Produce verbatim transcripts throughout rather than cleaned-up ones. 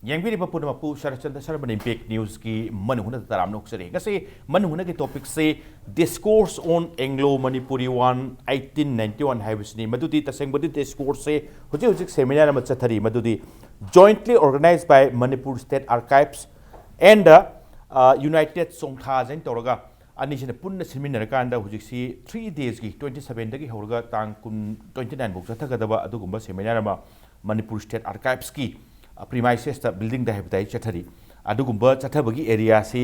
ꯌꯦꯡꯕꯤꯔꯤꯕ ꯄꯨꯝꯅꯃꯛꯄꯨ ꯁꯔꯠꯆꯟꯗ꯭ꯔ ꯁꯔꯃꯅ ꯏꯝꯄꯦꯛ ꯅ꯭ꯌꯨꯁꯀꯤ ꯃꯅꯨꯡ ꯍꯨꯠꯅ ꯇꯔꯥꯝꯅ ꯑꯣꯛꯆꯔꯤ꯫ ꯉꯁꯤ ꯃꯅꯨꯡ ꯍꯨꯠꯅꯒꯤ ꯇꯣꯄꯤꯛꯁꯤ Discourse on Anglo-Manipur War eighteen ninety-one ꯍꯥꯏꯕꯁꯤꯅꯤ꯫ ꯃꯗꯨꯗꯤ ꯇꯁꯦꯡꯕꯗꯤ ꯗꯤꯁꯀꯣꯔꯁꯁꯦ ꯍꯧꯖꯤꯛ ꯍꯧꯖꯤꯛ ꯁꯦꯃꯤꯅꯥꯔ ꯑꯃ ꯆꯠꯊꯔꯤ, ꯃꯗꯨꯗꯤ jointly organized by Manipur State Archives and, uh, United Chongtha ꯍꯥꯏꯅ ꯇꯧꯔꯒ ꯑꯅꯤꯁꯤꯅ ꯄꯨꯟꯅ ꯁꯤꯟꯃꯤꯟꯅꯔꯀꯥꯟꯗ ꯍꯧꯖꯤꯛꯁꯤ ꯊ꯭ꯔꯤ ꯗꯦꯖꯀꯤ, ꯇ꯭ꯋꯦꯟꯇꯤ ꯁꯚꯦꯟꯗꯒꯤ ꯍꯧꯔꯒ ꯇꯥꯡ ꯀꯨꯟ, ꯇ꯭ꯋꯦꯟꯇꯤ ꯅꯥꯏꯟ ꯐꯥꯎ ꯆꯠꯊꯒꯗꯕ ꯑꯗꯨꯒꯨꯝꯕ ꯁꯦꯃꯤꯅꯥꯔ ꯑꯃ ꯃꯅꯤꯄꯨꯔ ꯁ꯭ꯇꯦꯠ ꯑꯥꯔꯀꯥꯏꯚꯁꯀꯤ, ꯑ, ꯄ꯭ꯔꯤꯃꯥꯏꯁꯦꯁꯇ, ꯕꯤꯜꯗꯤꯡꯗ ꯍꯥꯏꯕ ꯇꯥꯏ, ꯆꯠꯊꯔꯤ꯫ ꯑꯗꯨꯒꯨꯝꯕ ꯆꯠꯊꯕꯒꯤ ꯑꯦꯔꯤꯌꯥꯁꯤ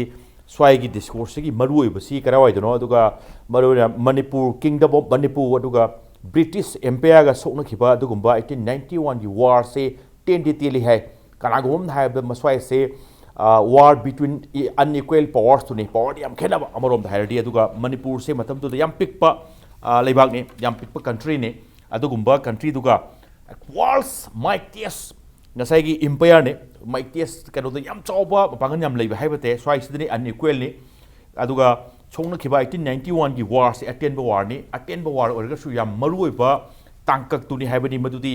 ꯁ꯭ꯋꯥꯏꯒꯤ ꯗꯤꯁꯀꯣꯔꯁꯁꯤꯒꯤ ꯃꯔꯨꯑꯣꯏꯕꯁꯤ ꯀꯔꯥꯏꯋꯥꯏꯗꯅꯣ, ꯑꯗꯨꯒ ꯃꯔꯨꯑꯣꯏꯅ ꯃꯅꯤꯄꯨꯔ, Kingdom of Manipur, ꯑꯗꯨꯒ ꯕ꯭ꯔꯤꯇꯤꯁ ꯑꯦꯝꯄꯌꯔꯒ ꯁꯣꯛꯅꯈꯤꯕ ꯑꯗꯨꯒꯨꯝꯕ ꯑꯩꯠꯇꯤꯟ ꯅꯥꯏꯟꯇꯤ ꯋꯥꯟꯒꯤ ꯋꯥꯔꯁꯦ ꯇꯦꯟꯗꯤ ꯇꯦꯜꯂꯤ ꯍꯥꯏ꯫ ꯀꯅꯥꯒꯨꯝꯕ ꯑꯃꯅ ꯍꯥꯏꯔꯕꯗ ꯃꯁ꯭ꯋꯥꯏꯁꯦ, ꯑ, war between unequal powersꯇꯨꯅꯤ, ꯄꯋꯥꯔꯗꯤ ꯌꯥꯝ ꯈꯦꯠꯅꯕ ꯑꯃꯔꯣꯝꯗ ꯍꯥꯏꯔꯗꯤ꯫ ꯑꯗꯨꯒ ꯃꯅꯤꯄꯨꯔꯁꯦ ꯃꯇꯝꯗꯨꯗ ꯌꯥꯝ ꯄꯤꯛꯄ, ꯑ, ꯂꯩꯕꯥꯛꯅꯤ, ꯌꯥꯝ ꯄꯤꯛꯄ ꯀꯟꯇ꯭ꯔꯤꯅꯤ꯫ ꯑꯗꯨꯒꯨꯝꯕ ꯀꯟꯇ꯭ꯔꯤꯗꯨꯒ world's mightiest, ꯉꯁꯥꯏꯒꯤ ꯑꯦꯝꯄꯌꯔꯅꯤ, mightiest, ꯀꯩꯅꯣꯗ ꯌꯥꯝ ꯆꯥꯎꯕ, ꯃꯄꯥꯡꯒꯜ ꯌꯥꯝ ꯂꯩꯕ ꯍꯥꯏꯕ ꯇꯥꯏ, ꯁ꯭ꯋꯥꯏꯁꯤꯗꯅꯤ unequalꯅꯤ꯫ ꯑꯗꯨꯒ ꯁꯣꯛꯅꯈꯤꯕ ꯑꯩꯠꯇꯤꯟ ꯅꯥꯏꯟꯇꯤ ꯋꯥꯟꯒꯤ ꯋꯥꯔꯁꯦ ꯑꯇꯦꯟꯕ ꯋꯥꯔꯅꯤ, ꯑꯇꯦꯟꯕ ꯋꯥꯔ ꯑꯣꯏꯔꯒꯁꯨ ꯌꯥꯝ ꯃꯔꯨꯑꯣꯏꯕ ꯇꯥꯡꯀꯛꯇꯨꯅꯤ ꯍꯥꯏꯕꯅꯤ꯫ ꯃꯗꯨꯗꯤ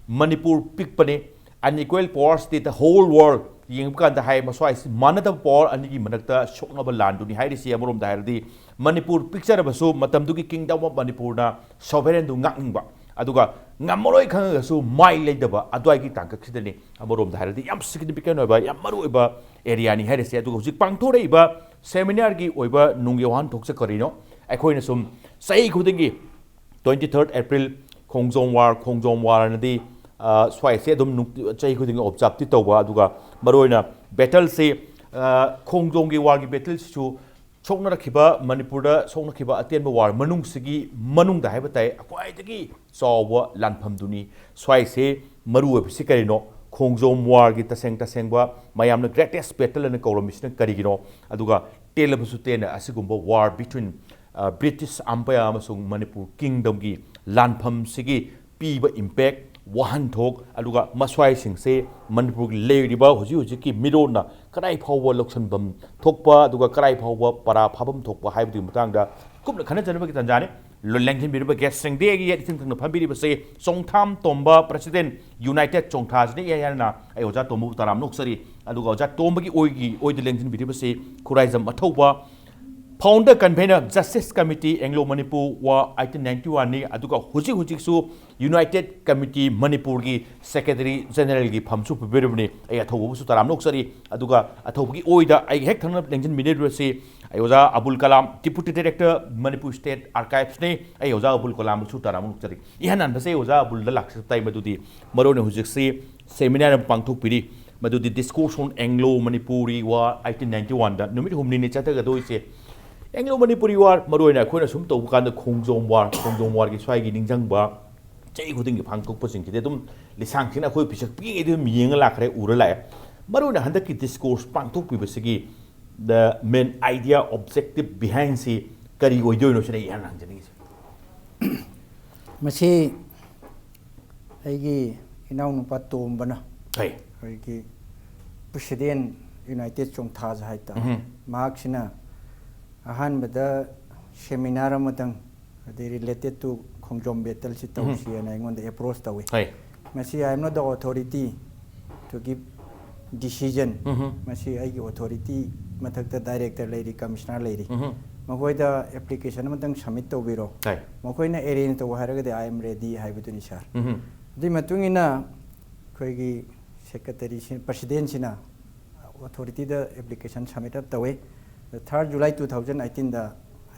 Manipur ꯄꯤꯛꯄꯅꯤ, unequal powersꯇꯤ the whole world ꯌꯦꯡꯕ ꯀꯥꯟꯗ ꯍꯥꯏ, ꯃꯁ꯭ꯋꯥꯏꯁꯤ ꯃꯥꯟꯅꯗꯕ ꯄꯋꯥꯔ ꯑꯅꯤꯒꯤ ꯃꯔꯛꯇ ꯁꯣꯛꯅꯕ ꯂꯥꯟꯗꯨꯅꯤ ꯍꯥꯏꯔꯤꯁꯤ꯫ ꯑꯃꯔꯣꯝꯗ ꯍꯥꯏꯔꯗꯤ ꯃꯅꯤꯄꯨꯔ ꯄꯤꯛꯆꯔꯕꯁꯨ ꯃꯇꯝꯗꯨꯒꯤ Kingdom of Manipurꯅ sovereignꯗꯨ ꯉꯥꯛꯅꯤꯡꯕ, ꯑꯗꯨꯒ ꯉꯝꯃꯔꯣꯏ ꯈꯪꯉꯒꯁꯨ ꯃꯥꯏ ꯂꯩꯗꯕ ꯑꯗꯨꯋꯥꯏꯒꯤ ꯇꯥꯡꯀꯛꯁꯤꯗꯅꯤ꯫ ꯑꯃꯔꯣꯝꯗ ꯍꯥꯏꯔꯗꯤ ꯌꯥꯝ significant ꯑꯣꯏꯕ, ꯌꯥꯝ ꯃꯔꯨꯑꯣꯏꯕ ꯑꯦꯔꯤꯌꯥꯅꯤ ꯍꯥꯏꯔꯤꯁꯦ꯫ ꯑꯗꯨꯒ ꯍꯧꯖꯤꯛ ꯄꯥꯡꯊꯣꯔꯛꯏꯕ ꯁꯦꯃꯤꯅꯥꯔꯒꯤ ꯑꯣꯏꯕ ꯅꯨꯡꯒꯤ ꯋꯥꯍꯟꯊꯣꯛꯁꯦ ꯀꯔꯤꯅꯣ? ꯑꯩꯈꯣꯏꯅ ꯁꯨꯝ ꯆꯍꯤ ꯈꯨꯗꯤꯡꯒꯤ twenty third April ꯈꯣꯡꯖꯣꯝ ꯋꯥꯔ, ꯈꯣꯡꯖꯣꯝ ꯋꯥꯔ ꯑꯅꯗꯤ, ꯑ, ꯁ꯭ꯋꯥꯏꯁꯦ ꯑꯗꯨꯝ ꯅꯨꯡ-, ꯆꯍꯤ ꯈꯨꯗꯤꯡꯒꯤ ꯑꯣꯕꯖꯥꯔꯕꯇꯤ ꯇꯧꯕ, ꯑꯗꯨꯒ ꯃꯔꯨꯑꯣꯏꯅ ꯕꯦꯇꯜꯁꯤ, ꯑ, ꯈꯣꯡꯖꯣꯝꯒꯤ ꯋꯥꯔꯒꯤ ꯕꯦꯇꯜꯁꯤꯁꯨ ꯁꯣꯛꯅꯔꯛꯈꯤꯕ, ꯃꯅꯤꯄꯨꯔꯗ ꯁꯣꯛꯅꯈꯤꯕ ꯑꯇꯦꯟꯕ ꯋꯥꯔ ꯃꯅꯨꯡꯁꯤꯒꯤ ꯃꯅꯨꯡꯗ ꯍꯥꯏꯕ ꯇꯥꯏ, ꯈ꯭ꯋꯥꯏꯗꯒꯤ ꯆꯥꯎꯕ ꯂꯥꯟꯐꯝꯗꯨꯅꯤ꯫ ꯁ꯭ꯋꯥꯏꯁꯦ ꯃꯔꯨꯑꯣꯏꯕꯁꯤ ꯀꯔꯤꯅꯣ? ꯈꯣꯡꯖꯣꯝ ꯋꯥꯔꯒꯤ ꯇꯁꯦꯡ ꯇꯁꯦꯡꯕ ꯃꯌꯥꯝꯅ greatest battle ꯑꯅ ꯀꯧꯔꯝꯃꯤꯁꯤꯅ ꯀꯔꯤꯒꯤꯅꯣ? ꯑꯗꯨꯒ ꯇꯦꯜꯂꯕꯁꯨ ꯇꯦꯟꯅ ꯑꯁꯤꯒꯨꯝꯕ war between, ꯑ, British Empire ꯑꯃꯁꯨꯡ ꯃꯅꯤꯄꯨꯔ Kingdomꯒꯤ ꯂꯥꯟꯐꯝꯁꯤꯒꯤ ꯄꯤꯕ impact, ꯋꯥꯍꯟꯊꯣꯛ, ꯑꯗꯨꯒ ꯃꯁ꯭ꯋꯥꯏꯁꯤꯡꯁꯦ ꯃꯅꯤꯄꯨꯔꯒꯤ ꯂꯩꯔꯤꯕ ꯍꯧꯖꯤꯛ ꯍꯧꯖꯤꯛꯀꯤ ꯃꯤꯔꯣꯟꯅ ꯀꯗꯥꯏ ꯐꯥꯎꯕ ꯂꯧꯁꯤꯟꯐꯝ ꯊꯣꯛꯄ, ꯑꯗꯨꯒ ꯀꯗꯥꯏ ꯐꯥꯎꯕ ꯄꯔꯥ ꯐꯥꯐꯝ ꯊꯣꯛꯄ ꯍꯥꯏꯕꯗꯨꯒꯤ ꯃꯇꯥꯡꯗ ꯀꯨꯞꯅ ꯈꯟꯅꯖꯅꯕꯒꯤ ꯇꯥꯟꯖꯥꯅꯤ꯫ ꯂꯦꯡꯁꯤꯟꯕꯤꯔꯤꯕ ꯒꯦꯁꯁꯤꯡꯗꯤ ꯑꯩꯒꯤ ꯌꯦꯠ ꯏꯊꯪ ꯊꯪꯅ ꯐꯝꯕꯤꯔꯤꯕꯁꯤ ꯆꯣꯡꯊꯥꯝ ꯇꯣꯝꯕ, ꯄ꯭ꯔꯁꯤꯗꯦꯟ, ꯌꯨꯅꯥꯏꯇꯦꯗ ꯆꯣꯡꯊꯥꯁꯤꯅ ꯏꯍꯥꯟ ꯍꯥꯟꯅ ꯑꯩ ꯑꯣꯖꯥ ꯇꯣꯝꯕꯕꯨ ꯇꯔꯥꯝꯅ ꯑꯣꯛꯆꯔꯤ꯫ ꯑꯗꯨꯒ ꯑꯣꯖꯥ ꯇꯣꯝꯕꯒꯤ ꯑꯣꯏꯒꯤ ꯑꯣꯏꯗ ꯂꯦꯡꯁꯤꯟꯕꯤꯔꯤꯕꯁꯤ Khuraijam Athouba, founder convenor, justice committee Anglo Manipur war eighteen ninety ꯋꯥꯟꯅꯤ꯫ ꯑꯗꯨꯒ ꯍꯧꯖꯤꯛ ꯍꯧꯖꯤꯛꯁꯨ ꯌꯨꯅꯥꯏꯇꯦꯗ ꯀꯃꯤꯇꯤ ꯃꯅꯤꯄꯨꯔꯒꯤ ꯁꯦꯀ꯭ꯔꯦꯇꯔꯤ ꯖꯦꯅꯔꯦꯜꯒꯤ ꯐꯝꯁꯨ ꯄꯨꯕꯤꯔꯕꯅꯤ꯫ ꯑꯩ ꯑꯊꯧꯕꯕꯨꯁꯨ ꯇꯔꯥꯝꯅ ꯑꯣꯛꯆꯔꯤ꯫ ꯑꯗꯨꯒ ꯑꯊꯧꯕꯒꯤ ꯑꯣꯏꯗ ꯑꯩꯒꯤ ꯍꯦꯛ ꯊꯪꯅ ꯂꯦꯡꯁꯤꯟꯕꯤꯔꯤꯕꯁꯤ ꯑꯩ ꯑꯣꯖꯥ Abul Kalam, deputy director, Manipur state ꯑꯥꯔꯀꯥꯏꯚꯁꯅꯤ꯫ ꯑꯩ ꯑꯣꯖꯥ ꯑꯕꯨꯜ ꯀꯂꯥꯝꯕꯨꯁꯨ ꯇꯔꯥꯝꯅ ꯑꯣꯛꯆꯔꯤ꯫ ꯏꯍꯥꯟ ꯍꯥꯟꯕꯁꯦ ꯑꯩ ꯑꯣꯖꯥ ꯑꯕꯨꯜꯗ ꯂꯥꯛꯆ ꯇꯥꯏ꯫ ꯃꯗꯨꯗꯤ ꯃꯔꯨꯑꯣꯏꯅ ꯍꯧꯖꯤꯛꯁꯤ ꯁꯦꯃꯤꯅꯥꯔ ꯑꯃ ꯄꯥꯡꯊꯣꯛꯄꯤꯔꯤ, ꯃꯗꯨꯗꯤ Discourse on Anglo Manipuri War eighteen ninety ꯋꯥꯟꯗ ꯅꯨꯃꯤꯠ ꯍꯨꯝꯅꯤꯅꯤ ꯆꯠꯊꯒꯗꯣꯏꯁꯦ꯫ ꯑꯦꯡꯒ꯭ꯂꯣ ꯃꯅꯤꯄꯨꯔꯤ ꯋꯥꯔ, ꯃꯔꯨꯑꯣꯏꯅ ꯑꯩꯈꯣꯏꯅ ꯁꯨꯝ ꯇꯧꯕ ꯀꯥꯟꯗ ꯈꯣꯡꯖꯣꯝ ꯋꯥꯔ, ꯈꯣꯡꯖꯣꯝ ꯋꯥꯔꯒꯤ ꯁ꯭ꯋꯥꯏꯒꯤ ꯅꯤꯡꯁꯤꯡꯕ, ꯆꯍꯤ ꯈꯨꯗꯤꯡꯒꯤ ꯄꯥꯡꯊꯣꯛꯄꯁꯤꯡꯁꯤꯗꯤ ꯑꯗꯨꯝ ꯂꯤꯁꯥꯡꯁꯤꯠꯅ ꯑꯩꯈꯣꯏ ꯄꯤꯁꯛ ꯄꯤꯛꯏꯉꯩꯗ ꯑꯗꯨꯝ ꯌꯦꯡꯉ ꯂꯥꯛꯈ꯭ꯔꯦ, ꯎꯔ ꯂꯥꯛꯑꯦ꯫ ꯃꯔꯨꯑꯣꯏꯅ ꯍꯟꯗꯛꯀꯤ ꯗꯤꯁꯀꯣꯔꯁ ꯄꯥꯡꯊꯣꯛꯄꯤꯕꯁꯤꯒꯤ the main idea, objective behind ꯁꯤ ꯀꯔꯤ ꯑꯣꯏꯗꯣꯏꯅꯣ ꯁꯤꯅ ꯑꯩ ꯏꯍꯥꯟ ꯍꯪꯖꯅꯤꯡꯉꯤꯁꯦ꯫ ꯃꯁꯤ ꯑꯩꯒꯤ ꯏꯅꯥꯎꯅꯨꯄꯥ ꯇꯣꯝꯕꯅ, ꯍꯣꯏ꯫ ꯑꯩꯈꯣꯏꯒꯤ ꯄ꯭ꯔꯁꯤꯗꯦꯟ ꯌꯨꯅꯥꯏꯇꯦꯗ ꯆꯣꯡꯊꯥꯖ ꯍꯥꯏꯇꯥꯔꯦ꯫ ꯎꯝꯍꯨꯝ꯫ ꯃꯍꯥꯛꯁꯤꯅ ꯑꯍꯥꯟꯕꯗ ꯁꯦꯃꯤꯅꯥꯔ ꯑꯃꯇꯪ, ꯑꯗꯩ related to ꯈꯣꯡꯖꯣꯝ ꯕꯦꯇꯜꯁꯤ ꯇꯧꯁꯤꯅ ꯑꯩꯉꯣꯟꯗ ꯑꯦꯄ꯭ꯔꯣꯁ ꯇꯧꯏ꯫ ꯍꯣꯏ꯫ ꯃꯁꯤ I am not the authority to give decision꯫ ꯎꯝꯍꯨꯝ꯫ ꯃꯁꯤ ꯑꯩꯒꯤ ꯑꯣꯊꯣꯔꯤꯇꯤ ꯃꯊꯛꯇ ꯗꯥꯏꯔꯦꯛꯇꯔ ꯂꯩꯔꯤ, ꯀꯃꯤꯁꯅꯔ ꯂꯩꯔꯤ꯫ ꯎꯝꯍꯨꯝ꯫ ꯃꯈꯣꯏꯗ ꯑꯦꯄ꯭ꯂꯤꯀꯦꯁꯟ ꯑꯃꯇꯪ ꯁꯕꯃꯤꯠ ꯇꯧꯕꯤꯔꯣ꯫ ꯍꯣꯏ꯫ ꯃꯈꯣꯏꯅ ꯑꯦꯔꯦꯟꯖ ꯇꯧ ꯍꯥꯏꯔꯒꯗꯤ I am ready ꯍꯥꯏꯕꯗꯨꯅꯤ ꯁꯥꯔ꯫ ꯎꯝꯍꯨꯝ꯫ ꯑꯗꯨꯒꯤ ꯃꯇꯨꯡ ꯏꯟꯅ ꯑꯩꯈꯣꯏꯒꯤ ꯁꯦꯀ꯭ꯔꯦꯇꯔꯤꯁꯤ, ꯄ꯭ꯔꯁꯤꯗꯦꯟꯁꯤꯅ ꯑꯣꯊꯣꯔꯤꯇꯤꯗ ꯑꯦꯄ꯭ꯂꯤꯀꯦꯁꯟ ꯁꯕꯃꯤꯠ ꯑꯞ ꯇꯧꯋꯤ꯫ Third July two thousand eighteenꯗ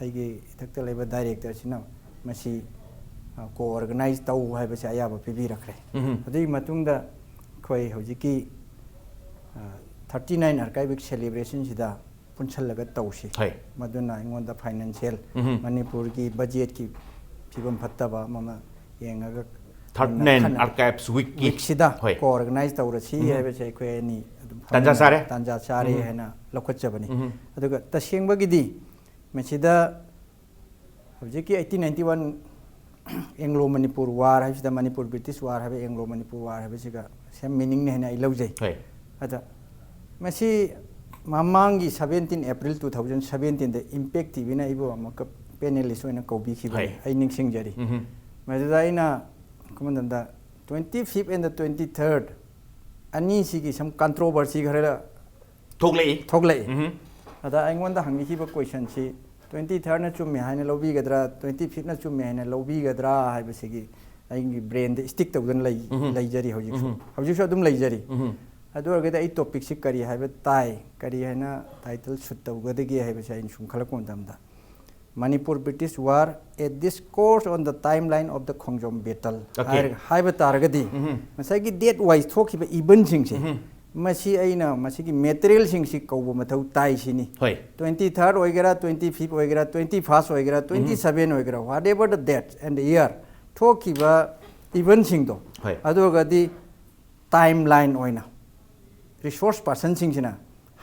ꯑꯩꯒꯤ ꯏꯊꯛꯇ ꯂꯩꯕ ꯗꯥꯏꯔꯦꯛꯇꯔꯁꯤꯅ ꯃꯁꯤ ꯀꯣ ꯑꯣꯔꯒꯅꯥꯏꯖ ꯇꯧ ꯍꯥꯏꯕꯁꯤ ꯑꯌꯥꯕ ꯄꯤꯕꯤꯔꯛꯈ꯭ꯔꯦ꯫ ꯎꯝꯍꯨꯝ꯫ ꯑꯗꯨꯒꯤ ꯃꯇꯨꯡꯗ ꯑꯩꯈꯣꯏ ꯍꯧꯖꯤꯛꯀꯤ thirty nine archivic celebrationꯁꯤꯗ ꯄꯨꯟꯁꯜꯂꯒ ꯇꯧꯁꯤ꯫ ꯍꯣꯏ꯫ ꯃꯗꯨꯅ ꯑꯩꯉꯣꯟꯗ ꯐꯥꯏꯅꯥꯟꯁꯤꯌꯦꯜ, ꯎꯝꯍꯨꯝ꯫ ꯃꯅꯤꯄꯨꯔꯒꯤ ꯕꯖꯦꯠꯀꯤ ꯐꯤꯕꯝ ꯐꯠꯇꯕ ꯑꯃ ꯑꯃ ꯌꯦꯡꯉꯒ Thirty nine ꯈꯟꯅ- Archives Weekꯀꯤ꯫ ꯋꯤꯛꯁꯤꯗ ꯍꯣꯏ꯫ ꯀꯣ ꯑꯣꯔꯒꯅꯥꯏꯖ ꯇꯧꯔꯁꯤ ꯍꯥꯏꯕꯁꯦ ꯑꯩꯈꯣꯏ ꯑꯅꯤ ꯑꯗꯨꯝ ꯇꯥꯟꯖꯥ ꯐꯝꯃꯤꯟꯅ- ꯆꯥꯔꯦ꯫ ꯇꯥꯟꯖꯥ ꯆꯥꯔꯦ ꯎꯝꯍꯨꯝ꯫ ꯍꯥꯏꯅ ꯂꯧꯈꯠꯆꯕꯅꯤ꯫ ꯎꯝꯍꯨꯝ꯫ ꯑꯗꯨꯒ ꯇꯁꯦꯡꯕꯒꯤꯗꯤ ꯃꯁꯤꯗ ꯍꯧꯖꯤꯛꯀꯤ eighteen ninety one Anglo Manipur War ꯍꯥꯏꯕꯁꯤꯗ, ꯃꯅꯤꯄꯨꯔ ꯕ꯭ꯔꯤꯇꯤꯁ ꯋꯥꯔ ꯍꯥꯏꯕ, ꯑꯦꯡꯒ꯭ꯂꯣ ꯃꯅꯤꯄꯨꯔ ꯋꯥꯔ ꯍꯥꯏꯕꯁꯤꯒ ꯁꯦꯝ ꯃꯤꯅꯤꯡꯅꯤ ꯍꯥꯏꯅ ꯑꯩ ꯂꯧꯖꯩ꯫ ꯍꯣꯏ꯫ ꯑꯗ ꯃꯁꯤ ꯃꯃꯥꯡꯒꯤ seventeen April two thousand seventeenꯗ ꯏꯝꯄꯦꯛ ꯇꯤꯚꯤꯅ ꯑꯩꯕꯨ ꯑꯃꯨꯛꯀ ꯄꯦꯅꯦꯂꯤꯁ ꯑꯣꯏꯅ ꯀꯧꯕꯤꯈꯤꯕꯅꯤ꯫ ꯍꯣꯏ꯫ ꯑꯩ ꯅꯤꯡꯁꯤꯡꯖꯔꯤ꯫ ꯎꯝ꯫ ꯃꯗꯨꯗ ꯑꯩꯅ ꯀꯃꯥꯏꯅ ꯇꯧꯗ, twenty fifth and the twenty third ꯑꯅꯤꯁꯤꯒꯤ ꯁꯨꯝ ꯀꯟꯇ꯭ꯔꯣꯚꯔꯁꯤ ꯈꯔ ꯊꯣꯛꯂꯛꯏ꯫ ꯊꯣꯛꯂꯛꯏ꯫ ꯎꯝ꯫ ꯑꯗ ꯑꯩꯉꯣꯟꯗ ꯍꯪꯕꯤꯈꯤꯕ ꯀꯣꯏꯁꯟꯁꯤ, twenty thirdꯅ ꯆꯨꯝꯃꯦ ꯍꯥꯏꯅ ꯂꯧꯕꯤꯒꯗ꯭ꯔꯥ, twenty fifthꯅ ꯆꯨꯝꯃꯦ ꯍꯥꯏꯅ ꯂꯧꯕꯤꯒꯗ꯭ꯔꯥ ꯍꯥꯏꯕꯁꯤꯒꯤ ꯑꯩꯒꯤ ꯕ꯭ꯔꯦꯟꯗ ꯁ꯭ꯇꯤꯛ ꯇꯧꯗꯨꯅ ꯂꯩ ꯎꯝ꯫ ꯂꯩꯖꯔꯤ ꯍꯧꯖꯤꯛꯁꯨ꯫ ꯎꯝ꯫ ꯍꯧꯖꯤꯛꯁꯨ ꯑꯗꯨꯝ ꯂꯩꯖꯔꯤ꯫ ꯎꯝ꯫ ꯑꯗꯨ ꯑꯣꯏꯔꯒꯗꯤ ꯑꯩ ꯇꯣꯄꯤꯛꯁꯤ ꯀꯔꯤ ꯍꯥꯏꯕ ꯇꯥꯏ, ꯀꯔꯤ ꯍꯥꯏꯅ ꯇꯥꯏꯇꯜ ꯁꯨꯠ ꯇꯧꯒꯗꯒꯦ ꯍꯥꯏꯕꯁꯦ ꯑꯩꯅ ꯁꯨꯝ ꯈꯜꯂꯛꯄ ꯃꯇꯝꯗ, Manipur British War, a discourse on the timeline of the Khongjom battle Okay. ꯍꯥꯏꯔꯒ, ꯍꯥꯏꯕ ꯇꯥꯔꯒꯗꯤ, ꯎꯝ꯫ ꯉꯁꯥꯏꯒꯤ date wise ꯊꯣꯛꯈꯤꯕ ꯏꯚꯦꯟꯁꯤꯡꯁꯦ, ꯎꯝ꯫ ꯃꯁꯤ ꯑꯩꯅ ꯃꯁꯤꯒꯤ ꯃꯦꯇꯔꯤꯌꯦꯜꯁꯤꯡꯁꯤ ꯀꯧꯕ ꯃꯊꯧ ꯇꯥꯏ ꯁꯤꯅꯤ꯫ ꯍꯣꯏ꯫ Twenty third ꯑꯣꯏꯒꯦꯔꯥ, twenty fifth ꯑꯣꯏꯒꯦꯔꯥ, twenty first ꯑꯣꯏꯒꯦꯔꯥ, twenty seven ꯑꯣꯏꯒꯦꯔꯥ, whatever the date and the year ꯊꯣꯛꯈꯤꯕ ꯏꯚꯦꯟꯁꯤꯡꯗꯣ, ꯍꯣꯏ꯫ ꯑꯗꯨ ꯑꯣꯏꯔꯒꯗꯤ ꯇꯥꯏꯝ ꯂꯥꯏꯟ ꯑꯣꯏꯅ ꯔꯤꯁꯣꯔꯁ ꯄꯥꯔꯁꯟꯁꯤꯡꯁꯤꯅ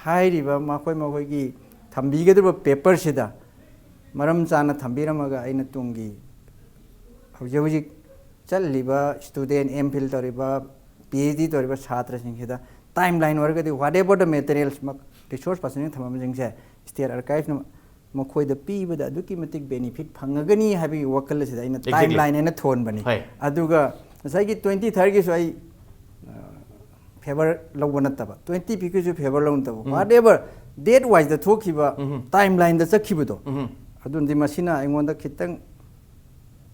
ꯍꯥꯏꯔꯤꯕ ꯃꯈꯣꯏ ꯃꯈꯣꯏꯒꯤ ꯊꯝꯕꯤꯒꯗꯕ ꯄꯦꯄꯔꯁꯤꯗ ꯃꯔꯝ ꯆꯥꯅ ꯊꯝꯕꯤꯔꯝꯃꯒ, ꯑꯩꯅ ꯇꯨꯡꯒꯤ ꯍꯧꯖꯤꯛ ꯍꯧꯖꯤꯛ ꯆꯠꯂꯤꯕ ꯁ꯭ꯇꯨꯗꯦꯟ, ꯑꯦꯝ ꯐꯤꯜ ꯇꯧꯔꯤꯕ, ꯄꯤ ꯑꯩꯆ ꯗꯤ ꯇꯧꯔꯤꯕ ꯁꯥꯇ꯭ꯔꯁꯤꯡꯁꯤꯗ ꯇꯥꯏꯝ ꯂꯥꯏꯟ ꯑꯣꯏꯔꯒꯗꯤ, whatever the materials, ꯔꯤꯁꯣꯔꯁ ꯄꯥꯔꯁꯟꯁꯤꯡꯅ ꯊꯝꯃꯝꯕꯁꯤꯡꯁꯦ ꯁ꯭ꯇꯦꯠ ꯑꯥꯔꯀꯥꯏꯚꯅ ꯃꯈꯣꯏꯗ ꯄꯤꯕꯗ ꯑꯗꯨꯛꯀꯤ ꯃꯇꯤꯛ ꯕꯦꯅꯤꯐꯤꯠ ꯐꯪꯉꯒꯅꯤ ꯍꯥꯏꯕꯒꯤ ꯋꯥꯈꯜ ꯑꯁꯤꯗ ꯑꯩꯅ Exactly. ꯇꯥꯏꯝ ꯂꯥꯏꯟ ꯍꯥꯏꯅ ꯊꯣꯟꯕꯅꯤ꯫ ꯍꯣꯏ꯫ ꯑꯗꯨꯒ ꯉꯁꯥꯏꯒꯤ twenty thirdꯒꯤꯁꯨ ꯑꯩ ꯐꯦꯕꯔ ꯂꯧꯕ ꯅꯠꯇꯕ, twenty fifthꯀꯤꯁꯨ ꯐꯦꯕꯔ ꯂꯧꯕ ꯅꯠꯇꯕ, ꯎꯝ꯫ Whatever date wiseꯗ ꯊꯣꯛꯈꯤꯕ, ꯎꯝ꯫ ꯇꯥꯏꯝ ꯂꯥꯏꯟꯗ ꯆꯠꯈꯤꯕꯗꯣ, ꯎꯝ꯫ ꯑꯗꯨꯅꯗꯤ ꯃꯁꯤꯅ ꯑꯩꯉꯣꯟꯗ ꯈꯤꯇꯪ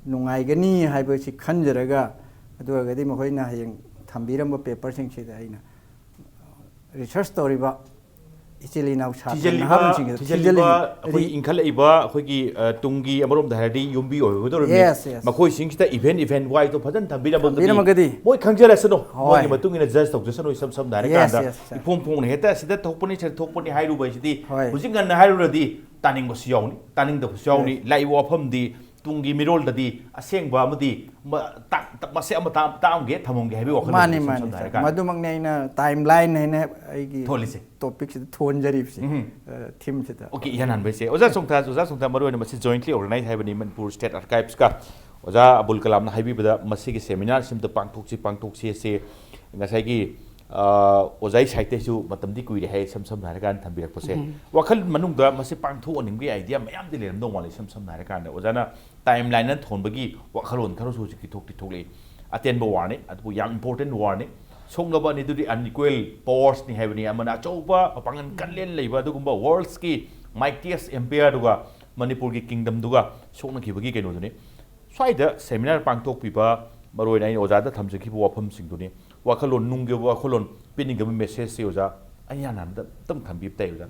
ꯅꯨꯡꯉꯥꯏꯒꯅꯤ ꯍꯥꯏꯕꯁꯤ ꯈꯟꯖꯔꯒ, ꯑꯗꯨ ꯑꯣꯏꯔꯒꯗꯤ ꯃꯈꯣꯏꯅ ꯍꯌꯦꯡ ꯊꯝꯕꯤꯔꯝꯕ ꯄꯦꯄꯔꯁꯤꯡꯁꯤꯗ ꯑꯩꯅ ꯔꯤꯁꯔꯁ ꯇꯧꯔꯤꯕ ꯏꯆꯤꯜ ꯏꯅꯥꯎ ꯁꯥꯇ꯭ꯔ ꯊꯤꯖꯤꯜꯂꯤꯕ ꯅꯍꯥꯔꯣꯜꯁꯤꯡꯁꯤꯗ ꯊꯤꯖꯤꯜꯂꯤꯕ ꯊꯤꯖꯤꯜꯂꯤ-, ꯑꯩꯈꯣꯏ ꯏꯟꯈꯠꯂꯛꯏꯕ ꯑꯩꯈꯣꯏꯒꯤ, ꯑ, ꯇꯨꯡꯒꯤ ꯑꯃꯔꯣꯝꯗ ꯍꯥꯏꯔꯗꯤ ꯌꯨꯝꯕꯤ ꯑꯣꯏꯒꯗꯧꯔꯤꯕꯅꯤ꯫ Yes, yes. ꯃꯈꯣꯏꯁꯤꯡꯁꯤꯗ ꯏꯚꯦꯟ ꯏꯚꯦꯟ ꯋꯥꯏꯁꯇꯣ ꯐꯖꯅ ꯊꯝꯕꯤꯔꯝꯃꯒꯗꯤ ꯊꯝꯕꯤꯔꯝꯃꯒꯗꯤ꯫ ꯃꯣꯏ ꯈꯪꯖꯔꯁꯅꯨ꯫ ꯍꯣꯏ꯫ ꯃꯣꯏꯒꯤ ꯃꯇꯨꯡ ꯏꯟꯅ ꯖꯁ ꯇꯧꯖꯁꯅꯨ꯫ ꯏꯁꯝ ꯁꯝꯅ ꯍꯥꯏꯔ Yes, ꯀꯥꯟꯗ yes, sir. ꯏꯐꯣꯡ ꯐꯣꯡꯅ ꯍꯦꯛꯇ ꯁꯤꯗ ꯊꯣꯛꯄꯅꯤ, ꯁꯤꯗ ꯊꯣꯛꯄꯅꯤ ꯍꯥꯏꯔꯨꯕ ꯍꯥꯏꯁꯤꯗꯤ ꯍꯣꯏ꯫ ꯍꯧꯖꯤꯛ ꯉꯟꯅ ꯍꯥꯏꯔꯨꯔꯗꯤ ꯇꯥꯅꯤꯡꯕꯁꯨ ꯌꯥꯎꯅꯤ, ꯇꯥꯅꯤꯡꯗꯕꯁꯨ ꯌꯥꯎꯅꯤ꯫ Yes. ꯂꯥꯛꯏꯕ ꯋꯥꯐꯝꯗꯤ ꯇꯨꯡꯒꯤ ꯃꯤꯔꯣꯜꯗꯗꯤ ꯑꯁꯦꯡꯕ ꯑꯃꯗꯤ ꯃ-, ꯇꯥ-, ꯇꯥ-, ꯃꯁꯦ ꯑꯃ ꯇꯥ-, ꯇꯥꯛꯑꯝꯒꯦ, ꯊꯝꯃꯝꯒꯦ ꯍꯥꯏꯕꯒꯤ ꯋꯥꯈꯜ ꯃꯥꯅꯤ, ꯏꯁꯝ ꯃꯥꯅꯤ, ꯁꯝꯅ sir. ꯍꯥꯏꯔ ꯀꯥꯟꯗ꯫ ꯃꯗꯨꯃꯛꯅꯤ ꯑꯩꯅ ꯇꯥꯏꯝ ꯂꯥꯏꯟ ꯍꯥꯏꯅ ꯑꯩꯒꯤ ꯊꯣꯜꯂꯤꯁꯦ꯫ ꯇꯣꯄꯤꯛꯁꯤꯗ ꯊꯣꯟꯖꯔꯤꯕꯁꯦ, ꯎꯝ꯫ ꯑ, ꯊꯤꯝꯁꯤꯗ꯫ ꯑꯣꯀꯦ, ꯏꯍꯥꯟ ꯍꯥꯟꯕꯩꯁꯦ꯫ ꯑꯣꯖꯥ ꯁꯣꯡꯊꯥ, ꯑꯣꯖꯥ ꯁꯣꯡꯊꯥ, ꯃꯔꯨꯑꯣꯏꯅ ꯃꯁꯤ jointly organize ꯍꯥꯏꯕꯅꯤ ꯃꯅꯤꯄꯨꯔ ꯁ꯭ꯇꯦꯠ ꯑꯥꯔꯀꯥꯏꯚꯁꯀ꯫ ꯑꯣꯖꯥ ꯑꯕꯨꯜ ꯀꯂꯥꯝꯅ ꯍꯥꯏꯕꯤꯕꯗ ꯃꯁꯤꯒꯤ ꯁꯦꯃꯤꯅꯥꯔꯁꯤꯃꯇ ꯄꯥꯡꯊꯣꯛꯁꯤ, ꯄꯥꯡꯊꯣꯛꯁꯤ ꯑꯁꯤ ꯉꯁꯥꯏꯒꯤ, ꯑꯣꯖꯥꯒꯤ ꯁꯥꯏꯠꯇꯩꯁꯨ ꯃꯇꯝꯗꯤ ꯀꯨꯏꯔꯦ ꯍꯥꯏ, ꯏꯁꯝ ꯁꯝꯅ ꯍꯥꯏꯔꯀꯥꯟꯗ ꯊꯝꯕꯤꯔꯛꯄꯁꯦ꯫ ꯋꯥꯈꯜ ꯃꯅꯨꯡꯗ ꯃꯁꯤ ꯄꯥꯡꯊꯣꯛꯍꯟꯅꯤꯡꯕꯒꯤ ꯑꯥꯏꯗꯤꯌꯥ ꯃꯌꯥꯝꯗꯤ ꯂꯩꯔꯝꯗꯧ ꯃꯥꯜꯂꯦ꯫ ꯏꯁꯝ ꯁꯝꯅ ꯍꯥꯏꯔꯀꯥꯟꯗ ꯑꯣꯖꯥꯅ ꯇꯥꯏꯝ ꯂꯥꯏꯟ ꯑꯃ ꯊꯣꯟꯕꯒꯤ ꯋꯥꯈꯜꯂꯣꯟ ꯈꯔꯁꯨ ꯍꯧꯖꯤꯛꯇꯤ ꯊꯣꯛꯇꯤ ꯊꯣꯛꯂꯛꯏ꯫ ꯑꯇꯦꯟꯕ ꯋꯥꯔꯅꯤ, ꯑꯗꯨꯕꯨ ꯌꯥꯝ ꯏꯝꯄꯣꯔꯇꯦꯟ ꯋꯥꯔꯅꯤ꯫ ꯁꯣꯛꯅꯕ ꯑꯅꯤꯗꯨꯗꯤ ꯑꯟꯏꯀ꯭ꯋꯦꯜ ꯄꯋꯥꯔꯁꯅꯤ ꯍꯥꯏꯕꯅꯤ, ꯑꯃꯅ ꯑꯆꯧꯕ ꯃꯄꯥꯡꯒꯜ ꯀꯜꯂꯦꯟ ꯂꯩꯕ ꯑꯗꯨꯒꯨꯝꯕ ꯋꯥꯔꯜꯁꯀꯤ ꯃꯥꯏꯇꯤꯌꯦꯁ ꯑꯦꯝꯄꯤꯌꯔꯗꯨꯒ ꯃꯅꯤꯄꯨꯔꯒꯤ ꯀꯤꯡꯗꯝꯗꯨꯒ ꯁꯣꯛꯅꯈꯤꯕꯒꯤ ꯀꯩꯅꯣꯗꯨꯅꯤ꯫ ꯁ꯭ꯋꯥꯏꯗ ꯁꯦꯃꯤꯅꯥꯔ ꯄꯥꯡꯊꯣꯛꯄꯤꯕ, ꯃꯔꯨꯑꯣꯏꯅ ꯑꯩꯅ ꯑꯣꯖꯥꯗ ꯊꯝꯖꯈꯤꯕ ꯋꯥꯐꯝꯁꯤꯡꯗꯨꯅꯤ꯫ ꯋꯥꯈꯜꯂꯣꯟ, ꯅꯨꯡꯒꯤ ꯑꯣꯏꯕ ꯋꯥꯈꯜꯂꯣꯟ ꯄꯤꯅꯤꯡꯗꯕ ꯃꯦꯁꯦꯖꯁꯤ ꯑꯣꯖꯥ ꯑꯩ ꯍꯥꯟꯅ ꯍꯥꯟꯅꯗ ꯑꯝꯇꯪ ꯊꯝꯕꯤꯕ ꯇꯥꯏ ꯑꯣꯖꯥ꯫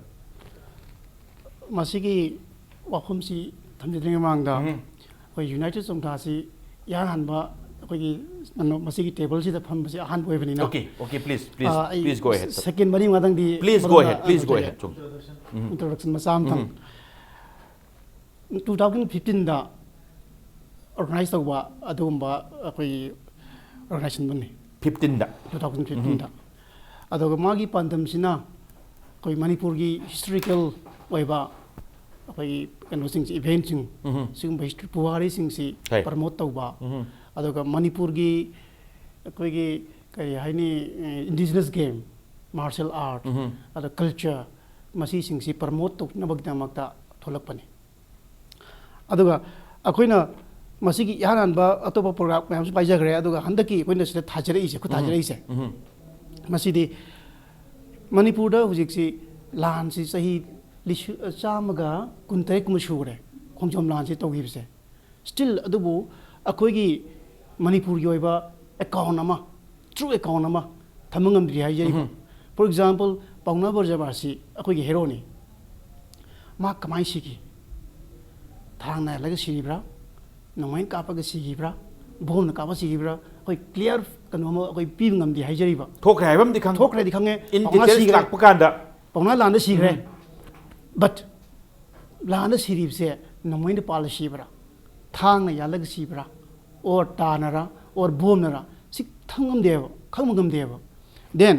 ꯃꯁꯤꯒꯤ ꯋꯥꯐꯝꯁꯤ ꯊꯝꯖꯗ꯭ꯔꯤꯉꯩ ꯃꯃꯥꯡꯗ, ꯑꯩꯈꯣꯏ ꯌꯨꯅꯥꯏꯇꯦꯠ ꯆꯣꯡꯊꯥꯁꯤ ꯏꯍꯥꯟ ꯍꯥꯟꯕ ꯑꯩꯈꯣꯏꯒꯤ ꯀꯩꯅꯣ, ꯃꯁꯤꯒꯤ ꯇꯦꯕꯜꯁꯤꯗ ꯐꯝꯕꯁꯤ ꯑꯍꯥꯟꯕ ꯑꯣꯏꯕꯅꯤꯅ, Okay, okay, please, please, ꯑꯥ, ꯑꯩ please go ahead, sir. Second ꯃꯔꯤ ꯃꯉꯥꯗꯪꯗꯤ Please go ꯃꯔꯨꯞꯅ, ahead, please go ah, ahead, ꯆꯨꯝ꯫ ꯏꯟꯇ꯭ꯔꯣꯗꯛꯁꯟ ꯃꯆꯥ ꯑꯃ ꯊꯝ꯫ ꯇꯨ ꯊꯥꯎꯖꯟ ꯐꯤꯐꯇꯤꯟꯗ ꯑꯣꯔꯒꯅꯥꯏꯖ ꯇꯧꯕ ꯑꯗꯨꯒꯨꯝꯕ ꯑꯩꯈꯣꯏꯒꯤ ꯑꯣꯔꯒꯅꯥꯏꯖꯦꯁꯟ ꯑꯃꯅꯤ꯫ ꯐꯤꯐꯇꯤꯟꯗ꯫ ꯇꯨ ꯊꯥꯎꯖꯟ ꯐꯤꯐꯇꯤꯟꯗ꯫ ꯑꯗꯨꯒ ꯃꯥꯒꯤ ꯄꯥꯟꯗꯝꯁꯤꯅ ꯑꯩꯈꯣꯏ ꯃꯅꯤꯄꯨꯔꯒꯤ ꯍꯤꯁꯇꯣꯔꯤꯀꯦꯜ ꯑꯣꯏꯕ ꯑꯩꯈꯣꯏꯒꯤ ꯀꯩꯅꯣꯁꯤꯡꯁꯤ, ꯏꯚꯦꯟꯁꯤꯡ, ꯎꯝ꯫ ꯁꯤꯒꯨꯝꯕ ꯍꯤꯁꯇ꯭ꯔꯤ, ꯄꯨꯋꯥꯔꯤꯁꯤꯡꯁꯤ ꯍꯣꯏ꯫ ꯄ꯭ꯔꯃꯣꯠ ꯇꯧꯕ, ꯎꯝ꯫ ꯑꯗꯨꯒ ꯃꯅꯤꯄꯨꯔꯒꯤ ꯑꯩꯈꯣꯏꯒꯤ ꯀꯔꯤ ꯍꯥꯏꯅꯤ, ꯏꯟꯗꯤꯖꯤꯅꯁ ꯒꯦꯝ, ꯃꯥꯔꯁꯦꯜ ꯑꯥꯔꯠ, ꯎꯝ꯫ ꯑꯗ ꯀꯜꯆꯔ, ꯃꯁꯤꯁꯤꯡꯁꯤ ꯄ꯭ꯔꯃꯣꯠ ꯇꯧꯅꯕꯒꯤꯗꯃꯛꯇ ꯊꯣꯛꯂꯛꯄꯅꯤ꯫ ꯑꯗꯨꯒ ꯑꯩꯈꯣꯏꯅ ꯃꯁꯤꯒꯤ ꯏꯍꯥꯟ ꯍꯥꯟꯕ ꯑꯇꯣꯞꯄ ꯄ꯭ꯔꯣꯒ꯭ꯔꯥꯝ ꯃꯌꯥꯝꯁꯨ ꯄꯥꯏꯖꯈ꯭ꯔꯦ, ꯑꯗꯨꯒ ꯍꯟꯗꯛꯀꯤ ꯑꯩꯈꯣꯏꯅ ꯁꯤꯗ ꯊꯥꯖꯔꯛꯏꯁꯦ, ꯈꯨꯠ ꯊꯥꯖꯔꯛꯏꯁꯦ, ꯎꯝ꯫ ꯃꯁꯤꯗꯤ ꯃꯅꯤꯄꯨꯔꯗ ꯍꯧꯖꯤꯛꯁꯤ ꯂꯥꯟꯁꯤ ꯆꯍꯤ ꯂꯤꯁꯤꯡ, ꯆꯥꯝꯃꯒ ꯀꯨꯟꯇꯔꯦꯠ ꯀꯨꯝꯕ ꯁꯨꯈ꯭ꯔꯦ, ꯈꯣꯡꯖꯣꯝ ꯂꯥꯟꯁꯤ ꯇꯧꯈꯤꯕꯁꯦ꯫ ꯁ꯭ꯇꯤꯜ ꯑꯗꯨꯕꯨ ꯑꯩꯈꯣꯏꯒꯤ ꯃꯅꯤꯄꯨꯔꯒꯤ ꯑꯣꯏꯕ ꯑꯦꯀꯥꯎꯟ ꯑꯃ, ꯇ꯭ꯔꯨ ꯑꯦꯀꯥꯎꯟ ꯑꯃ ꯊꯝꯕ ꯉꯝꯗ꯭ꯔꯤ ꯍꯥꯏꯖꯔꯤꯕ꯫ ꯎꯝ꯫ ꯐꯣꯔ ꯑꯦꯛꯖꯥꯝꯄꯜ, ꯄꯥꯎꯅꯥ ꯕ꯭ꯔꯖꯕꯥꯁꯤ ꯑꯩꯈꯣꯏꯒꯤ ꯍꯦꯔꯣꯅꯤ꯫ ꯃꯥ ꯀꯃꯥꯏꯅ ꯁꯤꯈꯤ? ꯊꯥꯡꯅ ꯌꯥꯜꯂꯒ ꯁꯤꯔꯤꯕ꯭ꯔꯥ? ꯅꯣꯡꯃꯩꯅ ꯀꯥꯞꯄꯒ ꯁꯤꯈꯤꯕ꯭ꯔꯥ? ꯕꯣꯝꯅ ꯀꯥꯞꯄ ꯁꯤꯈꯤꯕ꯭ꯔꯥ? ꯑꯩꯈꯣꯏ ꯀ꯭ꯂꯤꯌꯥꯔ ꯀꯩꯅꯣ ꯑꯃ ꯑꯩꯈꯣꯏ ꯄꯤꯕ ꯉꯝꯗꯦ ꯍꯥꯏꯖꯔꯤꯕ꯫ ꯊꯣꯛꯈ꯭ꯔꯦ ꯍꯥꯏꯕ ꯑꯃꯗꯤ ꯈꯪꯉꯦ꯫ ꯊꯣꯛꯈ꯭ꯔꯦꯗꯤ ꯈꯪꯉꯦ꯫ In ꯄꯥꯎꯅꯥ details ꯁꯤꯈ꯭ꯔꯦ꯫ ꯂꯥꯛꯄ ꯀꯥꯟꯗ꯫ ꯄꯥꯎꯅꯥ ꯂꯥꯟꯗ ꯁꯤꯈ꯭ꯔꯦ꯫ ꯎꯝ꯫ But ꯂꯥꯟꯗ ꯁꯤꯔꯤꯕꯁꯦ ꯅꯣꯡꯃꯩꯅ ꯄꯥꯜꯂ ꯁꯤꯕ꯭ꯔꯥ? ꯊꯥꯡꯅ ꯌꯥꯜꯂꯒ ꯁꯤꯕ꯭ꯔꯥ? Or ꯇꯥꯟꯅꯔ? Or ꯕꯣꯝꯅꯔ? ꯁꯤ ꯈꯪ ꯉꯝꯗꯦꯕ, ꯈꯪꯕ ꯉꯝꯗꯦꯕ꯫ Then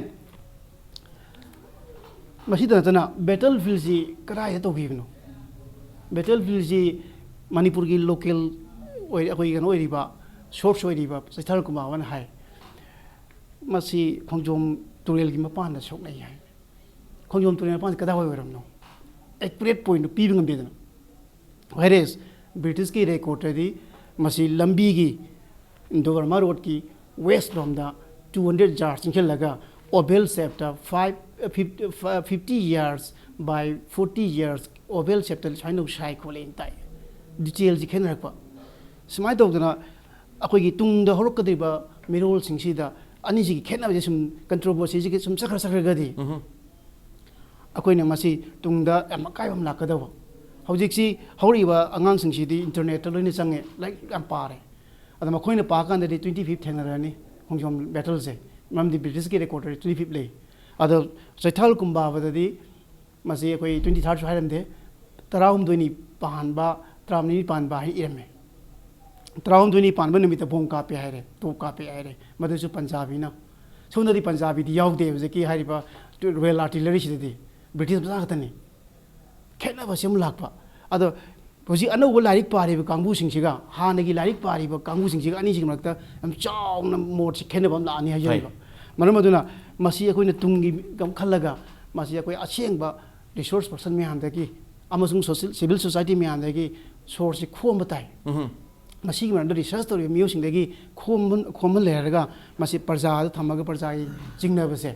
ꯃꯁꯤꯗ ꯅꯠꯇꯅ ꯕꯦꯇꯜ ꯐꯤꯜꯁꯤ ꯀꯗꯥꯏꯗ ꯇꯧꯈꯤꯕꯅꯣ? ꯕꯦꯇꯜ ꯐꯤꯜꯁꯤ ꯃꯅꯤꯄꯨꯔꯒꯤ ꯂꯣꯀꯦꯜ ꯑꯣꯏ-, ꯑꯩꯈꯣꯏꯒꯤ ꯀꯩꯅꯣ ꯑꯣꯏꯔꯤꯕ, ꯁꯣꯔꯁ ꯑꯣꯏꯔꯤꯕ ꯆꯩꯊꯥꯔꯣꯜ ꯀꯨꯃꯥꯔ ꯍꯣꯏꯅ ꯍꯥꯏ, ꯃꯁꯤ ꯈꯣꯡꯖꯣꯝ ꯇꯨꯔꯦꯜꯒꯤ ꯃꯄꯥꯟꯗ ꯁꯣꯛꯅꯩ ꯍꯥꯏ꯫ ꯈꯣꯡꯖꯣꯝ ꯇꯨꯔꯦꯜ ꯃꯄꯥꯟꯁꯦ ꯀꯗꯥꯏꯋꯥꯏ ꯑꯣꯏꯔꯝꯅꯣ? ꯑꯦꯀꯨꯔꯦꯠ ꯄꯣꯏꯟꯠꯇꯨ ꯄꯤꯕ ꯉꯝꯗꯦꯗꯅ꯫ ꯋꯦꯔꯦꯁ ꯕ꯭ꯔꯤꯇꯤꯁꯀꯤ ꯔꯦꯀꯣꯔꯠꯇꯗꯤ ꯃꯁꯤ ꯂꯝꯕꯤꯒꯤ, ꯏꯟꯗꯣ ꯕꯔꯃꯥ ꯔꯣꯗꯀꯤ ꯋꯦꯁ ꯂꯣꯝꯗ ꯇꯨ ꯍꯟꯗ꯭ꯔꯦꯠ ꯌꯥꯔꯁ ꯆꯪꯁꯤꯜꯂꯒ oval shaped five, fifty yards by forty yards oval shaped ꯁꯨꯃꯥꯏꯅ ꯁꯥꯏ ꯈꯣꯠꯂꯦꯅ ꯇꯥꯏ꯫ ꯗꯤꯇꯦꯜꯁꯤ ꯈꯦꯠꯅꯔꯛꯄ꯫ ꯁꯨꯃꯥꯏꯅ ꯇꯧꯗꯅ ꯑꯩꯈꯣꯏꯒꯤ ꯇꯨꯡꯗ ꯍꯧꯔꯛꯀꯗꯧꯔꯤꯕ ꯃꯤꯔꯣꯜꯁꯤꯡꯁꯤꯗ ꯑꯅꯤꯁꯤꯒꯤ ꯈꯦꯠꯅꯕꯁꯦ ꯁꯨꯝ, ꯀꯟꯇ꯭ꯔꯣꯚꯔꯁꯤꯁꯤꯒꯤ ꯁꯨꯝ ꯆꯠꯈ꯭ꯔ ꯆꯠꯈ꯭ꯔꯒꯗꯤ ꯑꯩꯈꯣꯏꯅ ꯃꯁꯤ ꯇꯨꯡꯗ ꯌꯥꯝ ꯑꯀꯥꯏꯕ ꯑꯃ ꯂꯥꯛꯀꯗꯧꯕ꯫ ꯍꯧꯖꯤꯛꯁꯤ ꯍꯧꯔꯛꯏꯕ ꯑꯉꯥꯡꯁꯤꯡꯁꯤꯗꯤ ꯏꯟꯇꯔꯅꯦꯠꯇ ꯂꯣꯏꯅ ꯆꯪꯉꯦ, ꯂꯥꯏꯔꯤꯛ ꯌꯥꯝ ꯄꯥꯔꯦ꯫ ꯑꯗꯣ ꯃꯈꯣꯏꯅ ꯄꯥꯀꯥꯟꯗꯗꯤ ꯇ꯭ꯋꯦꯟꯇꯤ ꯐꯤꯐ ꯊꯦꯡꯅꯔꯅꯤ ꯈꯣꯡꯖꯣꯝ ꯕꯦꯇꯜꯁꯦ, ꯃꯔꯝꯗꯤ ꯕ꯭ꯔꯤꯇꯤꯁꯀꯤ ꯔꯦꯀꯣꯔꯠꯇꯗꯤ ꯇ꯭ꯋꯦꯟꯇꯤ ꯐꯤꯐ ꯂꯩ꯫ ꯑꯗꯣ ꯆꯩꯊꯥꯔꯣꯜ ꯀꯨꯝꯕꯥꯕꯗꯗꯤ ꯃꯁꯤ ꯑꯩꯈꯣꯏ ꯇ꯭ꯋꯦꯟꯇꯤ ꯊꯥꯔꯠꯁꯨ ꯍꯥꯏꯔꯝꯗꯦ, ꯇꯔꯥꯍꯨꯝꯗꯣꯏꯅꯤ ꯄꯥꯟꯕ, ꯇꯔꯥꯃꯔꯤꯅꯤ ꯄꯥꯟꯕ ꯍꯥꯏꯅ ꯏꯔꯝꯃꯦ꯫ ꯇꯔꯥꯍꯨꯝꯗꯣꯏꯅꯤ ꯄꯥꯟꯕ ꯅꯨꯃꯤꯠꯇ ꯕꯣꯝ ꯀꯥꯞꯄꯦ ꯍꯥꯏꯔꯦ, ꯇꯣꯞ ꯀꯥꯞꯄꯦ ꯍꯥꯏꯔꯦ, ꯃꯗꯨꯁꯨ ꯄꯟꯖꯥꯕꯤꯅ꯫ ꯁꯣꯝꯗꯗꯤ ꯄꯟꯖꯥꯕꯤꯗꯤ ꯌꯥꯎꯗꯦ ꯍꯧꯖꯤꯛꯀꯤ ꯍꯥꯏꯔꯤꯕ ꯔꯣꯌꯦꯜ ꯑꯥꯔꯇꯤꯂꯔꯤꯁꯤꯗꯗꯤ, ꯕ꯭ꯔꯤꯇꯤꯁ ꯃꯆꯥ ꯈꯛꯇꯅꯤ꯫ ꯈꯦꯠꯅꯕꯁꯦ ꯑꯃ ꯂꯥꯛꯄ꯫ ꯑꯗꯣ ꯍꯧꯖꯤꯛ ꯑꯅꯧꯕ ꯂꯥꯏꯔꯤꯛ ꯄꯥꯔꯤꯕ ꯀꯥꯡꯕꯨꯁꯤꯡꯁꯤꯒ ꯍꯥꯟꯅꯒꯤ ꯂꯥꯏꯔꯤꯛ ꯄꯥꯔꯤꯕ ꯀꯥꯡꯕꯨꯁꯤꯡꯁꯤꯒ ꯑꯅꯤꯁꯤꯒꯤ ꯃꯔꯛꯇ ꯌꯥꯝ ꯆꯥꯎꯅ ꯃꯣꯠꯁꯤ ꯈꯦꯠꯅꯕ ꯑꯃ ꯂꯥꯛꯑꯅꯤ ꯍꯥꯏꯖꯔꯤꯕ꯫ ꯍꯣꯏ꯫ ꯃꯔꯝ ꯑꯗꯨꯅ ꯃꯁꯤ ꯑꯩꯈꯣꯏꯅ ꯇꯨꯡꯒꯤ ꯈꯜꯂꯒ ꯃꯁꯤ ꯑꯩꯈꯣꯏ ꯑꯁꯦꯡꯕ ꯔꯤꯁꯣꯔꯁ ꯄꯔꯁꯟ ꯃꯌꯥꯝꯗꯒꯤ ꯑꯃꯁꯨꯡ ꯁꯣꯁꯤꯌꯦꯜ, ꯁꯤꯚꯤꯜ ꯁꯣꯁꯥꯏꯇꯤ ꯃꯌꯥꯝꯗꯒꯤ ꯁꯣꯔꯁꯁꯤ ꯈꯣꯝꯕ ꯇꯥꯏ꯫ ꯎꯝꯍꯨꯝ꯫ ꯃꯁꯤꯒꯤ ꯃꯔꯝꯗ ꯔꯤꯁꯔꯁ ꯇꯧꯔꯤꯕ ꯃꯤꯑꯣꯏꯁꯤꯡꯗꯒꯤ ꯈꯣꯝꯕ, ꯈꯣꯝꯕ ꯂꯩꯔꯒ ꯃꯁꯤ ꯄ꯭ꯔꯖꯥꯗ ꯊꯝꯃꯒ ꯄ꯭ꯔꯖꯥꯒꯤ ꯆꯤꯡꯅꯕꯁꯦ,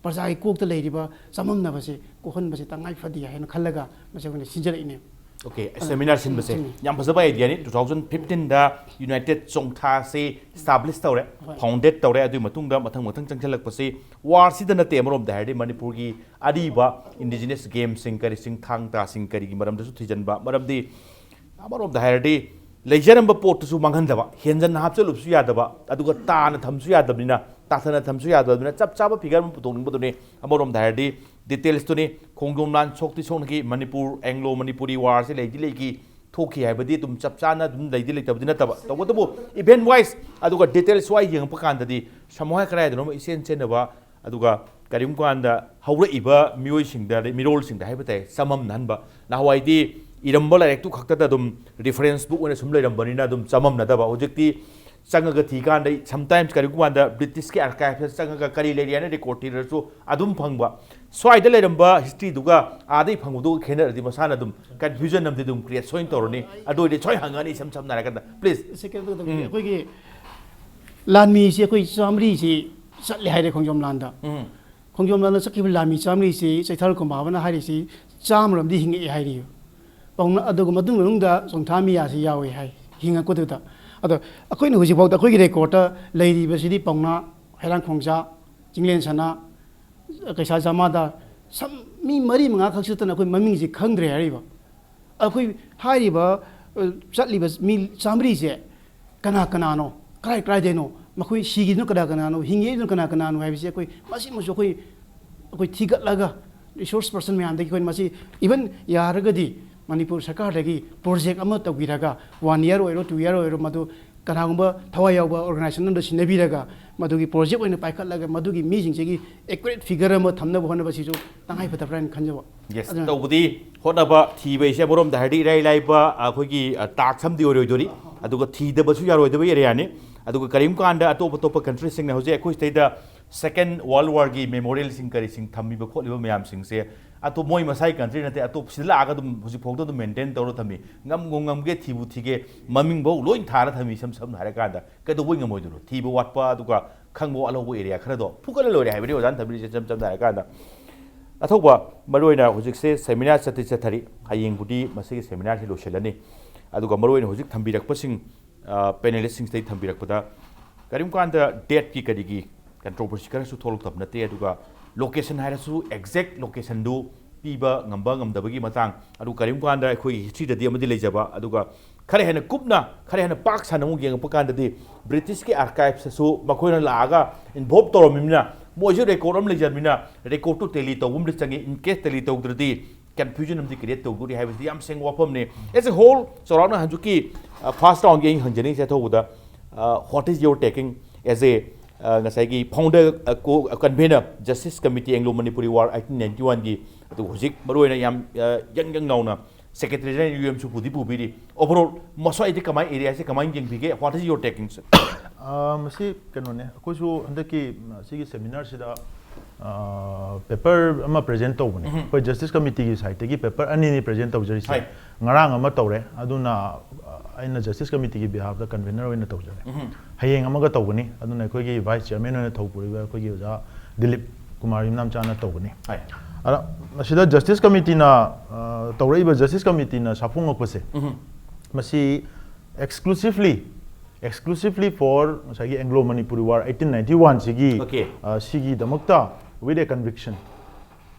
ꯄ꯭ꯔꯖꯥꯒꯤ ꯀꯣꯛꯇ ꯂꯩꯔꯤꯕ ꯆꯃꯝꯅꯕꯁꯦ ꯀꯣꯛꯍꯟꯕꯁꯦ ꯇꯉꯥꯏ ꯐꯗꯦ ꯍꯥꯏꯅ ꯈꯜꯂꯒ ꯃꯁꯤ ꯑꯩꯈꯣꯏꯅ ꯁꯤꯟꯖꯔꯛꯏꯅꯦ꯫ ꯑꯣꯀꯦ, ꯁꯦꯃꯤꯅꯥꯔ ꯁꯤꯟꯕꯁꯦ ꯁꯤꯟꯕ꯫ ꯌꯥꯝ ꯐꯖꯕ ꯑꯥꯏꯗꯤꯌꯥꯅꯤ꯫ ꯇꯨ ꯊꯥꯎꯖꯟ ꯐꯤꯐꯇꯤꯟꯗ ꯌꯨꯅꯥꯏꯇꯦꯠ ꯆꯣꯡꯊꯥꯁꯤ ꯏꯁꯇꯥꯕ꯭ꯂꯤꯁ ꯇꯧꯔꯦ, ꯍꯣꯏ꯫ ꯐꯥꯎꯟꯗꯦꯠ ꯇꯧꯔꯦ꯫ ꯑꯗꯨꯒꯤ ꯃꯇꯨꯡꯗ ꯃꯊꯪ ꯃꯊꯪ ꯆꯪꯁꯤꯜꯂꯛꯄꯁꯤ ꯋꯥꯔꯁꯤꯗ ꯅꯠꯇꯦ, ꯑꯃꯔꯣꯝꯗ ꯍꯥꯏꯔꯗꯤ ꯃꯅꯤꯄꯨꯔꯒꯤ ꯑꯔꯤꯕ ꯏꯟꯗꯤꯖꯤꯅꯁ ꯒꯦꯝꯁꯤꯡ, ꯀꯔꯤꯁꯤꯡ, ꯊꯥꯡ ꯇꯥꯁꯤꯡ ꯀꯔꯤꯒꯤ ꯃꯔꯝꯗꯁꯨ ꯊꯤꯖꯤꯟꯕ꯫ ꯃꯔꯝꯗꯤ ꯑꯃꯔꯣꯝꯗ ꯍꯥꯏꯔꯗꯤ ꯂꯩꯖꯔꯝꯕ ꯄꯣꯠꯇꯨꯁꯨ ꯃꯥꯡꯍꯟꯗꯕ, ꯍꯦꯟꯖꯟꯅ ꯍꯥꯞꯆꯜꯂꯨꯕꯁꯨ ꯌꯥꯗꯕ, ꯑꯗꯨꯒ ꯇꯥꯅ ꯊꯝꯕꯁꯨ ꯌꯥꯗꯕꯅꯤꯅ, ꯇꯥꯊꯅ ꯊꯝꯕꯁꯨ ꯌꯥꯗꯕꯅꯤꯅ ꯆꯞ ꯆꯥꯕ ꯐꯤꯒꯔ ꯑꯃ ꯄꯨꯊꯣꯛꯅꯤꯡꯕꯗꯨꯅꯤ꯫ ꯑꯃꯔꯣꯝꯗ ꯍꯥꯏꯔꯗꯤ ꯗꯤꯇꯦꯜꯁꯇꯨꯅꯤ꯫ ꯈꯣꯡꯖꯣꯝ ꯂꯥꯟ ꯁꯣꯛꯇꯤ ꯁꯣꯛꯅꯈꯤ, ꯃꯅꯤꯄꯨꯔ ꯑꯦꯡꯂꯣ ꯃꯅꯤꯄꯨꯔꯤ ꯋꯥꯔꯁꯤ ꯂꯩꯗꯤ ꯂꯩꯈꯤ, ꯊꯣꯛꯈꯤ ꯍꯥꯏꯕꯗꯤ ꯑꯗꯨꯝ ꯆꯞ ꯆꯥꯅ ꯑꯗꯨꯝ ꯂꯩꯗꯤ ꯂꯩꯇꯕꯗꯤ ꯅꯠꯇꯕ꯫ ꯇꯧꯕꯇꯕꯨ ꯏꯚꯦꯟ ꯋꯥꯏꯁ ꯑꯗꯨꯒ ꯗꯤꯇꯦꯜꯁ ꯋꯥꯏ ꯌꯦꯡꯉꯛꯄ ꯀꯥꯟꯗꯗꯤ ꯁꯃꯨꯍꯥꯏ ꯀꯗꯥꯏꯗꯅꯣ ꯏꯁꯦꯟ ꯁꯦꯟꯅꯕ, ꯑꯗꯨꯒ ꯀꯔꯤꯒꯨꯝꯕ ꯀꯥꯟꯗ ꯍꯧꯔꯛꯏꯕ ꯃꯤꯑꯣꯏꯁꯤꯡꯗ, ꯃꯤꯔꯣꯜꯁꯤꯡꯗ ꯍꯥꯏꯕ ꯇꯥꯏ, ꯆꯃꯝꯅꯍꯟꯕ꯫ ꯅꯍꯥꯟꯋꯥꯏꯗꯤ ꯏꯔꯝꯕ ꯂꯥꯏꯔꯤꯛꯇꯨ ꯈꯛꯇꯗ ꯑꯗꯨꯝ ꯔꯤꯐꯔꯦꯟꯁ ꯕꯨꯛ ꯑꯣꯏꯅ ꯁꯨꯝ ꯂꯩꯔꯝꯕꯅꯤꯅ ꯑꯗꯨꯝ ꯆꯃꯝꯅꯗꯕ꯫ ꯍꯧꯖꯤꯛꯇꯤ ꯆꯪꯉꯒ ꯊꯤꯀꯥꯟꯗ, ꯁꯝꯇꯥꯏꯝꯁ ꯀꯔꯤꯒꯨꯝꯕ ꯀꯥꯟꯗ ꯕ꯭ꯔꯤꯇꯤꯁꯀꯤ ꯑꯥꯔꯀꯥꯏꯞꯇ ꯆꯪꯉꯒ ꯀꯔꯤ ꯂꯩꯔꯤ ꯍꯥꯏꯅ ꯔꯦꯀꯣꯔꯠ ꯊꯤꯔꯁꯨ ꯑꯗꯨꯝ ꯐꯪꯕ꯫ ꯁ꯭ꯋꯥꯏꯗ ꯂꯩꯔꯝꯕ ꯍꯤꯁꯇ꯭ꯔꯤꯗꯨꯒ ꯑꯥꯗꯩ ꯐꯪꯕꯗꯨꯒ ꯈꯦꯠꯅꯔꯗꯤ ꯃꯁꯥꯅ ꯑꯗꯨꯝ ꯀꯟꯐ꯭ꯌꯨꯖꯟ ꯑꯃꯗꯤ ꯑꯗꯨꯝ ꯀ꯭ꯔꯤꯌꯦꯠ ꯁꯣꯏꯅ ꯇꯧꯔꯅꯤ꯫ ꯑꯗꯨ ꯑꯣꯏꯔꯗꯤ ꯁꯣꯏ ꯍꯪꯉꯅꯤ, ꯏꯁꯝ ꯁꯝꯅ ꯍꯥꯏꯔꯀꯥꯟꯗ, ꯄ꯭ꯂꯤꯖ꯫ ꯁꯦꯀꯦꯟ ꯑꯩꯈꯣꯏꯒꯤ ꯂꯥꯟꯃꯤꯁꯤ ꯑꯩꯈꯣꯏ ꯆꯥꯃꯔꯤꯁꯤ ꯆꯠꯂꯦ ꯍꯥꯏꯔꯦ ꯈꯣꯡꯖꯣꯝ ꯂꯥꯟꯗ꯫ ꯎꯝ꯫ ꯈꯣꯡꯖꯣꯝ ꯂꯥꯟꯗ ꯆꯠꯈꯤꯕ ꯂꯥꯟꯃꯤ ꯆꯥꯃꯔꯤꯁꯤ ꯆꯩꯊꯥꯔꯣꯜ ꯀꯨꯝꯕꯥꯕꯅ ꯍꯥꯏꯔꯤꯁꯤ ꯆꯥꯝꯃꯔꯣꯝꯗꯤ ꯍꯤꯡꯉꯛꯑꯦ ꯍꯥꯏꯔꯤꯌꯨ꯫ ꯄꯥꯎꯅ-, ꯑꯗꯨꯒ ꯃꯗꯨ ꯃꯅꯨꯡꯗ ꯆꯣꯡꯊꯥ ꯃꯤꯌꯥꯁꯤ ꯌꯥꯎꯏ ꯍꯥꯏ, ꯍꯤꯡꯉꯛꯄꯗꯨꯗ꯫ ꯑꯗꯣ ꯑꯩꯈꯣꯏꯅ ꯍꯧꯖꯤꯛꯐꯥꯎꯗ ꯑꯩꯈꯣꯏꯒꯤ ꯔꯦꯀꯣꯔꯠꯇ ꯂꯩꯔꯤꯕꯁꯤꯗꯤ ꯄꯥꯎꯅꯥ, ꯍꯩꯔꯥꯡ ꯈꯣꯡꯖꯥ, ꯆꯤꯡꯂꯦꯟ ꯁꯅꯥ, ꯀꯩꯁꯥ ꯖꯃꯥꯗꯥꯔ, ꯁꯝ-, ꯃꯤ ꯃꯔꯤ ꯃꯉꯥ ꯈꯛꯁꯨ ꯅꯠꯇꯅ ꯑꯩꯈꯣꯏ ꯃꯃꯤꯡꯁꯤ ꯈꯪꯗ꯭ꯔꯦ ꯍꯥꯏꯔꯤꯕ꯫ ꯑꯩꯈꯣꯏ ꯍꯥꯏꯔꯤꯕ, ꯑ, ꯆꯠꯂꯤꯕ ꯃꯤ ꯆꯥꯃꯔꯤꯁꯦ ꯀꯅꯥ ꯀꯅꯥꯅꯣ, ꯀꯗꯥꯏ ꯀꯗꯥꯏꯗꯩꯅꯣ, ꯃꯈꯣꯏ ꯁꯤꯈꯤꯗꯨꯅ ꯀꯅꯥ ꯀꯅꯥꯅꯣ, ꯍꯤꯡꯉꯛꯏꯗꯨꯅ ꯀꯅꯥ ꯀꯅꯥꯅꯣ ꯍꯥꯏꯕꯁꯤ ꯑꯩꯈꯣꯏ ꯃꯁꯤꯃꯁꯨ ꯑꯩꯈꯣꯏ, ꯑꯩꯈꯣꯏ ꯊꯤꯒꯠꯂꯒ ꯔꯤꯁꯣꯔꯁ ꯄꯔꯁꯟ ꯃꯌꯥꯝꯗꯒꯤ ꯑꯩꯈꯣꯏ ꯃꯁꯤ, ꯏꯚꯟ ꯌꯥꯔꯒꯗꯤ ꯃꯅꯤꯄꯨꯔ ꯁꯔꯀꯥꯔꯗꯒꯤ ꯄ꯭ꯔꯣꯖꯦꯛ ꯑꯃ ꯇꯧꯕꯤꯔꯒ, ꯋꯥꯟ ꯏꯌꯔ ꯑꯣꯏꯔꯣ, ꯇꯨ ꯏꯌꯔ ꯑꯣꯏꯔꯣ, ꯃꯗꯨ ꯀꯅꯥꯒꯨꯝꯕ ꯊꯋꯥꯏ ꯌꯥꯎꯕ ꯑꯣꯔꯒꯅꯥꯏꯖꯦꯁꯟ ꯑꯃꯗ ꯁꯤꯟꯅꯕꯤꯔꯒ ꯃꯗꯨꯒꯤ ꯄ꯭ꯔꯣꯖꯦꯛ ꯑꯣꯏꯅ ꯄꯥꯏꯈꯠꯂꯒ ꯃꯗꯨꯒꯤ ꯃꯤꯁꯤꯡꯁꯤꯒꯤ ꯑꯦꯀꯨꯔꯦꯠ ꯐꯤꯒꯔ ꯑꯃ ꯊꯝꯅꯕ ꯍꯣꯠꯅꯕꯁꯤꯁꯨ ꯇꯉꯥꯏ ꯐꯗꯕ꯭ꯔꯥ ꯍꯥꯏꯅ ꯈꯟꯖꯕ꯫ ꯌꯦꯁ, ꯑꯗꯨꯅ ꯇꯧꯕꯗꯤ ꯍꯣꯠꯅꯕ, ꯊꯤꯕ ꯍꯥꯏꯁꯦ ꯑꯃꯔꯣꯝꯗ ꯍꯥꯏꯔꯗꯤ ꯏꯔꯥꯏ ꯂꯥꯏꯕ ꯑꯩꯈꯣꯏꯒꯤ, ꯑ, ꯇꯥꯛꯁ ꯑꯃꯗꯤ ꯑꯣꯏꯔꯣꯏꯗꯣꯔꯤ꯫ ꯑꯗꯨꯒ ꯊꯤꯗꯕꯁꯨ ꯌꯥꯔꯣꯏꯗꯕ ꯑꯦꯔꯤꯌꯥꯅꯤ꯫ ꯑꯗꯨꯒ ꯀꯔꯤꯒꯨꯝꯕ ꯀꯥꯟꯗ ꯑꯇꯣꯞ ꯑꯇꯣꯞꯄ ꯀꯟꯇ꯭ꯔꯤꯁꯤꯡꯅ ꯍꯧꯖꯤꯛ ꯑꯩꯈꯣꯏ ꯁꯤꯗꯩꯗ ꯁꯦꯀꯦꯟ ꯋꯥꯔꯜ ꯋꯥꯔꯒꯤ ꯃꯦꯃꯣꯔꯤꯌꯦꯜꯁꯤꯡ ꯀꯔꯤꯁꯤꯡ ꯊꯝꯃꯤꯕ ꯈꯣꯠꯂꯤꯕ ꯃꯌꯥꯝꯁꯤꯡꯁꯦ ꯑꯇꯣꯞ, ꯃꯣꯏ ꯃꯁꯥꯒꯤ ꯀꯟꯇ꯭ꯔꯤ ꯅꯠꯇꯦ, ꯑꯇꯣꯞ ꯁꯤꯗ ꯂꯥꯛꯑꯒ ꯑꯗꯨꯝ ꯍꯧꯖꯤꯛꯐꯥꯎꯗ ꯑꯗꯨꯝ ꯃꯦꯟꯇꯦꯟ ꯇꯧꯔ ꯊꯝꯃꯤ꯫ ꯉꯝꯕꯨ ꯉꯝꯒꯦ, ꯊꯤꯕꯨ ꯊꯤꯒꯦ, ꯃꯃꯤꯡꯐꯧ ꯂꯣꯏ ꯊꯥꯔ ꯊꯝꯃꯤ꯫ ꯏꯁꯝ ꯁꯝꯅ ꯍꯥꯏꯔꯀꯥꯟꯗ ꯀꯩꯗꯧꯕꯩ ꯉꯝꯃꯣꯏꯗꯣꯏꯅꯣ? ꯊꯤꯕ ꯋꯥꯠꯄ, ꯑꯗꯨꯒ ꯈꯪꯕ ꯋꯥꯠꯍꯧꯕ ꯑꯦꯔꯤꯌꯥ ꯈꯔꯗꯣ ꯐꯨꯒꯠꯂ ꯂꯣꯏꯔꯦ ꯍꯥꯏꯕꯅꯤ ꯑꯣꯖꯥꯅ ꯊꯝꯕꯤꯔꯤꯁꯦ, ꯏꯆꯝ ꯆꯝꯅ ꯍꯥꯏꯔꯀꯥꯟꯗ꯫ ꯑꯊꯧꯕ, ꯃꯔꯨꯑꯣꯏꯅ ꯍꯧꯖꯤꯛꯁꯦ ꯁꯦꯃꯤꯅꯥꯔ ꯆꯠꯇꯤ ꯆꯠꯊꯔꯤ, ꯍꯌꯦꯡꯕꯨꯗꯤ ꯃꯁꯤꯒꯤ ꯁꯦꯃꯤꯅꯥꯔꯁꯤ ꯂꯣꯏꯁꯤꯜꯂꯅꯤ꯫ ꯑꯗꯨꯒ ꯃꯔꯨꯑꯣꯏꯅ ꯍꯧꯖꯤꯛ ꯊꯝꯕꯤꯔꯛꯄꯁꯤꯡ, ꯑ, ꯄꯦꯅꯦꯂꯤꯁꯁꯤꯡꯁꯤꯗꯒꯤ ꯊꯝꯕꯤꯔꯛꯄꯗ, ꯀꯔꯤꯒꯨꯝꯕ ꯀꯥꯟꯗ ꯗꯦꯠꯀꯤ ꯀꯔꯤꯒꯤ ꯀꯟꯇ꯭ꯔꯣꯚꯔꯁꯤ ꯈꯔꯁꯨ ꯊꯣꯛꯂꯛꯇꯕ ꯅꯠꯇꯦ꯫ ꯑꯗꯨꯒ ꯂꯣꯀꯦꯁꯟ ꯍꯥꯏꯔꯁꯨ ꯑꯦꯛꯖꯦꯛ ꯂꯣꯀꯦꯁꯟꯗꯨ ꯄꯤꯕ ꯉꯝꯕ ꯉꯝꯗꯕꯒꯤ ꯃꯇꯥꯡ, ꯑꯗꯨ ꯀꯔꯤꯒꯨꯝꯕ ꯀꯥꯟꯗ ꯑꯩꯈꯣꯏꯒꯤ ꯍꯤꯁꯇ꯭ꯔꯤꯗꯗꯤ ꯑꯃꯗꯤ ꯂꯩꯖꯕ, ꯑꯗꯨꯒ ꯈꯔ ꯍꯦꯟꯅ ꯀꯨꯞꯅ, ꯈꯔ ꯍꯦꯟꯅ ꯄꯥꯛ ꯁꯟꯅ ꯑꯃꯨꯛ ꯌꯦꯡꯉꯛꯄ ꯀꯥꯟꯗꯗꯤ ꯕ꯭ꯔꯤꯇꯤꯁꯀꯤ ꯑꯥꯔꯀꯥꯏꯞꯁꯇꯁꯨ ꯃꯈꯣꯏꯅ ꯂꯥꯛꯑꯒ ꯏꯟꯚꯣꯜꯕ ꯇꯧꯔꯝꯃꯤꯅ ꯃꯣꯏꯁꯨ ꯔꯦꯀꯣꯔꯠ ꯑꯃ ꯂꯩꯖꯕꯅꯤꯅ ꯔꯦꯀꯣꯔꯠꯇꯨ ꯇꯦꯂꯤ ꯇꯧꯕ ꯑꯃꯗꯤ ꯆꯪꯉꯤ꯫ ꯏꯟ ꯀꯦꯁ ꯇꯦꯂꯤ ꯇꯧꯗ꯭ꯔꯗꯤ ꯀꯟꯐ꯭ꯌꯨꯖꯟ ꯑꯃꯗꯤ ꯀ꯭ꯔꯤꯌꯦꯠ ꯇꯧꯗꯣꯔꯤ ꯍꯥꯏꯕꯁꯤꯗꯤ ꯌꯥꯝ ꯁꯦꯡꯕ ꯋꯥꯐꯝꯅꯤ꯫ As a whole, ꯆꯥꯎꯔꯥꯛꯅ ꯍꯧꯖꯤꯛꯀꯤ, ꯑ, ꯐꯥꯔꯁ ꯔꯥꯎꯟꯒꯤ ꯑꯩ ꯍꯪꯖꯅꯤꯡꯉꯤꯁꯦ ꯑꯊꯧꯕꯗ, ꯑ, what is your taking as a, ꯑ, ꯉꯁꯥꯏꯒꯤ ꯐꯥꯎꯟꯗꯔ, ꯑ, ꯀꯣ-, ꯑ, convener, justice committee Anglo Manipuri war eighteen ninety ꯋꯥꯟꯒꯤ, ꯑꯗꯨ ꯍꯧꯖꯤꯛ ꯃꯔꯨꯑꯣꯏꯅ ꯌꯥꯝ, ꯑ, ꯌꯪ ꯌꯪ ꯂꯥꯎꯅ Secretary General ꯌꯨ ꯑꯦꯝꯁꯨ ꯄꯨꯗꯤ ꯄꯨꯕꯤꯔꯤ꯫ Overall ꯃꯁ꯭ꯋꯥꯏꯗꯤ ꯀꯃꯥꯏꯅ, area ꯁꯦ ꯀꯃꯥꯏꯅ ꯌꯦꯡꯕꯤꯒꯦ? What is your taking, sir? ꯑꯥ, ꯃꯁꯤ ꯀꯩꯅꯣꯅꯦ, ꯑꯩꯈꯣꯏꯁꯨ ꯍꯟꯗꯛꯀꯤ ꯁꯤꯒꯤ seminar ꯁꯤꯗ paper ꯑꯃ present ꯇꯧꯕꯅꯦ꯫ ꯑꯩꯈꯣꯏ Justice Committee ꯒꯤ side ꯇꯒꯤ paper ꯑꯅꯤꯅꯤ present ꯇꯧꯖꯔꯤꯁꯦ꯫ ꯍꯣꯏ꯫ ꯉꯔꯥꯡ ꯑꯃ ꯇꯧꯔꯦ, ꯑꯗꯨꯅ ꯑ, ꯑꯩꯅ Justice Committee ꯒꯤ behalf ꯇ convener ꯑꯣꯏꯅ ꯇꯧꯖꯔꯦ꯫ ꯍꯌꯦꯡ ꯑꯃꯒ ꯇꯧꯒꯅꯤ, ꯑꯗꯨꯅ ꯑꯩꯈꯣꯏꯒꯤ vice chairman ꯑꯣꯏꯅ ꯊꯧ ꯄꯨꯔꯤꯕ ꯑꯩꯈꯣꯏꯒꯤ ꯑꯣꯖꯥ ꯗꯤꯂꯤꯞ ꯀꯨꯃꯥꯔ ꯌꯨꯝꯅꯥꯝꯆꯥꯅ ꯇꯧꯒꯅꯤ꯫ ꯍꯣꯏ꯫ ꯑꯗ ꯃꯁꯤꯗ Justice Committee ꯅ, ꯑ, ꯇꯧꯔꯛꯏꯕ Justice Committee ꯅ ꯁꯥꯐꯣꯡꯉꯛꯄꯁꯦ, ꯃꯁꯤ exclusively exclusively for ꯉꯁꯥꯏꯒꯤ Anglo Manipuri War eighteen ninety one ꯁꯤꯒꯤ, Okay. ꯑ, ꯁꯤꯒꯤꯗꯃꯛꯇ with a conviction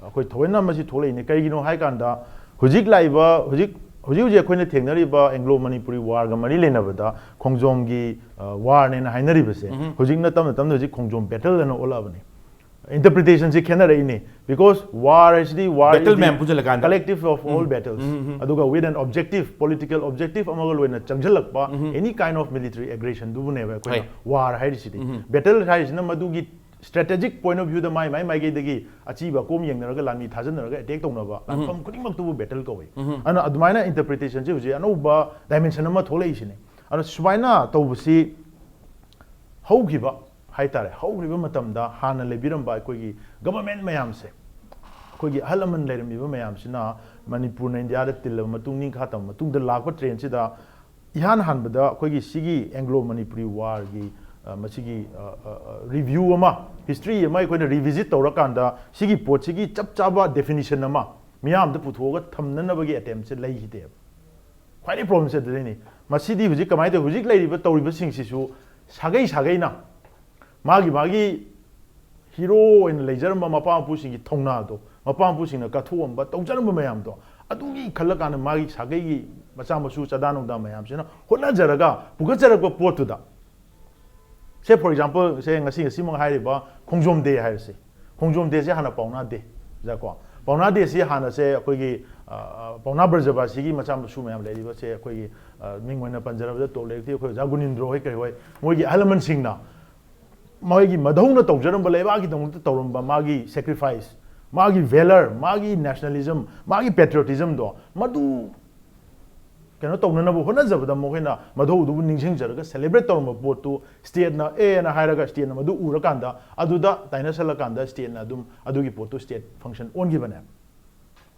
ꯑꯩꯈꯣꯏ ꯊꯑꯣꯏꯅ ꯃꯁꯤ ꯊꯣꯛꯂꯛꯏꯅꯤ꯫ ꯀꯩꯒꯤꯅꯣ ꯍꯥꯏ ꯀꯥꯟꯗ, ꯍꯧꯖꯤꯛ ꯂꯥꯛꯏꯕ, ꯍꯧꯖꯤꯛ ꯍꯧꯖꯤꯛ ꯍꯧꯖꯤꯛ ꯑꯩꯈꯣꯏꯅ ꯊꯦꯡꯅꯔꯤꯕ Anglo Manipuri War ꯒ ꯃꯔꯤ ꯂꯩꯅꯕꯗ ꯈꯣꯡꯖꯣꯝꯒꯤ, ꯑ, war ꯅꯦꯅ ꯍꯥꯏꯅꯔꯤꯕꯁꯦ, ꯍꯧꯖꯤꯛꯅ ꯇꯞꯅ ꯇꯞꯅ ꯍꯧꯖꯤꯛ ꯈꯣꯡꯖꯣꯝ battle ꯑꯅ ꯑꯣꯜꯂꯛꯑꯕꯅꯤ꯫ Interpretation ꯁꯤ ꯈꯦꯠꯅꯔꯛꯏꯅꯤ, because war ꯍꯥꯏꯁꯤꯗꯤ war Battle is the ꯃꯌꯥꯝ ꯄꯨꯟꯁꯤꯜꯂꯀꯥꯟꯗ꯫ Collective of all battles. ꯑꯗꯨꯒ with an objective, political objective ꯑꯃꯒ ꯂꯣꯏꯅ ꯆꯪꯁꯤꯜꯂꯛꯄ any kind of military aggression ꯗꯨꯕꯨꯅꯦꯕ ꯑꯩꯈꯣꯏꯅ ꯍꯣꯏ꯫ War ꯍꯥꯏꯔꯤꯁꯤꯗꯤ꯫ Battle ꯍꯥꯏꯔꯤꯁꯤꯅ ꯃꯗꯨꯒꯤ strategic point of view ꯗ ꯃꯥꯏ ꯃꯥꯏ ꯃꯥꯏꯀꯩꯗꯒꯤ ꯑꯆꯤꯕ ꯑꯀꯣꯝ ꯌꯦꯡꯅꯔꯒ ꯂꯥꯟꯃꯤ ꯊꯥꯖꯅꯔꯒ attack ꯇꯧꯅꯕ ꯂꯥꯟꯐꯝ ꯈꯨꯗꯤꯡꯃꯛꯇꯨꯕꯨ battle ꯀꯧꯏ꯫ ꯑꯗꯨꯅ ꯑꯗꯨꯃꯥꯏꯅ interpretation ꯁꯤ ꯍꯧꯖꯤꯛ ꯑꯅꯧꯕ dimension ꯑꯃ ꯊꯣꯛꯂꯛꯏꯁꯤꯅꯤ꯫ ꯑꯗꯣ ꯁꯨꯃꯥꯏꯅ ꯇꯧꯕꯁꯤ ꯍꯧꯈꯤꯕ ꯍꯥꯏꯇꯥꯔꯦ, ꯍꯧꯈ꯭ꯔꯤꯕ ꯃꯇꯝꯗ ꯍꯥꯟꯅ ꯂꯩꯕꯤꯔꯝꯕ ꯑꯩꯈꯣꯏꯒꯤ government ꯃꯌꯥꯝꯁꯦ, ꯑꯩꯈꯣꯏꯒꯤ ꯑꯍꯜ ꯂꯃꯟ ꯂꯩꯔꯝꯃꯤꯕ ꯃꯌꯥꯝꯁꯤꯅ ꯃꯅꯤꯄꯨꯔꯅ ꯏꯟꯗꯤꯌꯥꯗ ꯇꯤꯜꯂꯕ ꯃꯇꯨꯡ, ꯅꯤꯡꯈꯥ ꯇꯝꯕ ꯃꯇꯨꯡꯗ ꯂꯥꯛꯄ trend ꯁꯤꯗ ꯏꯍꯥꯟ ꯍꯥꯟꯕꯗ ꯑꯩꯈꯣꯏꯒꯤ ꯁꯤꯒꯤ Anglo Manipuri War ꯒꯤ, ꯑ, ꯃꯁꯤꯒꯤ, ꯑ, ꯑ, ꯑ, review ꯑꯃ, history ꯑꯃ ꯑꯩꯈꯣꯏꯅ revisit ꯇꯧꯔꯀꯥꯟꯗ ꯁꯤꯒꯤ ꯄꯣꯠꯁꯤꯒꯤ ꯆꯞ ꯆꯥꯕ definition ꯑꯃ ꯃꯤꯌꯥꯝꯗ ꯄꯨꯊꯣꯛꯑꯒ ꯊꯝꯅꯅꯕꯒꯤ attempt ꯁꯦ ꯂꯩꯈꯤꯗꯦꯕ꯫ ꯈ꯭ꯋꯥꯏꯗꯒꯤ problem ꯁꯦ ꯑꯗꯨꯗꯩꯅꯤ꯫ ꯃꯁꯤꯗꯤ ꯍꯧꯖꯤꯛ ꯀꯃꯥꯏꯅ ꯇꯧꯋꯤ? ꯍꯧꯖꯤꯛ ꯂꯩꯔꯤꯕ ꯇꯧꯔꯤꯕꯁꯤꯡꯁꯤꯁꯨ ꯁꯥꯒꯩ ꯁꯥꯒꯩꯅ ꯃꯥꯒꯤ ꯃꯥꯒꯤ hero ꯑꯣꯏꯅ ꯂꯩꯖꯔꯝꯕ ꯃꯄꯥ ꯃꯄꯨꯁꯤꯡꯒꯤ ꯊꯧꯅꯥꯗꯣ, ꯃꯄꯥ ꯃꯄꯨꯁꯤꯡꯅ ꯀꯠꯊꯣꯛꯑꯝꯕ, ꯇꯧꯖꯔꯝꯕ ꯃꯌꯥꯝꯗꯣ, ꯑꯗꯨꯒꯤ ꯈꯜꯂꯀꯥꯟꯗ ꯃꯥꯒꯤ ꯁꯥꯒꯩꯒꯤ ꯃꯆꯥ ꯃꯁꯨ ꯆꯥꯗꯥ ꯅꯧꯗꯥ ꯃꯌꯥꯝꯁꯤꯅ ꯍꯣꯠꯅꯖꯔꯒ ꯄꯨꯈꯠꯆꯔꯛꯄ ꯄꯣꯠꯇꯨꯗ, say for example, say ꯉꯁꯤ ꯉꯁꯤꯃꯛ ꯍꯥꯏꯔꯤꯕ ꯈꯣꯡꯖꯣꯝ day ꯍꯥꯏꯔꯁꯤ꯫ ꯈꯣꯡꯖꯣꯝ day ꯁꯦ ꯍꯥꯟꯅ ꯄꯥꯎꯅꯥ day, ꯑꯣꯖꯥ ꯀꯣ? ꯄꯥꯎꯅꯥ day ꯁꯤ ꯍꯥꯟꯅꯁꯦ ꯑꯩꯈꯣꯏꯒꯤ, ꯑ, ꯑ, ꯄꯥꯎꯅꯥ ꯕ꯭ꯔꯖꯕꯥꯁꯤꯒꯤ ꯃꯆꯥ ꯃꯁꯨ ꯃꯌꯥꯝ ꯂꯩꯔꯤꯕꯁꯦ, ꯑꯩꯈꯣꯏꯒꯤ, ꯑ, ꯃꯤꯡ ꯑꯣꯏꯅ ꯄꯟꯖꯔꯕꯗ top level ꯇꯤ ꯑꯩꯈꯣꯏ ꯑꯣꯖꯥ ꯒꯨꯅꯤꯟꯗ꯭ꯔꯣ ꯍꯣꯏ ꯀꯔꯤ ꯍꯣꯏ, ꯃꯣꯏꯒꯤ ꯑꯍꯜ ꯂꯃꯟꯁꯤꯡꯅ ꯃꯣꯏꯒꯤ ꯃꯙꯧꯅ ꯇꯧꯖꯔꯝꯕ, ꯂꯩꯕꯥꯛꯀꯤꯗꯃꯛꯇ ꯇꯧꯔꯝꯕ ꯃꯥꯒꯤ sacrifice, ꯃꯥꯒꯤ valor, ꯃꯥꯒꯤ nationalism, ꯃꯥꯒꯤ patriotismꯗꯣ, ꯃꯗꯨ ꯀꯩꯅꯣ ꯇꯧꯅꯅꯕ ꯍꯣꯠꯅꯖꯕꯗ ꯃꯈꯣꯏꯅ ꯃꯗꯨꯗꯨꯕꯨ ꯅꯤꯡꯁꯤꯡꯖꯔꯒ celebrate ꯇꯧꯔꯝꯕ ꯄꯣꯠꯇꯨ stateꯅ ꯑꯦꯅ ꯍꯥꯏꯔꯒ stateꯅ ꯃꯗꯨ ꯎꯔꯀꯥꯟꯗ ꯑꯗꯨꯗ ꯇꯥꯏꯅꯁꯜꯂꯀꯥꯟꯗ stateꯅ ꯑꯗꯨꯝ ꯑꯗꯨꯒꯤ ꯄꯣꯠꯇꯨ state function ꯑꯣꯟꯈꯤꯕꯅꯦ꯫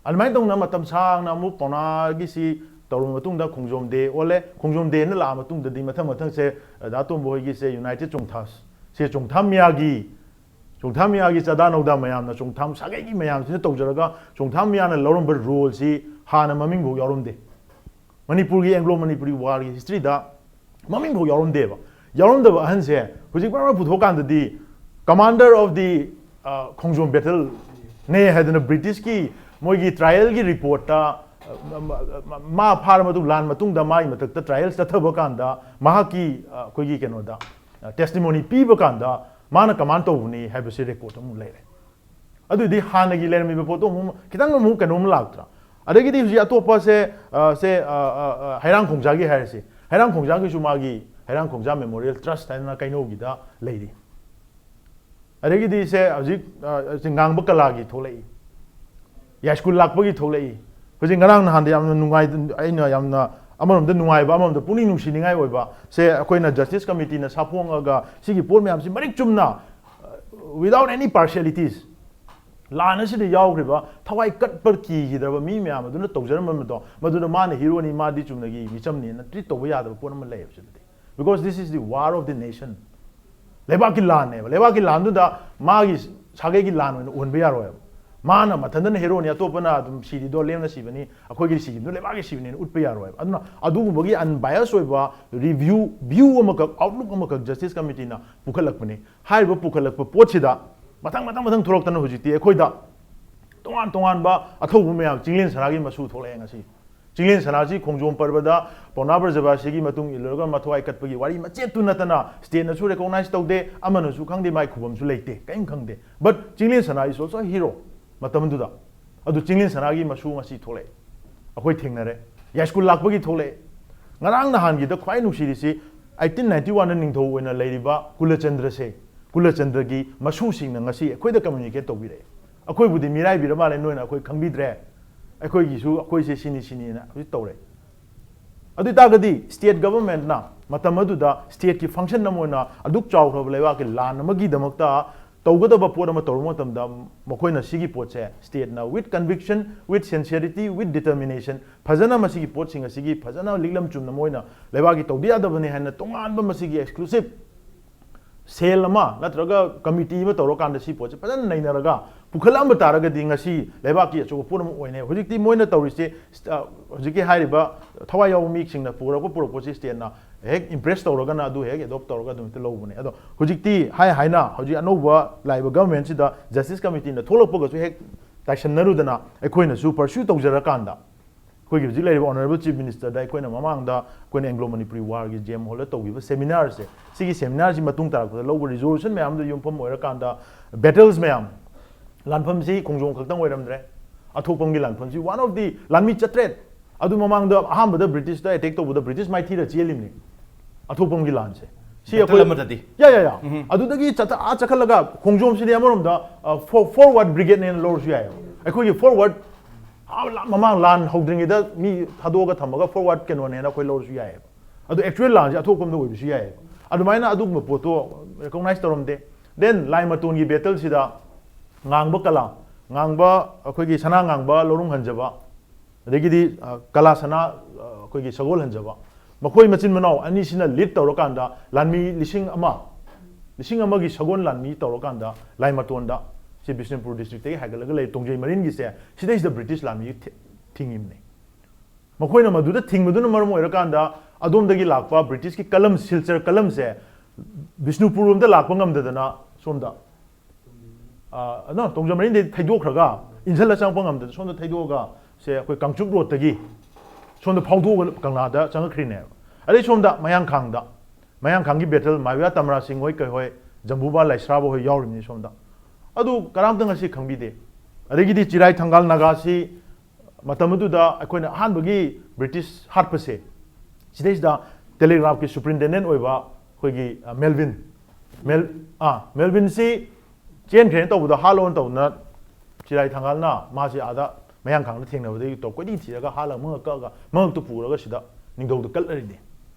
ꯑꯗꯨꯃꯥꯏꯅ ꯇꯧꯅ ꯃꯇꯝ ꯁꯥꯡꯅ ꯑꯃꯨꯛ ꯄꯥꯎꯅꯥꯒꯤꯁꯤ ꯇꯧꯔꯕ ꯃꯇꯨꯡꯗ ꯈꯣꯡꯖꯣꯝ day ꯑꯣꯜꯂꯦ꯫ ꯈꯣꯡꯖꯣꯝ dayꯅ ꯂꯥꯛꯑ ꯃꯇꯨꯡꯗꯗꯤ ꯃꯊꯪ ꯃꯊꯪꯁꯦ ꯗꯥ ꯇꯣꯝꯕ ꯍꯣꯏꯒꯤꯁꯦ United Chungthas, ꯁꯦ ꯆꯣꯡꯊꯥꯝ ꯃꯤꯌꯥꯒꯤ, ꯆꯣꯡꯊꯥꯝ ꯃꯤꯌꯥꯒꯤ ꯆꯥꯗꯥ ꯅꯧꯗꯥ ꯃꯌꯥꯝꯅ ꯆꯣꯡꯊꯥꯝ ꯁꯥꯒꯩꯒꯤ ꯃꯌꯥꯝꯁꯤꯅ ꯇꯧꯖꯔꯒ ꯆꯣꯡꯊꯥꯝ ꯃꯤꯌꯥꯅ ꯂꯧꯔꯝꯕ roleꯁꯤ ꯍꯥꯟꯅ ꯃꯃꯤꯡꯐꯥꯎ ꯌꯥꯎꯔꯝꯗꯦ꯫ ꯃꯅꯤꯄꯨꯔꯒꯤ Anglo Manipuri warꯒꯤ historyꯗ ꯃꯃꯤꯡꯐꯥꯎ ꯌꯥꯎꯔꯝꯗꯦꯕ꯫ ꯌꯥꯎꯔꯝꯗꯕ ꯑꯍꯟꯁꯦ ꯍꯧꯖꯤꯛ ꯃꯔꯛ ꯃꯔꯛ ꯄꯨꯊꯣꯛꯑꯀꯥꯟꯗꯗꯤ commander of the, ꯑ, ꯈꯣꯡꯖꯣꯝ battleꯅꯦ ꯍꯥꯏꯗꯅ Britishꯀꯤ ꯃꯣꯏꯒꯤ trialꯒꯤ reportꯇ, ꯑ, ꯃ-, ꯃ-, ꯃꯥ ꯐꯥꯔ ꯃꯇꯨꯡ, ꯂꯥꯟ ꯃꯇꯨꯡꯗ ꯃꯥꯒꯤ ꯃꯊꯛꯇ trial ꯆꯠꯊꯕ ꯀꯥꯟꯗ ꯃꯍꯥꯛꯀꯤ, ꯑ, ꯑꯩꯈꯣꯏꯒꯤ ꯀꯩꯅꯣꯗ, ꯑ, testimony ꯄꯤꯕ ꯀꯥꯟꯗ ꯃꯥꯅ command ꯇꯧꯕꯅꯤ ꯍꯥꯏꯕꯁꯤ record ꯑꯃꯨꯛ ꯂꯩꯔꯦ꯫ ꯑꯗꯨꯗꯤ ꯍꯥꯟꯅꯒꯤ ꯂꯩꯔꯝꯃꯤꯕ ꯄꯣꯠꯇꯣ ꯑꯃꯨꯛ ꯈꯤꯇꯪ ꯑꯃꯨꯛ ꯀꯩꯅꯣꯝ ꯂꯥꯛꯇ꯭ꯔꯥ? ꯑꯗꯒꯤꯗꯤ ꯍꯧꯖꯤꯛ ꯑꯇꯣꯞꯄꯁꯦ, ꯑ, ꯁꯦ, ꯑ, ꯑ, ꯑ, ꯍꯩꯔꯥꯡ ꯈꯣꯡꯖꯥꯒꯤ ꯍꯥꯏꯔꯁꯤ꯫ ꯍꯩꯔꯥꯡ ꯈꯣꯡꯖꯥꯒꯤꯁꯨ ꯃꯥꯒꯤ ꯍꯩꯔꯥꯡ ꯈꯣꯡꯖꯥ Memorial Trust ꯍꯥꯏꯗꯅ ꯀꯩꯅꯧꯒꯤꯗ ꯂꯩꯔꯤ꯫ ꯑꯗꯒꯤꯗꯤ ꯁꯦ ꯍꯧꯖꯤꯛ, ꯑ, ꯁꯦ ꯉꯥꯡꯕ ꯀꯂꯥꯒꯤ ꯊꯣꯛꯂꯛꯏ, ꯌꯥꯏꯁ꯭ꯀꯨꯜ ꯂꯥꯛꯄꯒꯤ ꯊꯣꯛꯂꯛꯏ꯫ ꯍꯧꯖꯤꯛ ꯉꯔꯥꯡ ꯅꯍꯥꯟꯗ ꯌꯥꯝꯅ ꯅꯨꯡꯉꯥꯏ-, ꯑꯩꯅ ꯌꯥꯝꯅ ꯑꯃꯔꯣꯝꯗ ꯅꯨꯡꯉꯥꯏꯕ, ꯑꯃꯔꯣꯝꯗ ꯄꯨꯛꯅꯤꯡ ꯅꯨꯡꯁꯤꯅꯤꯡꯉꯥꯏ ꯑꯣꯏꯕ ꯁꯦ, ꯑꯩꯈꯣꯏꯅ Justice Committeeꯅ ꯁꯥꯐꯣꯡꯉꯒ ꯁꯤꯒꯤ ꯄꯣꯠ ꯃꯌꯥꯝꯁꯤ ꯃꯔꯤꯛ ꯆꯨꯝꯅ, without any partialities, ꯂꯥꯟ ꯑꯁꯤꯗ ꯌꯥꯎꯈ꯭ꯔꯤꯕ ꯊꯋꯥꯏ ꯀꯠꯄ ꯀꯤꯈꯤꯗ꯭ꯔꯕ ꯃꯤ ꯃꯌꯥꯝ ꯑꯗꯨꯅ ꯇꯧꯖꯔꯝꯕ ꯃꯇꯝꯗꯣ, ꯃꯗꯨꯗ ꯃꯥꯅ heroꯅꯤ, ꯃꯥꯗꯤ ꯆꯨꯝꯅꯒꯤ ꯃꯤꯆꯝꯅꯤꯅ treat ꯇꯧꯕ ꯌꯥꯗꯕ ꯄꯣꯠ ꯑꯃ ꯂꯩꯌꯦꯕ ꯁꯤꯗꯗꯤ꯫ Because this is the war of the nation. ꯂꯩꯕꯥꯛꯀꯤ ꯂꯥꯟꯅꯦꯕ꯫ ꯂꯩꯕꯥꯛꯀꯤ ꯂꯥꯟꯗꯨꯗ ꯃꯥꯒꯤ ꯁꯥꯒꯩꯒꯤ ꯂꯥꯟ ꯑꯣꯏꯅ ꯎꯍꯟꯕ ꯌꯥꯔꯣꯏꯕ꯫ ꯃꯥꯅ ꯃꯊꯟꯇꯅ heroꯅꯤ, ꯑꯇꯣꯞꯄꯅ ꯑꯗꯨꯝ ꯁꯤꯔꯤꯗꯣ ꯂꯦꯝꯅ ꯁꯤꯕꯅꯤ, ꯑꯩꯈꯣꯏꯒꯤ ꯁꯤꯈꯤꯕꯗꯣ ꯂꯩꯕꯥꯛꯀꯤ ꯁꯤꯕꯅꯦꯅ ꯎꯠꯄ ꯌꯥꯔꯣꯏꯕ꯫ ꯑꯗꯨꯅ ꯑꯗꯨꯒꯨꯝꯕꯒꯤ unbiased ꯑꯣꯏꯕ review, view ꯑꯃꯈꯛ, outlook ꯑꯃꯈꯛ Justice Committeeꯅ ꯄꯨꯈꯠꯂꯛꯄꯅꯤ꯫ ꯍꯥꯏꯔꯤꯕ ꯄꯨꯈꯠꯂꯛꯄ ꯄꯣꯠꯁꯤꯗ ꯃꯊꯪ, ꯃꯊꯪ, ꯃꯊꯪ ꯊꯣꯛꯂꯛꯇꯅ ꯍꯧꯖꯤꯛꯇꯤ ꯑꯩꯈꯣꯏꯗ ꯇꯣꯉꯥꯟ ꯇꯣꯉꯥꯟꯕ ꯑꯊꯧꯕ ꯃꯌꯥꯝ, ꯆꯤꯡꯂꯦꯟ ꯁꯅꯥꯒꯤ ꯃꯆꯨ ꯊꯣꯛꯂꯛꯑꯦ ꯉꯁꯤ꯫ ꯆꯤꯡꯂꯦꯟ ꯁꯅꯥꯁꯤ ꯈꯣꯡꯖꯣꯝ ꯄꯔꯕꯗ ꯄꯥꯎꯅꯥ ꯕ꯭ꯔꯖꯕꯥꯁꯤꯒꯤ ꯃꯇꯨꯡ ꯏꯜꯂꯨꯔꯒ ꯃꯊ꯭ꯋꯥꯏ ꯀꯠꯄꯒꯤ ꯋꯥꯔꯤ ꯃꯆꯦꯠꯇꯨ ꯅꯠꯇꯅ stateꯅꯁꯨ recognize ꯇꯧꯗꯦ, ꯑꯃꯅꯁꯨ ꯈꯪꯗꯦ, ꯃꯥꯏ ꯈꯨꯕꯝꯁꯨ ꯂꯩꯇꯦ, ꯀꯔꯤꯝ ꯈꯪꯗꯦ꯫ But ꯆꯤꯡꯂꯦꯟ ꯁꯅꯥ is also a hero ꯃꯇꯝꯗꯨꯗ꯫ ꯑꯗꯨ ꯆꯤꯡꯂꯦꯟ ꯁꯅꯥꯒꯤ ꯃꯆꯨ ꯉꯁꯤ ꯊꯣꯛꯂꯛꯑꯦ, ꯑꯩꯈꯣꯏ ꯊꯦꯡꯅꯔꯦ꯫ ꯌꯥꯏꯁ꯭ꯀꯨꯜ ꯂꯥꯛꯄꯒꯤ ꯊꯣꯛꯂꯛꯑꯦ꯫ ꯉꯔꯥꯡ ꯅꯍꯥꯟꯒꯤꯗ ꯈ꯭ꯋꯥꯏ ꯅꯨꯡꯁꯤꯔꯤꯁꯤ eighteen ninety oneꯗ ꯅꯤꯡꯊꯧ ꯑꯣꯏꯅ ꯂꯩꯔꯤꯕ ꯀꯨꯂꯆꯟꯗ꯭ꯔꯁꯦ, ꯀꯨꯂꯆꯟꯗ꯭ꯔꯒꯤ ꯃꯁꯨꯁꯤꯡꯅ ꯉꯁꯤ ꯑꯩꯈꯣꯏꯗ communicate ꯇꯧꯕꯤꯔꯛꯑꯦ꯫ ꯑꯩꯈꯣꯏꯕꯨꯗꯤ ꯃꯤꯔꯥꯏꯕꯤꯔ ꯃꯥꯜꯂꯦ, ꯅꯣꯏꯅ ꯑꯩꯈꯣꯏ ꯈꯪꯕꯤꯗ꯭ꯔꯦ, ꯑꯩꯈꯣꯏꯒꯤꯁꯨ ꯑꯩꯈꯣꯏꯁꯦ ꯁꯤꯅꯤ ꯁꯤꯅꯤꯅ ꯍꯧꯖꯤꯛ ꯇꯧꯔꯦ꯫ ꯑꯗꯨ ꯑꯣꯏꯇꯥꯔꯒꯗꯤ state government ꯅ ꯃꯇꯝ ꯑꯗꯨꯗ state ꯀꯤ function ꯑꯃ ꯑꯣꯏꯅ ꯑꯗꯨꯛ ꯆꯥꯎꯈ꯭ꯔꯕ ꯂꯩꯕꯥꯛꯀꯤ ꯂꯥꯟ ꯑꯃꯒꯤꯗꯃꯛꯇ ꯇꯧꯒꯗꯕ ꯄꯣꯠ ꯑꯃ ꯇꯧꯔꯨꯕ ꯃꯇꯝꯗ, ꯃꯈꯣꯏꯅ ꯁꯤꯒꯤ ꯄꯣꯠꯁꯦ state ꯅ with conviction, with sincerity, with determination ꯐꯖꯅ ꯃꯁꯤꯒꯤ ꯄꯣꯠꯁꯤꯡ ꯑꯁꯤꯒꯤ ꯐꯖꯅ ꯂꯤꯛꯂꯝ ꯆꯨꯝꯅ ꯃꯣꯏꯅ ꯂꯩꯕꯥꯛꯀꯤ ꯇꯧꯗ ꯌꯥꯗꯕꯅꯤ ꯍꯥꯏꯅ ꯇꯣꯉꯥꯟꯕ ꯃꯁꯤꯒꯤ exclusive cell ꯑꯃ ꯅꯠꯇ꯭ꯔꯒ committee ꯑꯃ ꯇꯧꯔꯀꯥꯟꯗ ꯁꯤ ꯄꯣꯠꯁꯦ ꯐꯖꯅ ꯅꯩꯅꯔꯒ ꯄꯨꯈꯠꯂꯛꯑꯝꯕ ꯇꯥꯔꯒꯗꯤ ꯉꯁꯤ ꯂꯩꯕꯥꯛꯀꯤ ꯑꯆꯧꯕ ꯄꯣꯠ ꯑꯃ ꯑꯣꯏꯅꯦ꯫ ꯍꯧꯖꯤꯛꯇꯤ ꯃꯣꯏꯅ ꯇꯧꯔꯤꯁꯦ, ꯑ, ꯍꯧꯖꯤꯛꯀꯤ ꯍꯥꯏꯔꯤꯕ ꯊꯋꯥꯏ ꯌꯥꯎꯕ ꯃꯤꯁꯤꯡꯅ ꯄꯨꯔꯛꯄ ꯄꯨꯔꯛꯄꯁꯤ state ꯅ ꯍꯦꯛ impress ꯇꯧꯔꯒꯅ ꯑꯗꯨ ꯍꯦꯛ adopt ꯇꯧꯔꯒ ꯑꯗꯨꯝ ꯍꯦꯛꯇ ꯂꯧꯕꯅꯦ꯫ ꯑꯗꯣ ꯍꯧꯖꯤꯛꯇꯤ ꯍꯥꯏ ꯍꯥꯏꯅ ꯍꯧꯖꯤꯛ ꯑꯅꯧꯕ ꯂꯥꯛꯏꯕ government ꯁꯤꯗ Justice Committee ꯅ ꯊꯣꯛꯂꯛꯄꯒꯁꯨ ꯍꯦꯛ ꯇꯥꯏꯁꯟꯅꯔꯨꯗꯅ ꯑꯩꯈꯣꯏꯅꯁꯨ pursue ꯇꯧꯖꯔꯀꯥꯟꯗ ꯑꯩꯈꯣꯏꯒꯤ ꯍꯧꯖꯤꯛ ꯂꯩꯔꯤꯕ Honourable Chief Minister ꯗ ꯑꯩꯈꯣꯏꯅ ꯃꯃꯥꯡꯗ ꯑꯩꯈꯣꯏꯅ Anglo Manipuri War ꯒꯤ J M Hall ꯗ ꯇꯧꯈꯤꯕ seminar ꯁꯦ, ꯁꯤꯒꯤ seminar ꯁꯤ ꯃꯇꯨꯡ ꯇꯥꯔꯛꯄꯗ ꯂꯧꯕ resolution ꯃꯌꯥꯝꯗ ꯌꯨꯝꯐꯝ ꯑꯣꯏꯔꯀꯥꯟꯗ battles ꯃꯌꯥꯝ, ꯂꯥꯟꯐꯝꯁꯤ ꯈꯣꯡꯖꯣꯝ ꯈꯛꯇꯪ ꯑꯣꯏꯔꯝꯗ꯭ꯔꯦ꯫ ꯑꯊꯣꯛꯄꯝꯒꯤ ꯂꯥꯟꯐꯝꯁꯤ one of the ꯂꯥꯟꯃꯤ ꯆꯥꯇ꯭ꯔꯦꯠ, ꯑꯗꯨ ꯃꯃꯥꯡꯗ ꯑꯍꯥꯟꯕꯗ British ꯇ attack ꯇꯧꯕꯗ British ꯃꯥꯏꯊꯤꯔ ꯆꯦꯜꯂꯤꯕꯅꯤ ꯑꯊꯣꯛꯄꯝꯒꯤ ꯂꯥꯟꯁꯦ꯫ ꯁꯤ battle ꯑꯩꯈꯣꯏ ꯑꯃꯗꯗꯤ꯫ ꯌꯥ, ꯌꯥ, ꯌꯥ꯫ ꯎꯝ꯫ ꯑꯗꯨꯗꯒꯤ ꯆꯠꯊ-, ꯑꯥ ꯆꯠꯈꯠꯂꯒ ꯈꯣꯡꯖꯣꯝꯁꯤꯗꯤ ꯑꯃꯔꯣꯝꯗ, ꯑ, for-, forward brigade ꯅꯦꯅ ꯂꯧꯔꯁꯨ ꯌꯥꯏꯑꯕ꯫ ꯑꯩꯈꯣꯏꯒꯤ forward, ꯑꯥ, ꯂꯥ-, ꯃꯃꯥꯡ ꯂꯥꯟ ꯍꯧꯗ꯭ꯔꯤꯉꯩꯗ ꯃꯤ ꯊꯥꯗꯣꯛꯑꯒ ꯊꯝꯃꯒ forward ꯀꯩꯅꯣꯅꯦꯅ ꯑꯩꯈꯣꯏ ꯂꯧꯔꯁꯨ ꯌꯥꯏꯑꯕ꯫ ꯑꯗꯣ actual ꯂꯥꯟꯁꯦ ꯑꯊꯣꯛꯄꯝꯗ ꯑꯣꯏꯕꯁꯨ ꯌꯥꯏꯑꯕ꯫ ꯑꯗꯨꯃꯥꯏꯅ ꯑꯗꯨꯒꯨꯝꯕ ꯄꯣꯠꯇꯣ recognize ꯇꯧꯔꯝꯗꯦ꯫ Then ꯂꯥꯏ ꯃꯇꯣꯟꯒꯤ battle ꯁꯤꯗ ꯉꯥꯡꯕ ꯀꯂꯥ, ꯉꯥꯡꯕ ꯑꯩꯈꯣꯏꯒꯤ ꯁꯅꯥ ꯉꯥꯡꯕ ꯂꯧꯔꯨꯡ ꯍꯟꯖꯕ, ꯑꯗꯒꯤꯗꯤ, ꯑ, ꯀꯂꯥ ꯁꯅꯥ, ꯑ, ꯑꯩꯈꯣꯏꯒꯤ ꯁꯒꯣꯜ ꯍꯟꯖꯕ, ꯃꯈꯣꯏ ꯃꯆꯤꯟ ꯃꯅꯥꯎ ꯑꯅꯤꯁꯤꯅ lead ꯇꯧꯔꯀꯥꯟꯗ ꯂꯥꯟꯃꯤ ꯂꯤꯁꯤꯡ ꯑꯃ, ꯂꯤꯁꯤꯡ ꯑꯃꯒꯤ ꯁꯒꯣꯜ ꯂꯥꯟꯃꯤ ꯇꯧꯔꯀꯥꯟꯗ ꯂꯥꯏ ꯃꯇꯣꯟꯗ, ꯁꯤ ꯕꯤꯁꯅꯨꯄꯨꯔ district ꯇꯒꯤ ꯍꯥꯏꯒꯠꯂꯒ ꯂꯩ ꯇꯣꯡꯖꯩ ꯃꯔꯤꯟꯒꯤꯁꯦ, ꯁꯤꯗꯩꯁꯤꯗ British ꯂꯥꯟꯃꯤ ꯊꯤ-, ꯊꯤꯡꯉꯤꯕꯅꯦ꯫ ꯃꯈꯣꯏꯅ ꯃꯗꯨꯗ ꯊꯤꯡꯕꯗꯨꯅ ꯃꯔꯝ ꯑꯣꯏꯔꯀꯥꯟꯗ ꯑꯗꯣꯝꯗꯒꯤ ꯂꯥꯛꯄ British ꯀꯤ ꯀꯂꯝ, ꯁꯤꯜꯆꯔ ꯀꯂꯝꯁꯦ ꯕꯤꯁꯅꯨꯄꯨꯔ ꯔꯣꯝꯗ ꯂꯥꯛꯄ ꯉꯝꯗꯗꯅ ꯁꯣꯝꯗ, ꯑ, no, ꯇꯣꯡꯖ ꯃꯔꯤꯟꯗꯩ ꯊꯩꯗꯣꯛꯈ꯭ꯔꯒ ꯏꯟꯁꯤꯜꯂ ꯆꯪꯉꯛꯄ ꯉꯝꯗꯗꯅ ꯁꯣꯝꯗ ꯊꯩꯗꯣꯛꯑꯒ ꯁꯦ ꯑꯩꯈꯣꯏ ꯀꯥꯡꯆꯨꯞ road ꯇꯒꯤ ꯁꯣꯝꯗ ꯐꯥꯎꯗꯣꯛꯑꯒ ꯀꯪꯂꯥꯗ ꯆꯪꯉꯛꯈ꯭ꯔꯤꯅꯦꯕ꯫ ꯑꯗꯩ ꯁꯣꯝꯗ ꯃꯌꯥꯡꯈꯥꯡꯗ, ꯃꯌꯥꯡꯈꯥꯡꯒꯤ battle ꯃꯥꯏꯕ ꯇꯝꯔꯥ ꯁꯤꯡ ꯍꯣꯏ ꯀꯩ ꯍꯣꯏ, ꯖꯝꯕꯨꯕꯥ ꯂꯥꯏꯁ꯭ꯔꯥꯕ ꯍꯣꯏ ꯌꯥꯎꯔꯤꯕꯅꯤ ꯁꯣꯝꯗ꯫ ꯑꯗꯨ ꯀꯅꯥꯝꯇ ꯉꯁꯤ ꯈꯪꯕꯤꯗꯦ꯫ ꯑꯗꯒꯤꯗꯤ ꯆꯤꯔꯥꯏ ꯊꯪꯒꯥꯜ ꯅꯥꯒꯥꯁꯤ ꯃꯇꯝ ꯑꯗꯨꯗ ꯑꯩꯈꯣꯏꯅ ꯑꯍꯥꯟꯕꯒꯤ British ꯍꯥꯠꯄꯁꯦ, ꯁꯤꯗꯩꯁꯤꯗ telegraph ꯀꯤ superintendent ꯑꯣꯏꯕ ꯑꯩꯈꯣꯏꯒꯤ, ꯑ, ꯃꯦꯜꯚꯤꯟ, ꯃꯦꯜ-, ꯑꯥ, ꯃꯦꯜꯚꯤꯟꯁꯤ ꯆꯦꯟꯈ꯭ꯔꯦꯅ ꯇꯧꯕꯗ ꯍꯥꯠꯂꯣꯅ ꯇꯧꯗꯅ ꯆꯤꯔꯥꯏ ꯊꯪꯒꯥꯜꯅ ꯃꯥꯁꯦ ꯑꯥꯗ ꯃꯌꯥꯡꯈꯥꯡꯗ ꯊꯦꯡꯅꯕꯗꯒꯤ ꯇꯣꯞ ꯀꯣꯏꯊꯤ ꯊꯤꯔꯒ ꯍꯥꯠꯂꯒ ꯃꯉꯛ ꯀꯛꯑꯒ ꯃꯉꯛꯇꯨ ꯄꯨꯔꯒ ꯁꯤꯗ ꯅꯤꯡꯊꯧꯗ ꯀꯠꯂꯔꯤꯅꯦ꯫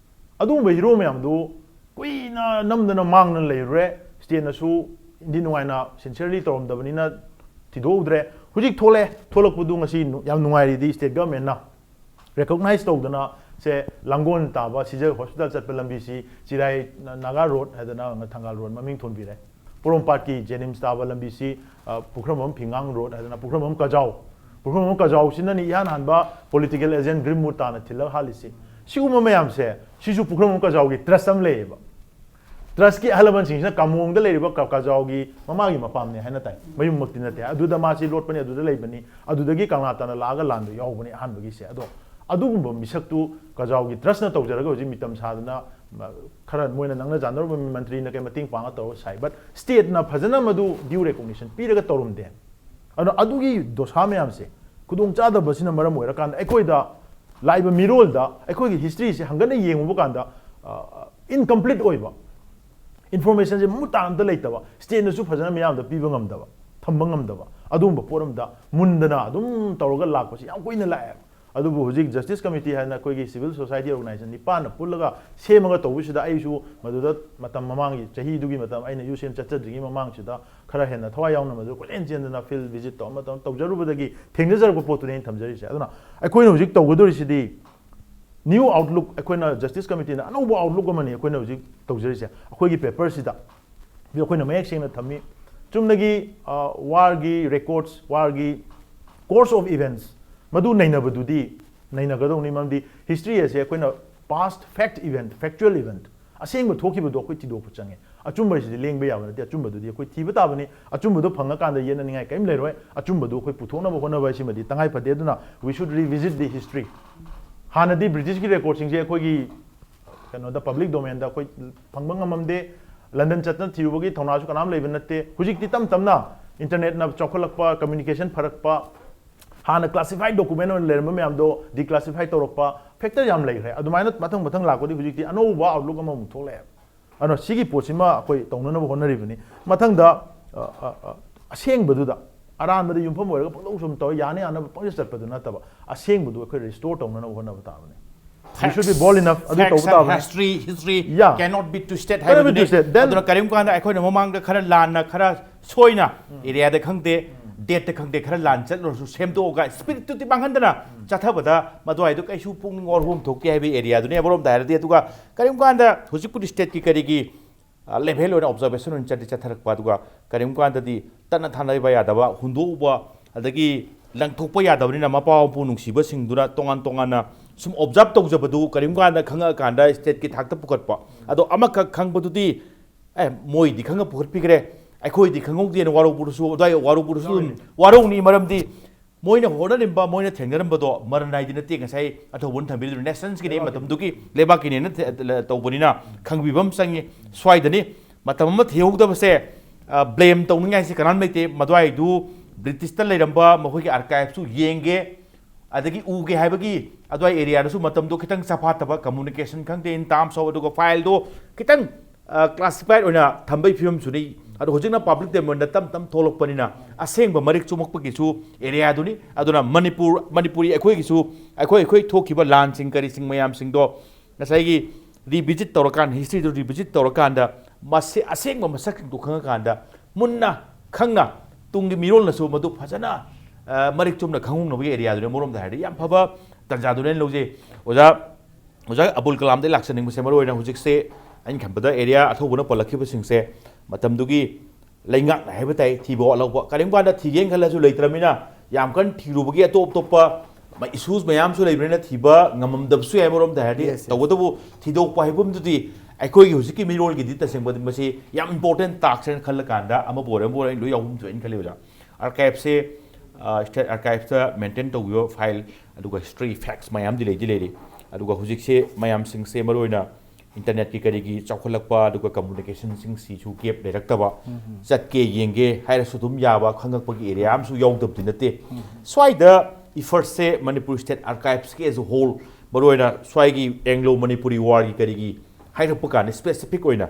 ꯑꯗꯨꯒꯨꯝꯕ ꯍꯤꯔꯣ ꯃꯌꯥꯝꯗꯨ ꯀꯨꯏꯅ ꯅꯝꯗꯅ ꯃꯥꯡꯗꯅ ꯂꯩꯔꯨꯔꯦ꯫ ꯁ꯭ꯇꯦꯠꯅꯁꯨ ꯏꯟꯗꯤ ꯅꯨꯡꯉꯥꯏꯅ ꯁꯤꯟꯁꯤꯌꯔꯂꯤ ꯇꯧꯔꯝꯗꯕꯅꯤꯅ ꯊꯤꯗꯣꯛꯍꯧꯗ꯭ꯔꯦ꯫ ꯍꯧꯖꯤꯛ ꯊꯣꯛꯂꯛꯑꯦ꯫ ꯊꯣꯛꯂꯛꯄꯗꯨ ꯉꯁꯤ ꯅꯨ- ꯌꯥꯝ ꯅꯨꯡꯉꯥꯏꯔꯤꯗꯤ ꯁ꯭ꯇꯦꯠ ꯒꯚꯔꯟꯃꯦꯟꯠꯅ ꯔꯦꯀꯣꯛꯅꯥꯏꯖ ꯇꯧꯗꯅ ꯁꯦ ꯂꯥꯡꯒꯣꯜ ꯇꯥꯕ ꯁꯤꯖ ꯍꯣꯁꯄꯤꯇꯥꯜ ꯆꯠꯄ ꯂꯝꯕꯤꯁꯤ ꯆꯤꯔꯥꯏ ꯅꯥꯒꯥ ꯔꯣꯗ ꯍꯥꯏꯗꯅ ꯊꯪꯒꯥꯜ ꯔꯣꯗ ꯃꯃꯤꯡ ꯊꯣꯟꯕꯤꯔꯦ꯫ ꯄꯣꯔꯣꯝꯄꯥꯠꯀꯤ ꯖꯦꯅꯤꯝꯁ ꯇꯥꯕ ꯂꯝꯕꯤꯁꯤ, ꯑ, ꯄꯨꯈ꯭ꯔꯝꯕꯝ ꯐꯤꯉꯥꯡ ꯔꯣꯗ ꯍꯥꯏꯗꯅ ꯄꯨꯈ꯭ꯔꯝꯕꯝ ꯀꯖꯥꯎ, ꯄꯨꯈ꯭ꯔꯝꯕꯝ ꯀꯖꯥꯎꯁꯤꯅꯅꯤ ꯏꯍꯥꯟ ꯍꯥꯟꯕ ꯄꯣꯂꯤꯇꯤꯀꯦꯜ ꯑꯦꯖꯦꯟꯠ ꯒ꯭ꯔꯤꯟꯋꯨꯗ ꯇꯥꯅ ꯊꯤꯜꯂꯒ ꯍꯥꯠꯂꯤꯁꯤ꯫ ꯁꯤꯒꯨꯝꯕ ꯃꯌꯥꯝꯁꯦ ꯁꯤꯁꯨ ꯄꯨꯈ꯭ꯔꯝꯕꯝ ꯀꯖꯥꯎꯒꯤ ꯇ꯭ꯔꯁ ꯑꯃ ꯂꯩꯌꯦꯕ꯫ ꯇ꯭ꯔꯁꯀꯤ ꯑꯍꯜ ꯂꯃꯟꯁꯤꯡꯁꯤꯅ ꯀꯥꯃꯣꯡꯗ ꯂꯩꯔꯤꯕ ꯀ- ꯀꯖꯥꯎꯒꯤ ꯃꯃꯥꯒꯤ ꯃꯄꯥꯝꯅꯦ ꯍꯥꯏꯅ ꯇꯥꯏ꯫ ꯃꯌꯨꯝꯃꯛꯇꯤ ꯅꯠꯇꯦ꯫ ꯑꯗꯨꯗ ꯃꯥꯁꯤ ꯂꯣꯠꯄꯅꯤ, ꯑꯗꯨꯗ ꯂꯩꯕꯅꯤ, ꯑꯗꯨꯗꯒꯤ ꯀꯪꯂꯥ ꯇꯥꯅ ꯂꯥꯛꯑꯒ ꯂꯥꯟꯕ ꯌꯥꯎꯕꯅꯤ ꯑꯍꯥꯟꯕꯒꯤꯁꯦ꯫ ꯑꯗꯣ ꯑꯗꯨꯒꯨꯝꯕ ꯃꯤꯁꯛꯇꯨ ꯀꯖꯥꯎꯒꯤ ꯇ꯭ꯔꯁꯅ ꯇꯧꯖꯔꯒ ꯍꯧꯖꯤꯛ ꯃꯤꯇꯝ ꯁꯥꯗꯅ, ꯃ-, ꯈꯔ ꯃꯣꯏꯅ ꯅꯪꯅ ꯆꯥꯟꯅꯔꯨꯕ ꯃꯟꯇ꯭ꯔꯤꯅ ꯀꯩ ꯃꯇꯦꯡ ꯄꯥꯡꯉ ꯇꯧꯔꯒ ꯁꯥꯏ꯫ But ꯁ꯭ꯇꯦꯠꯅ ꯐꯖꯅ ꯃꯗꯨ ꯗ꯭ꯌꯨ ꯔꯦꯀꯣꯛꯅꯤꯁꯟ ꯄꯤꯔꯒ ꯇꯧꯔꯝꯗꯦ꯫ ꯑꯗꯨꯅ ꯑꯗꯨꯒꯤ ꯗꯣꯁꯥ ꯃꯌꯥꯝꯁꯦ, ꯈꯨꯗꯣꯡꯆꯥꯗꯕꯁꯤꯅ ꯃꯔꯝ ꯑꯣꯏꯔꯀꯥꯟꯗ ꯑꯩꯈꯣꯏꯗ ꯂꯥꯛꯏꯕ ꯃꯤꯔꯣꯜꯗ ꯑꯩꯈꯣꯏꯒꯤ ꯍꯤꯁꯇ꯭ꯔꯤꯁꯦ ꯍꯪꯒꯠꯅ ꯌꯦꯡꯉꯨꯕ ꯀꯥꯟꯗ, ꯑ, ꯏꯟꯀꯝꯄ꯭ꯂꯤꯠ ꯑꯣꯏꯕ, ꯏꯟꯐꯣꯔꯃꯦꯁꯟꯁꯦ ꯃꯃꯨꯠ ꯇꯥꯅ ꯑꯝꯇ ꯂꯩꯇꯕ, ꯁ꯭ꯇꯦꯠꯅꯁꯨ ꯐꯖꯅ ꯃꯤꯌꯥꯝꯗ ꯄꯤꯕ ꯉꯝꯗꯕ, ꯊꯝꯕ ꯉꯝꯗꯕ, ꯑꯗꯨꯒꯨꯝꯕ ꯄꯣꯠ ꯑꯝꯗ ꯃꯨꯟꯗꯅ ꯑꯗꯨꯝ ꯇꯧꯔꯒ ꯂꯥꯛꯄꯁꯦ ꯌꯥꯝ ꯀꯨꯏꯅ ꯂꯥꯛꯑꯦꯕ꯫ ꯑꯗꯨꯕꯨ ꯍꯧꯖꯤꯛ ꯖꯁꯇꯤꯁ ꯀꯃꯤꯇꯤ ꯍꯥꯏꯅ ꯑꯩꯈꯣꯏꯒꯤ ꯁꯤꯚꯤꯜ ꯁꯣꯁꯥꯏꯇꯤ ꯑꯣꯔꯒꯅꯥꯏꯖꯦꯁꯟ ꯅꯤꯄꯥꯟꯅ ꯄꯨꯜꯂꯒ ꯁꯦꯝꯃꯒ ꯇꯧꯕꯁꯤꯗ ꯑꯩꯁꯨ ꯃꯗꯨꯗ ꯃꯇꯝ ꯃꯃꯥꯡꯒꯤ ꯆꯍꯤꯗꯨꯒꯤ ꯃꯇꯝ ꯑꯩꯅ ꯌꯨ ꯁꯤ ꯑꯦꯝ ꯆꯠꯆꯗ꯭ꯔꯤꯉꯩ ꯃꯃꯥꯡꯁꯤꯗ ꯈꯔ ꯍꯦꯟꯅ ꯊꯋꯥꯏ ꯌꯥꯎꯅ ꯃꯗꯨ ꯀꯣꯏꯆꯦꯟ ꯆꯦꯟꯗꯅ ꯐꯤꯜꯗ ꯚꯤꯖꯤꯠ ꯇꯧ ꯑꯃ ꯇꯧ ꯇꯧꯖꯔꯨꯕꯗꯒꯤ ꯊꯦꯡꯅꯖꯔꯛꯄ ꯄꯣꯠꯇꯨꯅꯤ ꯑꯩꯅ ꯊꯝꯖꯔꯤꯁꯦ꯫ ꯑꯗꯨꯅ ꯑꯩꯈꯣꯏꯅ ꯍꯧꯖꯤꯛ ꯇꯧꯒꯗꯧꯔꯤꯁꯤꯗꯤ ꯅ꯭ꯌꯨ ꯑꯥꯎꯠꯂꯨꯛ, ꯑꯩꯈꯣꯏꯅ ꯖꯁꯇꯤꯁ ꯀꯃꯤꯇꯤꯅ ꯑꯅꯧꯕ ꯑꯥꯎꯠꯂꯨꯛ ꯑꯃꯅꯤ ꯑꯩꯈꯣꯏꯅ ꯍꯧꯖꯤꯛ ꯇꯧꯖꯔꯤꯁꯦ꯫ ꯑꯩꯈꯣꯏꯒꯤ ꯄꯦꯄꯔꯁꯤꯗ ꯑꯩꯈꯣꯏꯅ ꯃꯌꯦꯛ ꯁꯦꯡꯅ ꯊꯝꯃꯤ꯫ ꯆꯨꯝꯅꯒꯤ, ꯑ, ꯋꯥꯔꯒꯤ ꯔꯦꯀꯣꯔꯠꯁ, ꯋꯥꯔꯒꯤ ꯀꯣꯔꯁ ꯑꯣꯐ ꯏꯚꯦꯟꯠꯁ ꯃꯗꯨ ꯅꯩꯅꯕꯗꯨꯗꯤ ꯅꯩꯅꯒꯗꯧꯅꯤ, ꯃꯔꯝꯗꯤ ꯍꯤꯁꯇ꯭ꯔꯤ ꯑꯁꯦ ꯑꯩꯈꯣꯏꯅ ꯄꯥꯁꯠ ꯐꯦꯛꯠ ꯏꯚꯦꯟꯠ, ꯐꯦꯛꯆꯨꯋꯦꯜ ꯏꯚꯦꯟꯠ, ꯑꯁꯦꯡꯕ ꯊꯣꯛꯈꯤꯕꯗꯣ ꯑꯩꯈꯣꯏ ꯊꯤꯗꯣꯛꯄ ꯆꯪꯉꯦ꯫ ꯑꯆꯨꯝꯕ ꯍꯥꯏꯁꯤꯗꯤ ꯂꯦꯡꯕ ꯌꯥꯕ ꯅꯠꯇꯦ꯫ ꯑꯆꯨꯝꯕꯗꯨꯗꯤ ꯑꯩꯈꯣꯏ ꯊꯤꯕ ꯇꯥꯕꯅꯤ꯫ ꯑꯆꯨꯝꯕꯗꯣ ꯐꯪꯉꯀꯥꯟꯗ ꯌꯦꯠꯅꯅꯤꯡꯉꯥꯏ ꯀꯔꯤꯝ ꯂꯩꯔꯣꯏ꯫ ꯑꯆꯨꯝꯕꯗꯣ ꯑꯩꯈꯣꯏ ꯄꯨꯊꯣꯛꯅꯕ ꯍꯣꯠꯅꯕ ꯍꯥꯏꯁꯤꯃꯗꯤ ꯇꯉꯥꯏ ꯐꯗꯦ꯫ ꯑꯗꯨꯅ we should revisit the history꯫ ꯍꯥꯟꯅꯗꯤ ꯕ꯭ꯔꯤꯇꯤꯁꯀꯤ ꯔꯦꯀꯣꯔꯠꯁꯤꯡꯁꯦ ꯑꯩꯈꯣꯏꯒꯤ ꯀꯩꯅꯣꯗ, ꯄꯕ꯭ꯂꯤꯛ ꯗꯣꯃꯦꯟꯗ ꯑꯩꯈꯣꯏ ꯐꯪꯕ ꯉꯝꯃꯝꯗꯦ꯫ ꯂꯟꯗꯟ ꯆꯠꯇꯅ ꯊꯤꯔꯨꯕꯒꯤ ꯊꯧꯅꯥꯁꯨ ꯀꯅꯥꯝ ꯂꯩꯕ ꯅꯠꯇꯦ꯫ ꯍꯧꯖꯤꯛꯇꯤ ꯇꯞ ꯇꯞꯅ ꯏꯟꯇꯔꯅꯦꯠꯅ ꯆꯥꯎꯈꯠꯂꯛꯄ, ꯀꯝꯃ꯭ꯌꯨꯅꯤꯀꯦꯁꯟ ꯐꯔꯛꯄ, ꯍꯥꯟꯅ ꯀ꯭ꯂꯥꯁꯤꯐꯥꯏꯠ ꯗꯣꯀꯨꯃꯦꯟ ꯑꯣꯏꯅ ꯂꯩꯔꯝꯕ ꯃꯌꯥꯝꯗꯣ ꯗꯤꯀ꯭ꯂꯥꯁꯤꯐꯥꯏ ꯇꯧꯔꯛꯄ, ꯐꯦꯛꯇꯔ ꯌꯥꯝ ꯂꯩꯈ꯭ꯔꯦ꯫ ꯑꯗꯨꯃꯥꯏꯅ ꯃꯊꯪ ꯃꯊꯪ ꯂꯥꯛꯄꯗꯤ ꯍꯧꯖꯤꯛꯇꯤ ꯑꯅꯧꯕ ꯑꯥꯎꯠꯂꯨꯛ ꯑꯃꯃꯨꯛ ꯊꯣꯛꯂꯛꯑꯦ꯫ ꯑꯗꯨꯅ ꯁꯤꯒꯤ ꯄꯣꯠꯁꯤꯃ ꯑꯩꯈꯣꯏ ꯇꯧꯅꯅꯕ ꯍꯣꯠꯅꯔꯤꯕꯅꯤ꯫ ꯃꯊꯪꯗ, ꯑ, ꯑ, ꯑ, ꯑꯁꯦꯡꯕꯗꯨꯗ, ꯑꯔꯥꯟꯕꯗ ꯌꯨꯝꯐꯝ ꯑꯣꯏꯔꯒ ꯄꯪꯇꯧ ꯁꯨꯝ ꯇꯧꯔ ꯌꯥꯅ ꯌꯥꯅꯕ ꯄꯪꯆꯠ ꯆꯠꯄꯗꯨ ꯅꯠꯇꯕ, ꯑꯁꯦꯡꯕꯗꯨ ꯑꯩꯈꯣꯏ restore ꯇꯧꯅꯅꯕ ꯍꯣꯠꯅꯕ ꯇꯥꯕꯅꯤ꯫ We should be bold enough. ꯑꯗꯨ ꯇꯧꯕ ꯇꯥꯕꯅꯤ꯫ History, history Yeah. cannot be twisted Cannot be ꯍꯥꯏꯕꯗꯨꯅꯤ꯫ twisted. Then ꯑꯗꯨꯅ ꯀꯔꯤꯒꯨꯝꯕ ꯀꯥꯟꯗ ꯑꯩꯈꯣꯏꯅ ꯃꯃꯥꯡꯗ ꯈꯔ ꯂꯥꯟꯅ, ꯈꯔ ꯁꯣꯏꯅ, areaꯗ ꯈꯪꯗꯦ, dateꯇ ꯈꯪꯗꯦ, ꯈꯔ ꯂꯥꯟ ꯆꯠꯂꯨꯔꯁꯨ ꯁꯦꯝꯗꯣꯛꯑꯒ spiritꯇꯨꯗꯤ ꯃꯥꯡꯍꯟꯗꯅ ꯆꯠꯊꯕꯗ ꯃꯗꯨꯋꯥꯏꯗꯣ ꯀꯩꯁꯨ ꯄꯨꯛꯅꯤꯡ ꯋꯥꯔꯍꯧꯕꯝ ꯊꯣꯛꯇꯦ ꯍꯥꯏꯕꯒꯤ areaꯗꯨꯅꯤ ꯑꯃꯔꯣꯝꯗ ꯍꯥꯏꯔꯗꯤ꯫ ꯑꯗꯨꯒ ꯀꯔꯤꯒꯨꯝꯕ ꯀꯥꯟꯗ ꯍꯧꯖꯤꯛꯄꯨꯗꯤ stateꯀꯤ ꯀꯔꯤꯒꯤ level ꯑꯣꯏꯅ observation ꯑꯣꯏꯅ ꯆꯠꯇꯤ ꯆꯠꯊꯔꯛꯄ, ꯑꯗꯨꯒ ꯀꯔꯤꯒꯨꯝꯕ ꯀꯥꯟꯗꯗꯤ ꯇꯠꯅ ꯊꯥꯅꯕ ꯌꯥꯗꯕ, ꯍꯨꯟꯗꯣꯛꯎꯕ, ꯑꯗꯒꯤ ꯂꯪꯊꯣꯛꯄ ꯌꯥꯗꯕꯅꯤꯅ ꯃꯄꯥ ꯃꯄꯨ ꯅꯨꯡꯁꯤꯕꯁꯤꯡꯗꯨꯅ ꯇꯣꯉꯥꯟ ꯇꯣꯉꯥꯟꯅ ꯁꯨꯝ observe ꯇꯧꯖꯕꯗꯨ ꯀꯔꯤꯒꯨꯝꯕ ꯀꯥꯟꯗ ꯈꯪꯉꯛꯑꯀꯥꯟꯗ stateꯀꯤ ꯊꯥꯛꯇ ꯄꯨꯈꯠꯄ꯫ ꯑꯗꯣ ꯑꯃꯈꯛ ꯈꯪꯕꯗꯨꯗꯤ, ꯑꯦ, ꯃꯣꯏꯗꯤ ꯈꯪꯉ ꯄꯨꯈꯠꯄꯤꯈ꯭ꯔꯦ, ꯑꯩꯈꯣꯏꯗꯤ ꯈꯪꯍꯧꯗꯦꯅ ꯋꯥꯔꯧꯕꯗꯨꯁꯨ, ꯑꯗꯨꯋꯥꯏ ꯋꯥꯔꯧꯕꯗꯨꯁꯨ ꯑꯗꯨꯝ ꯋꯥꯔꯧꯅꯤ꯫ ꯃꯔꯝꯗꯤ ꯃꯣꯏꯅ ꯍꯣꯠꯅꯔꯤꯕ, ꯃꯣꯏꯅ ꯊꯦꯡꯅꯔꯝꯕꯗꯣ ꯃꯔꯟ ꯅꯥꯏꯗꯤ ꯅꯠꯇꯦ꯫ ꯉꯁꯥꯏ ꯑꯊꯧꯕꯅ ꯊꯝꯕꯤꯔꯤꯗꯨ nationꯁꯀꯤꯅꯤ, ꯃꯇꯝꯗꯨꯒꯤ ꯂꯩꯕꯥꯛꯀꯤꯅꯦꯅ ꯊꯦ-, ꯇꯧꯕꯅꯤꯅ ꯈꯪꯕꯤꯕ ꯑꯃ ꯆꯪꯉꯤ꯫ ꯁ꯭ꯋꯥꯏꯗꯅꯤ ꯃꯇꯝ ꯑꯃ ꯊꯤꯍꯧꯗꯕꯁꯦ, blame ꯇꯧꯅꯤꯡꯉꯥꯏꯁꯦ ꯀꯅꯥꯝ ꯂꯩꯇꯦ꯫ ꯃꯗꯨꯋꯥꯏꯗꯨ Britishꯇ ꯂꯩꯔꯝꯕ ꯃꯈꯣꯏꯒꯤ archiveꯁꯨ ꯌꯦꯡꯒꯦ, ꯑꯗꯒꯤ ꯎꯒꯦ ꯍꯥꯏꯕꯒꯤ ꯑꯗꯨꯋꯥꯏ areaꯗꯁꯨ ꯃꯇꯝꯗꯣ ꯈꯤꯇꯪ ꯆꯐꯥꯠꯇꯕ, communication ꯈꯪꯗꯦ, in terms of, ꯑꯗꯨꯒ fileꯗꯣ ꯈꯤꯇꯪ classified ꯑꯣꯏꯅ ꯊꯝꯕꯒꯤ ꯐꯤꯕꯝꯁꯨꯅꯤ꯫ ꯑꯗꯣ ꯍꯧꯖꯤꯛꯅ public domainꯗ ꯇꯞ ꯇꯞ ꯊꯣꯛꯂꯛꯄꯅꯤꯅ ꯑꯁꯦꯡꯕ ꯃꯔꯤꯛ ꯆꯨꯝꯃꯛꯄꯒꯤꯁꯨ areaꯗꯨꯅꯤ꯫ ꯑꯗꯨꯅ ꯃꯅꯤꯄꯨꯔ, ꯃꯅꯤꯄꯨꯔꯤ ꯑꯩꯈꯣꯏꯒꯤꯁꯨ, ꯑꯩꯈꯣꯏ ꯑꯩꯈꯣꯏ ꯊꯣꯛꯈꯤꯕ ꯂꯥꯟꯁꯤꯡ ꯀꯔꯤꯁꯤꯡ ꯃꯌꯥꯝꯁꯤꯡꯗꯣ ꯉꯁꯥꯏꯒꯤ revisit ꯇꯧꯔꯀꯥꯟꯗ, historyꯗꯨ revisit ꯇꯧꯔꯀꯥꯟꯗ ꯃꯁꯤ ꯑꯁꯦꯡꯕ ꯃꯁꯛꯁꯤꯡꯗꯣ ꯈꯪꯉꯀꯥꯟꯗ ꯃꯨꯟꯅ ꯈꯪꯅ ꯇꯨꯡꯒꯤ ꯃꯤꯔꯣꯜꯅꯁꯨ ꯃꯗꯨ ꯐꯖꯅ, ꯑ, ꯃꯔꯤꯛ ꯆꯨꯝꯅ ꯈꯪꯍꯧꯅꯕꯒꯤ areaꯗꯨꯅꯤ꯫ ꯑꯃꯔꯣꯝꯗ ꯍꯥꯏꯔꯗꯤ ꯌꯥꯝ ꯐꯕ ꯇꯥꯟꯖꯥꯗꯨꯅ ꯑꯩꯅ ꯂꯧꯖꯩ꯫ ꯑꯣꯖꯥ, ꯑꯣꯖꯥ ꯑꯕꯨꯜ ꯀꯂꯥꯝꯗꯒꯤ ꯂꯥꯛꯆꯅꯤꯡꯕꯁꯦ ꯃꯔꯨ ꯑꯣꯏꯅ ꯍꯧꯖꯤꯛꯁꯦ ꯑꯩꯅ ꯈꯟꯕꯗ area ꯑꯊꯧꯕꯅ ꯄꯜꯂꯛꯈꯤꯕꯁꯤꯡꯁꯦ ꯃꯇꯝꯗꯨꯒꯤ ꯂꯩꯉꯥꯛꯅ ꯍꯥꯏꯕ ꯇꯥꯏ ꯊꯤꯕ ꯋꯥꯠꯍꯧꯕ꯫ ꯀꯔꯤꯒꯨꯝꯕ ꯀꯥꯟꯗ ꯊꯤꯒꯦꯅ ꯈꯜꯂꯁꯨ ꯂꯩꯇ꯭ꯔꯕꯅꯤꯅ ꯌꯥꯝ ꯀꯟꯅ ꯊꯤꯔꯨꯕꯒꯤ ꯑꯇꯣꯞ ꯑꯇꯣꯞꯄ ꯃ-, issues ꯃꯌꯥꯝꯁꯨ ꯂꯩꯕꯅꯤꯅ ꯊꯤꯕ ꯉꯝꯃꯝꯗꯕꯁꯨ ꯌꯥꯏ꯫ ꯑꯃꯔꯣꯝꯗ ꯍꯥꯏꯔꯗꯤ, yes, yes, ꯇꯧꯕꯇꯕꯨ ꯊꯤꯗꯣꯛꯄ ꯍꯥꯏꯕ ꯑꯃꯗꯨꯗꯤ ꯑꯩꯈꯣꯏꯒꯤ ꯍꯧꯖꯤꯛꯀꯤ ꯃꯤꯔꯣꯜꯒꯤꯗꯤ ꯇꯁꯦꯡꯕꯗꯤ ꯃꯁꯤ ꯌꯥꯝ important taskꯅꯦꯅ ꯈꯜꯂꯀꯥꯟꯗ ꯑꯃꯕꯨ ꯑꯣꯏꯔꯦ ꯑꯃꯕꯨ ꯑꯣꯏꯔꯦ ꯑꯩ ꯂꯣꯏ ꯌꯥꯎꯐꯝ ꯊꯣꯛꯑꯦꯅ ꯈꯜꯂꯤ ꯑꯣꯖꯥ꯫ Archiveꯁꯦ, ꯑ, state archiveꯇ maintain ꯇꯧꯈꯤꯕ file ꯑꯗꯨꯒ history facts ꯃꯌꯥꯝꯗꯤ ꯂꯩꯗꯤ ꯂꯩꯔꯤ꯫ ꯑꯗꯨꯒ ꯍꯧꯖꯤꯛꯁꯦ ꯃꯌꯥꯝꯁꯤꯡꯁꯦ ꯃꯔꯨꯑꯣꯏꯅ internetꯀꯤ ꯀꯔꯤꯒꯤ ꯆꯥꯎꯈꯠꯂꯛꯄ ꯑꯗꯨꯒ communicationꯁꯤꯡꯁꯤꯁꯨ gap ꯂꯩꯔꯛꯇꯕ, ꯆꯠꯀꯦ ꯌꯦꯡꯒꯦ ꯍꯥꯏꯔꯁꯨ ꯑꯗꯨꯝ ꯌꯥꯕ ꯈꯪꯉꯛꯄꯒꯤ area ꯑꯃꯁꯨ ꯌꯥꯎꯗꯕꯗꯤ ꯅꯠꯇꯦ꯫ ꯁ꯭ꯋꯥꯏꯗ effortꯁꯦ Manipur State Archivesꯀꯤ as a whole, ꯃꯔꯨꯑꯣꯏꯅ ꯁ꯭ꯋꯥꯏꯒꯤ Anglo Manipuri Warꯒꯤ ꯀꯔꯤꯒꯤ ꯍꯥꯏꯔꯛꯄ ꯀꯥꯟꯗ specific ꯑꯣꯏꯅ,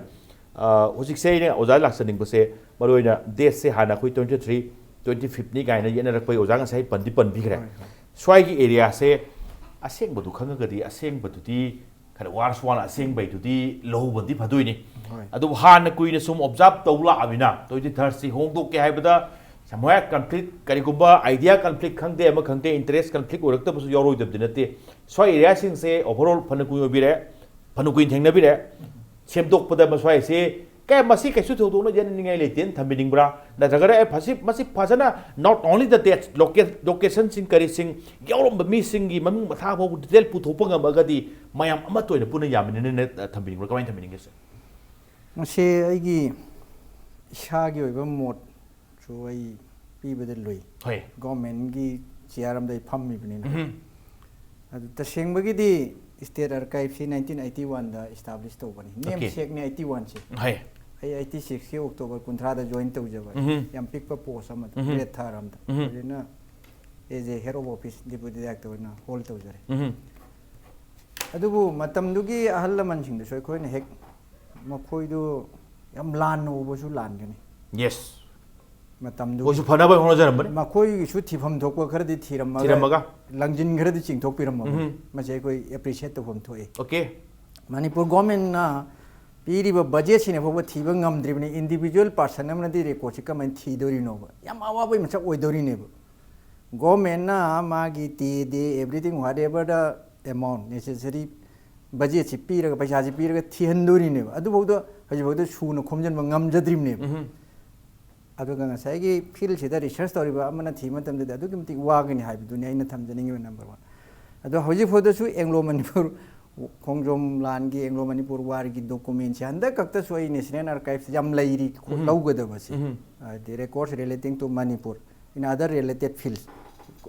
ꯑ, ꯍꯧꯖꯤꯛꯁꯦ ꯑꯩꯅ ꯑꯣꯖꯥ ꯂꯥꯛꯆꯅꯤꯡꯕꯁꯦ ꯃꯔꯨꯑꯣꯏꯅ dateꯁꯦ ꯍꯥꯟꯅ ꯑꯩꯈꯣꯏ twenty three ꯇ꯭ꯋꯦꯟꯇꯤ ꯐꯤꯐꯅꯤ ꯀꯥꯏꯅ ꯌꯦꯠꯅꯔꯛꯄꯩ ꯑꯣꯖꯥ ꯉꯁꯥꯏ ꯄꯟꯗꯤ ꯄꯟꯕꯤꯈ꯭ꯔꯦ꯫ ꯍꯣꯏ, ꯍꯣꯏ꯫ ꯁ꯭ꯋꯥꯏꯒꯤ ꯑꯦꯔꯤꯌꯥꯁꯦ ꯑꯁꯦꯡꯕꯗꯨ ꯈꯪꯉꯒꯗꯤ ꯑꯁꯦꯡꯕꯗꯨꯗꯤ ꯈꯔ ꯋꯥꯔꯁꯨ ꯋꯥꯅ ꯑꯁꯦꯡꯕꯩꯗꯨꯗꯤ ꯂꯧꯍꯧꯕꯗꯤ ꯐꯗꯣꯏꯅꯤ꯫ ꯍꯣꯏ꯫ ꯑꯗꯨꯕꯨ ꯍꯥꯟꯅ ꯀꯨꯏꯅ ꯁꯨꯝ ꯑꯣꯕꯖꯥꯔꯕ ꯇꯧ ꯂꯥꯛꯑꯃꯤꯅ ꯇ꯭ꯋꯦꯟꯇꯤ ꯊꯥꯔꯠꯁꯤ ꯍꯣꯡꯗꯣꯛꯀꯦ ꯍꯥꯏꯕꯗ ꯁꯃꯨꯍꯥꯏ ꯀꯟꯐ꯭ꯂꯤꯛ, ꯀꯔꯤꯒꯨꯝꯕ ꯑꯥꯏꯗꯤꯌꯥ ꯀꯟꯐ꯭ꯂꯤꯛ ꯈꯪꯗꯦ, ꯑꯃ ꯈꯪꯗꯦ, ꯏꯟꯇꯔꯦꯁ ꯀꯟꯐ꯭ꯂꯤꯛ ꯑꯣꯏꯔꯛꯇꯕꯁꯨ ꯌꯥꯎꯔꯣꯏꯗꯕꯗꯤ ꯅꯠꯇꯦ꯫ ꯁ꯭ꯋꯥꯏ ꯑꯦꯔꯤꯌꯥꯁꯤꯡꯁꯦ ꯑꯣꯚꯔꯑꯣꯜ ꯐꯅ ꯀꯨꯏꯅ ꯑꯣꯏꯕꯤꯔꯦ, ꯐꯅ ꯀꯨꯏꯅ ꯊꯦꯡꯅꯕꯤꯔꯦ꯫ ꯁꯦꯝꯗꯣꯛꯄꯗ ꯃꯁ꯭ꯋꯥꯏꯁꯦ ꯀꯌꯥ ꯃꯁꯤ ꯀꯩꯁꯨ ꯊꯣꯏꯗꯣꯛꯅ ꯌꯦꯠꯅꯅꯤꯡꯉꯥꯏ ꯂꯩꯇꯦꯅ ꯊꯝꯕꯤꯅꯤꯡꯕ꯭ꯔꯥ? ꯅꯠꯇ꯭ꯔꯒꯅ ꯑꯦ, ꯐꯁꯤ-, ꯃꯁꯤ ꯐꯖꯅ not only the date, loca-, locationꯁꯤꯡ ꯀꯔꯤꯁꯤꯡ ꯌꯥꯎꯔꯝꯕ ꯃꯤꯁꯤꯡꯒꯤ ꯃꯃꯤꯡ ꯃꯊꯥ ꯐꯥꯎꯕ ꯗꯤꯇꯦꯜ ꯄꯨꯊꯣꯛꯄ ꯉꯝꯃꯒꯗꯤ ꯃꯌꯥꯝ ꯑꯃꯠꯇ ꯑꯣꯏꯅ ꯄꯨꯟꯅ ꯌꯥꯃꯤꯟꯅꯅꯤꯅ ꯊꯝꯕꯤꯅꯤꯡꯕ꯭ꯔꯥ? ꯀꯃꯥꯏꯅ ꯊꯝꯕꯤꯅꯤꯡꯒꯦ, ꯁꯥꯔ? ꯃꯁꯤ ꯑꯩꯒꯤ ꯏꯁꯥꯒꯤ ꯑꯣꯏꯕ ꯃꯣꯠꯁꯨ ꯑꯩ ꯄꯤꯕꯗ ꯂꯨꯏ꯫ ꯍꯣꯏ꯫ ꯒꯣꯔꯃꯦꯟꯒꯤ ꯆꯤꯌꯥꯔ ꯑꯃꯗ ꯑꯩ ꯐꯝꯃꯤꯕꯅꯤꯅ꯫ ꯎꯝ꯫ ꯑꯗꯨ ꯇꯁꯦꯡꯕꯒꯤꯗꯤ ꯁ꯭ꯇꯦꯠ ꯑꯥꯔꯀꯥꯏꯚꯁꯤ ꯅꯥꯏꯟꯇꯤꯟ ꯑꯩꯠꯇꯤ ꯋꯥꯟꯗ ꯏꯁꯇꯥꯕ꯭ꯂꯤꯁ ꯇꯧꯕꯅꯤ꯫ ꯑꯣꯀꯦ꯫ ꯅꯦꯝꯁꯦꯛꯅꯤ ꯑꯩꯠꯇꯤ ꯋꯥꯟꯁꯤ꯫ ꯍꯣꯏ꯫ ꯑꯩ ꯑꯩꯠꯇꯤ ꯁꯤꯛꯁꯀꯤ ꯑꯣꯛꯇꯣꯕꯔ ꯀꯨꯟꯊ꯭ꯔꯥꯗ ꯖꯣꯏꯟ ꯇꯧꯖꯕ꯫ ꯎꯝ꯫ ꯌꯥꯝ ꯄꯤꯛꯄ ꯄꯣꯁ ꯑꯃꯗ, ꯎꯝ꯫ ꯒ꯭ꯔꯦꯠ ꯊꯥꯔ ꯑꯃꯗ꯫ ꯎꯝ꯫ ꯍꯧꯖꯤꯛꯅ as a head of office deputy director ꯑꯣꯏꯅ ꯍꯣꯜ ꯇꯧꯖꯔꯦ꯫ ꯎꯝ꯫ ꯑꯗꯨꯕꯨ ꯃꯇꯝꯗꯨꯒꯤ ꯑꯍꯜ ꯂꯃꯟꯁꯤꯡꯗꯁꯨ ꯑꯩꯈꯣꯏꯅ ꯍꯦꯛ ꯃꯈꯣꯏꯗꯨ ꯌꯥꯝ ꯂꯥꯟꯅ ꯎꯕꯁꯨ ꯂꯥꯟꯒꯅꯤ꯫ ꯌꯦꯁ꯫ ꯃꯇꯝꯗꯨ ꯃꯣꯏꯁꯨ ꯐꯅꯕ ꯍꯣꯠꯅꯖꯔꯝꯕꯅꯤ꯫ ꯃꯈꯣꯏꯒꯤꯁꯨ ꯊꯤꯐꯝ ꯊꯣꯛꯄ ꯈꯔꯗꯤ ꯊꯤꯔꯝꯃꯒ, ꯊꯤꯔꯝꯃꯒ꯫ ꯂꯪꯖꯤꯟ ꯈꯔꯗꯤ ꯆꯤꯡꯊꯣꯛꯄꯤꯔꯝꯃꯕꯅꯤ꯫ ꯎꯝ꯫ ꯃꯁꯤ ꯑꯩꯈꯣꯏ ꯑꯦꯄ꯭ꯔꯤꯁꯤꯌꯦꯠ ꯇꯧꯐꯝ ꯊꯣꯛꯏ꯫ ꯑꯣꯀꯦ꯫ ꯃꯅꯤꯄꯨꯔ ꯒꯣꯔꯃꯦꯟꯅ ꯄꯤꯔꯤꯕ ꯕꯖꯦꯠꯁꯤꯅ ꯐꯥꯎꯕ ꯊꯤꯕ ꯉꯝꯗ꯭ꯔꯤꯕꯅꯤ꯫ ꯏꯟꯗꯤꯕꯤꯖꯨꯋꯦꯜ ꯄꯥꯔꯁꯟ ꯑꯃꯅꯗꯤ ꯔꯦꯀꯣꯔꯠꯁꯤ ꯀꯃꯥꯏꯅ ꯊꯤꯗꯣꯔꯤꯅꯣꯕ? ꯌꯥꯝ ꯑꯋꯥꯕꯒꯤ ꯃꯁꯛ ꯑꯣꯏꯗꯧꯔꯤꯅꯦꯕ꯫ ꯒꯣꯔꯃꯦꯟꯅ ꯃꯥꯒꯤ ꯇꯦ ꯗꯦ, everything, whatever the amount necessary, ꯕꯖꯦꯠꯁꯤ ꯄꯤꯔꯒ, ꯄꯩꯁꯥꯁꯤ ꯄꯤꯔꯒ ꯊꯤꯍꯟꯗꯣꯔꯤꯅꯦꯕ꯫ ꯑꯗꯨꯐꯥꯎꯗ, ꯍꯧꯖꯤꯛꯐꯥꯎꯗ ꯁꯨꯅ ꯈꯣꯝꯖꯤꯟꯕ ꯉꯝꯖꯗ꯭ꯔꯤꯕꯅꯦꯕ꯫ ꯎꯝ꯫ ꯑꯗꯨꯒ ꯉꯁꯥꯏꯒꯤ ꯐꯤꯜꯁꯤꯗ ꯔꯤꯁꯔꯁ ꯇꯧꯔꯤꯕ ꯑꯃꯅ ꯊꯤꯕ ꯃꯇꯝꯗꯗꯤ ꯑꯗꯨꯛꯀꯤ ꯃꯇꯤꯛ ꯋꯥꯒꯅꯤ ꯍꯥꯏꯕꯗꯨꯅꯤ ꯑꯩꯅ ꯊꯝꯖꯅꯤꯡꯉꯤꯕ ꯅꯝꯕꯔ ꯋꯥꯟ꯫ ꯑꯗꯣ ꯍꯧꯖꯤꯛꯐꯥꯎꯗꯁꯨ ꯑꯦꯡꯒ꯭ꯂꯣ ꯃꯅꯤꯄꯨꯔ ꯈꯣꯡꯖꯣꯝ ꯂꯥꯟꯒꯤ, ꯑꯦꯡꯒ꯭ꯂꯣ ꯃꯅꯤꯄꯨꯔ ꯋꯥꯔꯒꯤ ꯗꯣꯀꯨꯃꯦꯟꯁꯤ ꯍꯟꯗꯛ ꯈꯛꯇꯁꯨ ꯑꯩ ꯅꯦꯁꯅꯦꯜ ꯑꯥꯔꯀꯥꯏꯚꯁ ꯌꯥꯝ ꯂꯩꯔꯤ ꯎꯝ꯫ ꯂꯧꯒꯗꯕꯁꯤ꯫ ꯎꯝ꯫ ꯍꯥꯏꯗꯤ records relating to Manipur in other related fields,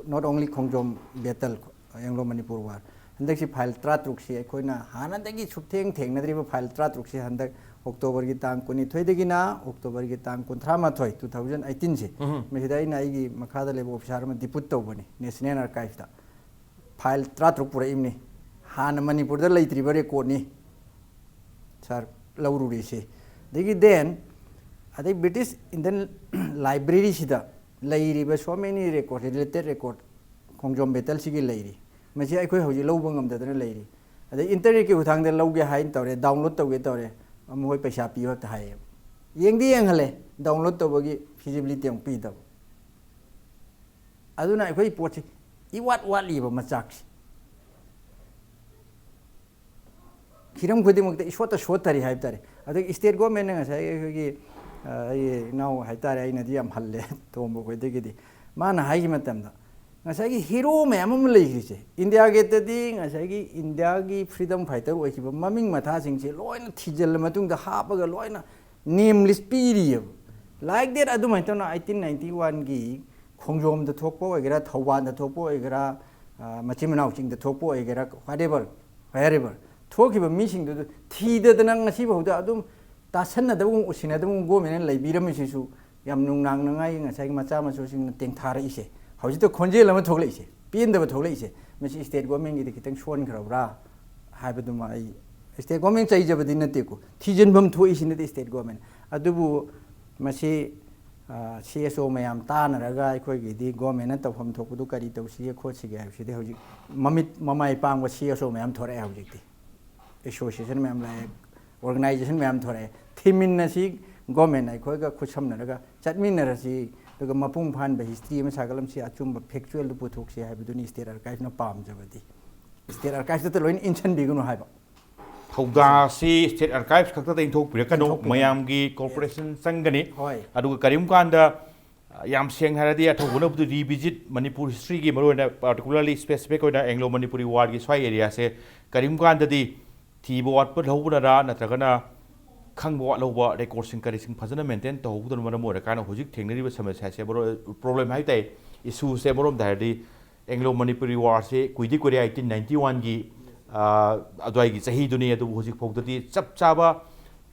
not only Khongjom battle, Anglo Manipur war. ꯍꯟꯗꯛꯁꯤ ꯐꯥꯏꯜ ꯇꯔꯥꯇꯔꯨꯛꯁꯤ ꯑꯩꯈꯣꯏꯅ ꯍꯥꯟꯅꯗꯒꯤ ꯁꯨꯞꯊꯦꯡ ꯊꯦꯡꯅꯗ꯭ꯔꯤꯕ ꯐꯥꯏꯜ ꯇꯔꯥꯇꯔꯨꯛꯁꯤ ꯍꯟꯗꯛ ꯑꯣꯛꯇꯣꯕꯔꯒꯤ ꯇꯥꯡ ꯀꯨꯟꯅꯤꯊꯣꯏꯗꯒꯤꯅ ꯑꯣꯛꯇꯣꯕꯔꯒꯤ ꯇꯥꯡ ꯀꯨꯟꯊ꯭ꯔꯥ ꯃꯥꯊꯣꯏ, two thousand eighteenꯁꯤ꯫ ꯎꯝ꯫ ꯃꯁꯤꯗ ꯑꯩꯅ ꯑꯩꯒꯤ ꯃꯈꯥꯗ ꯂꯩꯕ ꯑꯣꯐꯤꯁꯥꯔ ꯑꯃ ꯗꯤꯄꯨꯠ ꯇꯧꯕꯅꯤ ꯅꯦꯁꯅꯦꯜ ꯑꯥꯔꯀꯥꯏꯚꯁꯇ꯫ ꯐꯥꯏꯜ ꯇꯔꯥꯇꯔꯨꯛ ꯄꯨꯔꯛꯏꯕꯅꯤ꯫ ꯍꯥꯟꯅ ꯃꯅꯤꯄꯨꯔꯗ ꯂꯩꯇ꯭ꯔꯤꯕ ꯔꯦꯀꯣꯔꯠꯅꯤ ꯁꯥꯔ ꯂꯧꯔꯨꯔꯤꯁꯤ꯫ ꯑꯗꯒꯤ then, ꯑꯗꯩ ꯕ꯭ꯔꯤꯇꯤꯁ ꯏꯟꯗꯤꯌꯟ ꯂꯥꯏꯕ꯭ꯔꯦꯔꯤꯁꯤꯗ ꯂꯩꯔꯤꯕ so many record, related record, ꯈꯣꯡꯖꯣꯝ ꯕꯦꯇꯜꯁꯤꯒꯤ ꯂꯩꯔꯤ꯫ ꯃꯁꯤ ꯑꯩꯈꯣꯏ ꯍꯧꯖꯤꯛ ꯂꯧꯕ ꯉꯝꯗꯗꯅ ꯂꯩꯔꯤ꯫ ꯑꯗꯩ ꯏꯟꯇꯔꯅꯦꯠꯀꯤ ꯈꯨꯠꯊꯥꯡꯗ ꯂꯧꯒꯦ ꯍꯥꯏꯅ ꯇꯧꯔꯦ, ꯗꯥꯎꯟꯂꯣꯗ ꯇꯧꯒꯦ ꯇꯧꯔꯦ, ꯃꯈꯣꯏ ꯄꯩꯁꯥ ꯄꯤꯌꯨ ꯍꯦꯛꯇ ꯍꯥꯏꯌꯦꯕ꯫ ꯌꯦꯡꯗꯤ ꯌꯦꯡꯍꯜꯂꯦ, ꯗꯥꯎꯟꯂꯣꯗ ꯇꯧꯕꯒꯤ ꯐꯤꯖꯤꯕꯤꯂꯤꯇꯤ ꯑꯃꯨꯛ ꯄꯤꯗꯕ꯫ ꯑꯗꯨꯅ ꯑꯩꯈꯣꯏ ꯄꯣꯠꯁꯤ ꯏꯋꯥꯠ ꯋꯥꯠꯂꯤꯕ ꯃꯆꯥꯛꯁꯤ꯫ ꯍꯤꯔꯝ ꯈꯨꯗꯤꯡꯃꯛꯇ ꯏꯁꯣꯠꯇ ꯁꯣꯠꯇꯔꯤ ꯍꯥꯏꯕ ꯇꯥꯔꯦ꯫ ꯑꯗꯒꯤ ꯁ꯭ꯇꯦꯠ ꯒꯣꯔꯃꯦꯟꯅ ꯉꯁꯥꯏ ꯑꯩꯈꯣꯏꯒꯤ, ꯑ, ꯑꯩ ꯏꯅꯥꯎ ꯍꯥꯏ ꯇꯥꯔꯦ, ꯑꯩꯅꯗꯤ ꯌꯥꯝ ꯍꯜꯂꯦ ꯇꯣꯝꯕ ꯈꯣꯏꯗꯒꯤꯗꯤ, ꯃꯥꯅ ꯍꯥꯏꯈꯤ ꯃꯇꯝꯗ ꯉꯁꯥꯏꯒꯤ ꯍꯤꯔꯣ ꯃꯌꯥꯝ ꯑꯃ ꯂꯩꯈ꯭ꯔꯤꯁꯦ, ꯏꯟꯗꯤꯌꯥ ꯒꯦꯠꯇꯗꯤ ꯉꯁꯥꯏꯒꯤ ꯏꯟꯗꯤꯌꯥꯒꯤ ꯐ꯭ꯔꯤꯗꯝ ꯐꯥꯏꯇꯔ ꯑꯣꯏꯈꯤꯕ ꯃꯃꯤꯡ ꯃꯊꯥꯁꯤꯡꯁꯦ ꯂꯣꯏꯅ ꯊꯤꯖꯤꯜꯂ ꯃꯇꯨꯡꯗ ꯍꯥꯞꯄꯒ ꯂꯣꯏꯅ ꯅꯦꯝ ꯂꯤꯁ ꯄꯤꯔꯤꯑꯕ꯫ ꯂꯥꯏꯛ ꯗꯦꯠ ꯑꯗꯨꯃꯥꯏꯅ ꯇꯧꯅ ꯑꯩꯠꯇꯤꯟ ꯅꯥꯏꯟꯇꯤ ꯋꯥꯟꯒꯤ ꯈꯣꯡꯖꯣꯝꯗ ꯊꯣꯛꯄ ꯑꯣꯏꯒꯦꯔꯥ, ꯊꯧꯕꯥꯜꯗ ꯊꯣꯛꯄ ꯑꯣꯏꯒꯦꯔꯥ, ꯑ, ꯃꯆꯤꯟ ꯃꯅꯥꯎ ꯆꯤꯡꯗ ꯊꯣꯛꯄ ꯑꯣꯏꯒꯦꯔꯥ, whatever, wherever, ꯊꯣꯛꯈꯤꯕ ꯃꯤꯁꯤꯡꯗꯨꯗ ꯊꯤꯗꯗꯅ ꯉꯁꯤꯐꯥꯎꯗ ꯑꯗꯨꯝ ꯇꯥꯁꯟꯅꯗꯕꯒꯨꯝ, ꯎꯁꯤꯟꯅꯗꯕꯒꯨꯝ ꯒꯣꯔꯃꯦꯟꯅ ꯂꯩꯕꯤꯔꯝꯃꯤꯁꯤꯁꯨ ꯌꯥꯝ ꯅꯨꯡꯅꯥꯡꯅꯉꯥꯏꯒꯤ ꯉꯁꯥꯏꯒꯤ ꯃꯆꯥ ꯃꯁꯨꯁꯤꯡꯅ ꯇꯦꯡꯊꯥꯔꯛꯏꯁꯦ꯫ ꯍꯧꯖꯤꯛꯇ ꯈꯣꯟꯖꯦꯜ ꯑꯃ ꯊꯣꯛꯂꯛꯏꯁꯦ, ꯄꯦꯟꯗꯕ ꯊꯣꯛꯂꯛꯏꯁꯦ, ꯃꯁꯤ ꯁ꯭ꯇꯦꯠ ꯒꯣꯔꯃꯦꯟꯒꯤꯗꯤ ꯈꯤꯇꯪ ꯁꯣꯟꯈ꯭ꯔꯕ꯭ꯔꯥ ꯍꯥꯏꯕꯗꯨꯃ꯫ ꯑꯩ ꯁ꯭ꯇꯦꯠ ꯒꯣꯔꯃꯦꯟ ꯆꯩꯖꯕꯗꯤ ꯅꯠꯇꯦꯀꯣ, ꯊꯤꯖꯤꯟꯐꯝ ꯊꯣꯛꯏꯁꯤꯅꯗꯤ ꯁ꯭ꯇꯦꯠ ꯒꯣꯔꯃꯦꯟ꯫ ꯑꯗꯨꯕꯨ ꯃꯁꯤ, ꯑ, ꯁꯤ ꯑꯦꯁ ꯑꯣ ꯃꯌꯥꯝ ꯇꯥꯟꯅꯔꯒ ꯑꯩꯈꯣꯏꯒꯤꯗꯤ ꯒꯣꯔꯃꯦꯟꯅ ꯇꯧꯐꯝ ꯊꯣꯛꯄꯗꯨ ꯀꯔꯤ ꯇꯧꯁꯤꯒꯦ ꯈꯣꯠꯁꯤꯒꯦ ꯍꯥꯏꯕꯁꯤꯗꯤ ꯍꯧꯖꯤꯛ ꯃꯃꯤꯠ ꯃꯃꯥꯏ ꯄꯥꯡꯕ ꯁꯤ ꯑꯦꯁ ꯑꯣ ꯃꯌꯥꯝ ꯊꯣꯔꯛꯑꯦ ꯍꯧꯖꯤꯛꯇꯤ꯫ ꯑꯦꯁꯣꯁꯤꯌꯦꯁꯟ ꯃꯌꯥꯝ ꯂꯥꯛꯑꯦ, ꯑꯣꯔꯒꯅꯥꯏꯖꯦꯁꯟ ꯃꯌꯥꯝ ꯊꯣꯔꯛꯑꯦ꯫ ꯊꯤꯃꯤꯟꯅꯁꯤ, ꯒꯣꯔꯃꯦꯟ ꯑꯩꯈꯣꯏꯒ ꯈꯨꯠꯁꯝꯅꯔꯒ ꯆꯠꯃꯤꯟꯅꯔꯁꯤ, ꯑꯗꯨꯒ ꯃꯄꯨꯡ ꯐꯥꯍꯟꯕ ꯍꯤꯁꯇ꯭ꯔꯤ ꯑꯃ ꯁꯥꯒꯠꯂꯝꯁꯤ, ꯑꯆꯨꯝꯕ ꯐꯦꯛꯆꯨꯋꯦꯜꯗꯨ ꯄꯨꯊꯣꯛꯁꯤ ꯍꯥꯏꯕꯗꯨꯅꯤ ꯁ꯭ꯇꯦꯠ ꯑꯥꯔꯀꯥꯏꯚꯅ ꯄꯥꯝꯖꯕꯗꯤ꯫ ꯁ꯭ꯇꯦꯠ ꯑꯥꯔꯀꯥꯏꯚꯇ ꯂꯣꯏꯅ ꯏꯟꯁꯤꯟꯕꯤꯒꯅꯨ ꯍꯥꯏꯕ꯫ ꯊꯧꯗꯥꯁꯤ ꯁ꯭ꯇꯦꯠ ꯑꯥꯔꯀꯥꯏꯚ ꯈꯛꯇꯗ ꯏꯟꯊꯣꯛꯄꯤꯔꯛꯀꯅꯨ, ꯏꯟꯊꯣꯛꯄꯤꯔꯛꯀꯅꯨ꯫ ꯃꯌꯥꯝꯒꯤ ꯀꯣꯑꯣꯄꯔꯦꯁꯟ ꯆꯪꯒꯅꯤ꯫ ꯍꯣꯏ꯫ ꯑꯗꯨꯒ ꯀꯔꯤꯒꯨꯝꯕ ꯀꯥꯟꯗ, ꯑ, ꯌꯥꯝ ꯁꯦꯡꯅ ꯍꯥꯏꯔꯗꯤ, ꯑꯊꯧꯕꯅꯕꯨꯗꯤ ꯔꯤꯚꯤꯖꯤꯠ ꯃꯅꯤꯄꯨꯔ ꯍꯤꯁꯇ꯭ꯔꯤꯒꯤ, ꯃꯔꯨꯑꯣꯏꯅ ꯄꯥꯔꯇꯤꯀꯨꯂꯔꯂꯤ ꯁ꯭ꯄꯦꯁꯤꯐꯤꯛ ꯑꯣꯏꯅ ꯑꯦꯡꯒ꯭ꯂꯣ ꯃꯅꯤꯄꯨꯔꯤ ꯋꯥꯔꯒꯤ ꯁ꯭ꯋꯥꯏ ꯑꯦꯔꯤꯌꯥꯁꯦ ꯀꯔꯤꯒꯨꯝꯕ ꯀꯥꯟꯗꯗꯤ ꯊꯤꯕ ꯋꯥꯠꯄ ꯂꯧꯕꯅꯔꯥ ꯅꯠꯇ꯭ꯔꯒꯅ ꯈꯪꯕ ꯋꯥꯠꯍꯧꯕ, ꯔꯦꯀꯣꯔꯗꯁꯤꯡ ꯀꯔꯤꯁꯤꯡ ꯐꯖꯅ ꯃꯦꯟꯇꯦꯟ ꯇꯧꯍꯧꯗꯅ ꯃꯔꯝ ꯑꯣꯏꯔꯀꯥꯟꯗ ꯍꯧꯖꯤꯛ ꯊꯦꯡꯅꯔꯤꯕ ꯁꯃꯁ꯭ꯌꯥꯁꯦ ꯃꯔꯨ-, ꯄ꯭ꯔꯣꯕ꯭ꯂꯦꯝ ꯍꯥꯏ ꯇꯥꯏ, ꯏꯁꯨꯁꯦ ꯑꯃꯔꯣꯝꯗ ꯍꯥꯏꯔꯗꯤ ꯑꯦꯡꯒ꯭ꯂꯣ ꯃꯅꯤꯄꯨꯔꯤ ꯋꯥꯔꯁꯦ ꯀꯨꯏꯗꯤ ꯀꯨꯏꯔꯦ, ꯑꯩꯠꯇꯤꯟ ꯅꯥꯏꯟꯇꯤ ꯋꯥꯟꯒꯤ, ꯑ, ꯑꯗꯨꯋꯥꯏꯒꯤ ꯆꯍꯤꯗꯨꯅꯤ꯫ ꯑꯗꯨꯕꯨ ꯍꯧꯖꯤꯛ ꯐꯥꯎꯗꯗꯤ ꯆꯞ ꯆꯥꯕ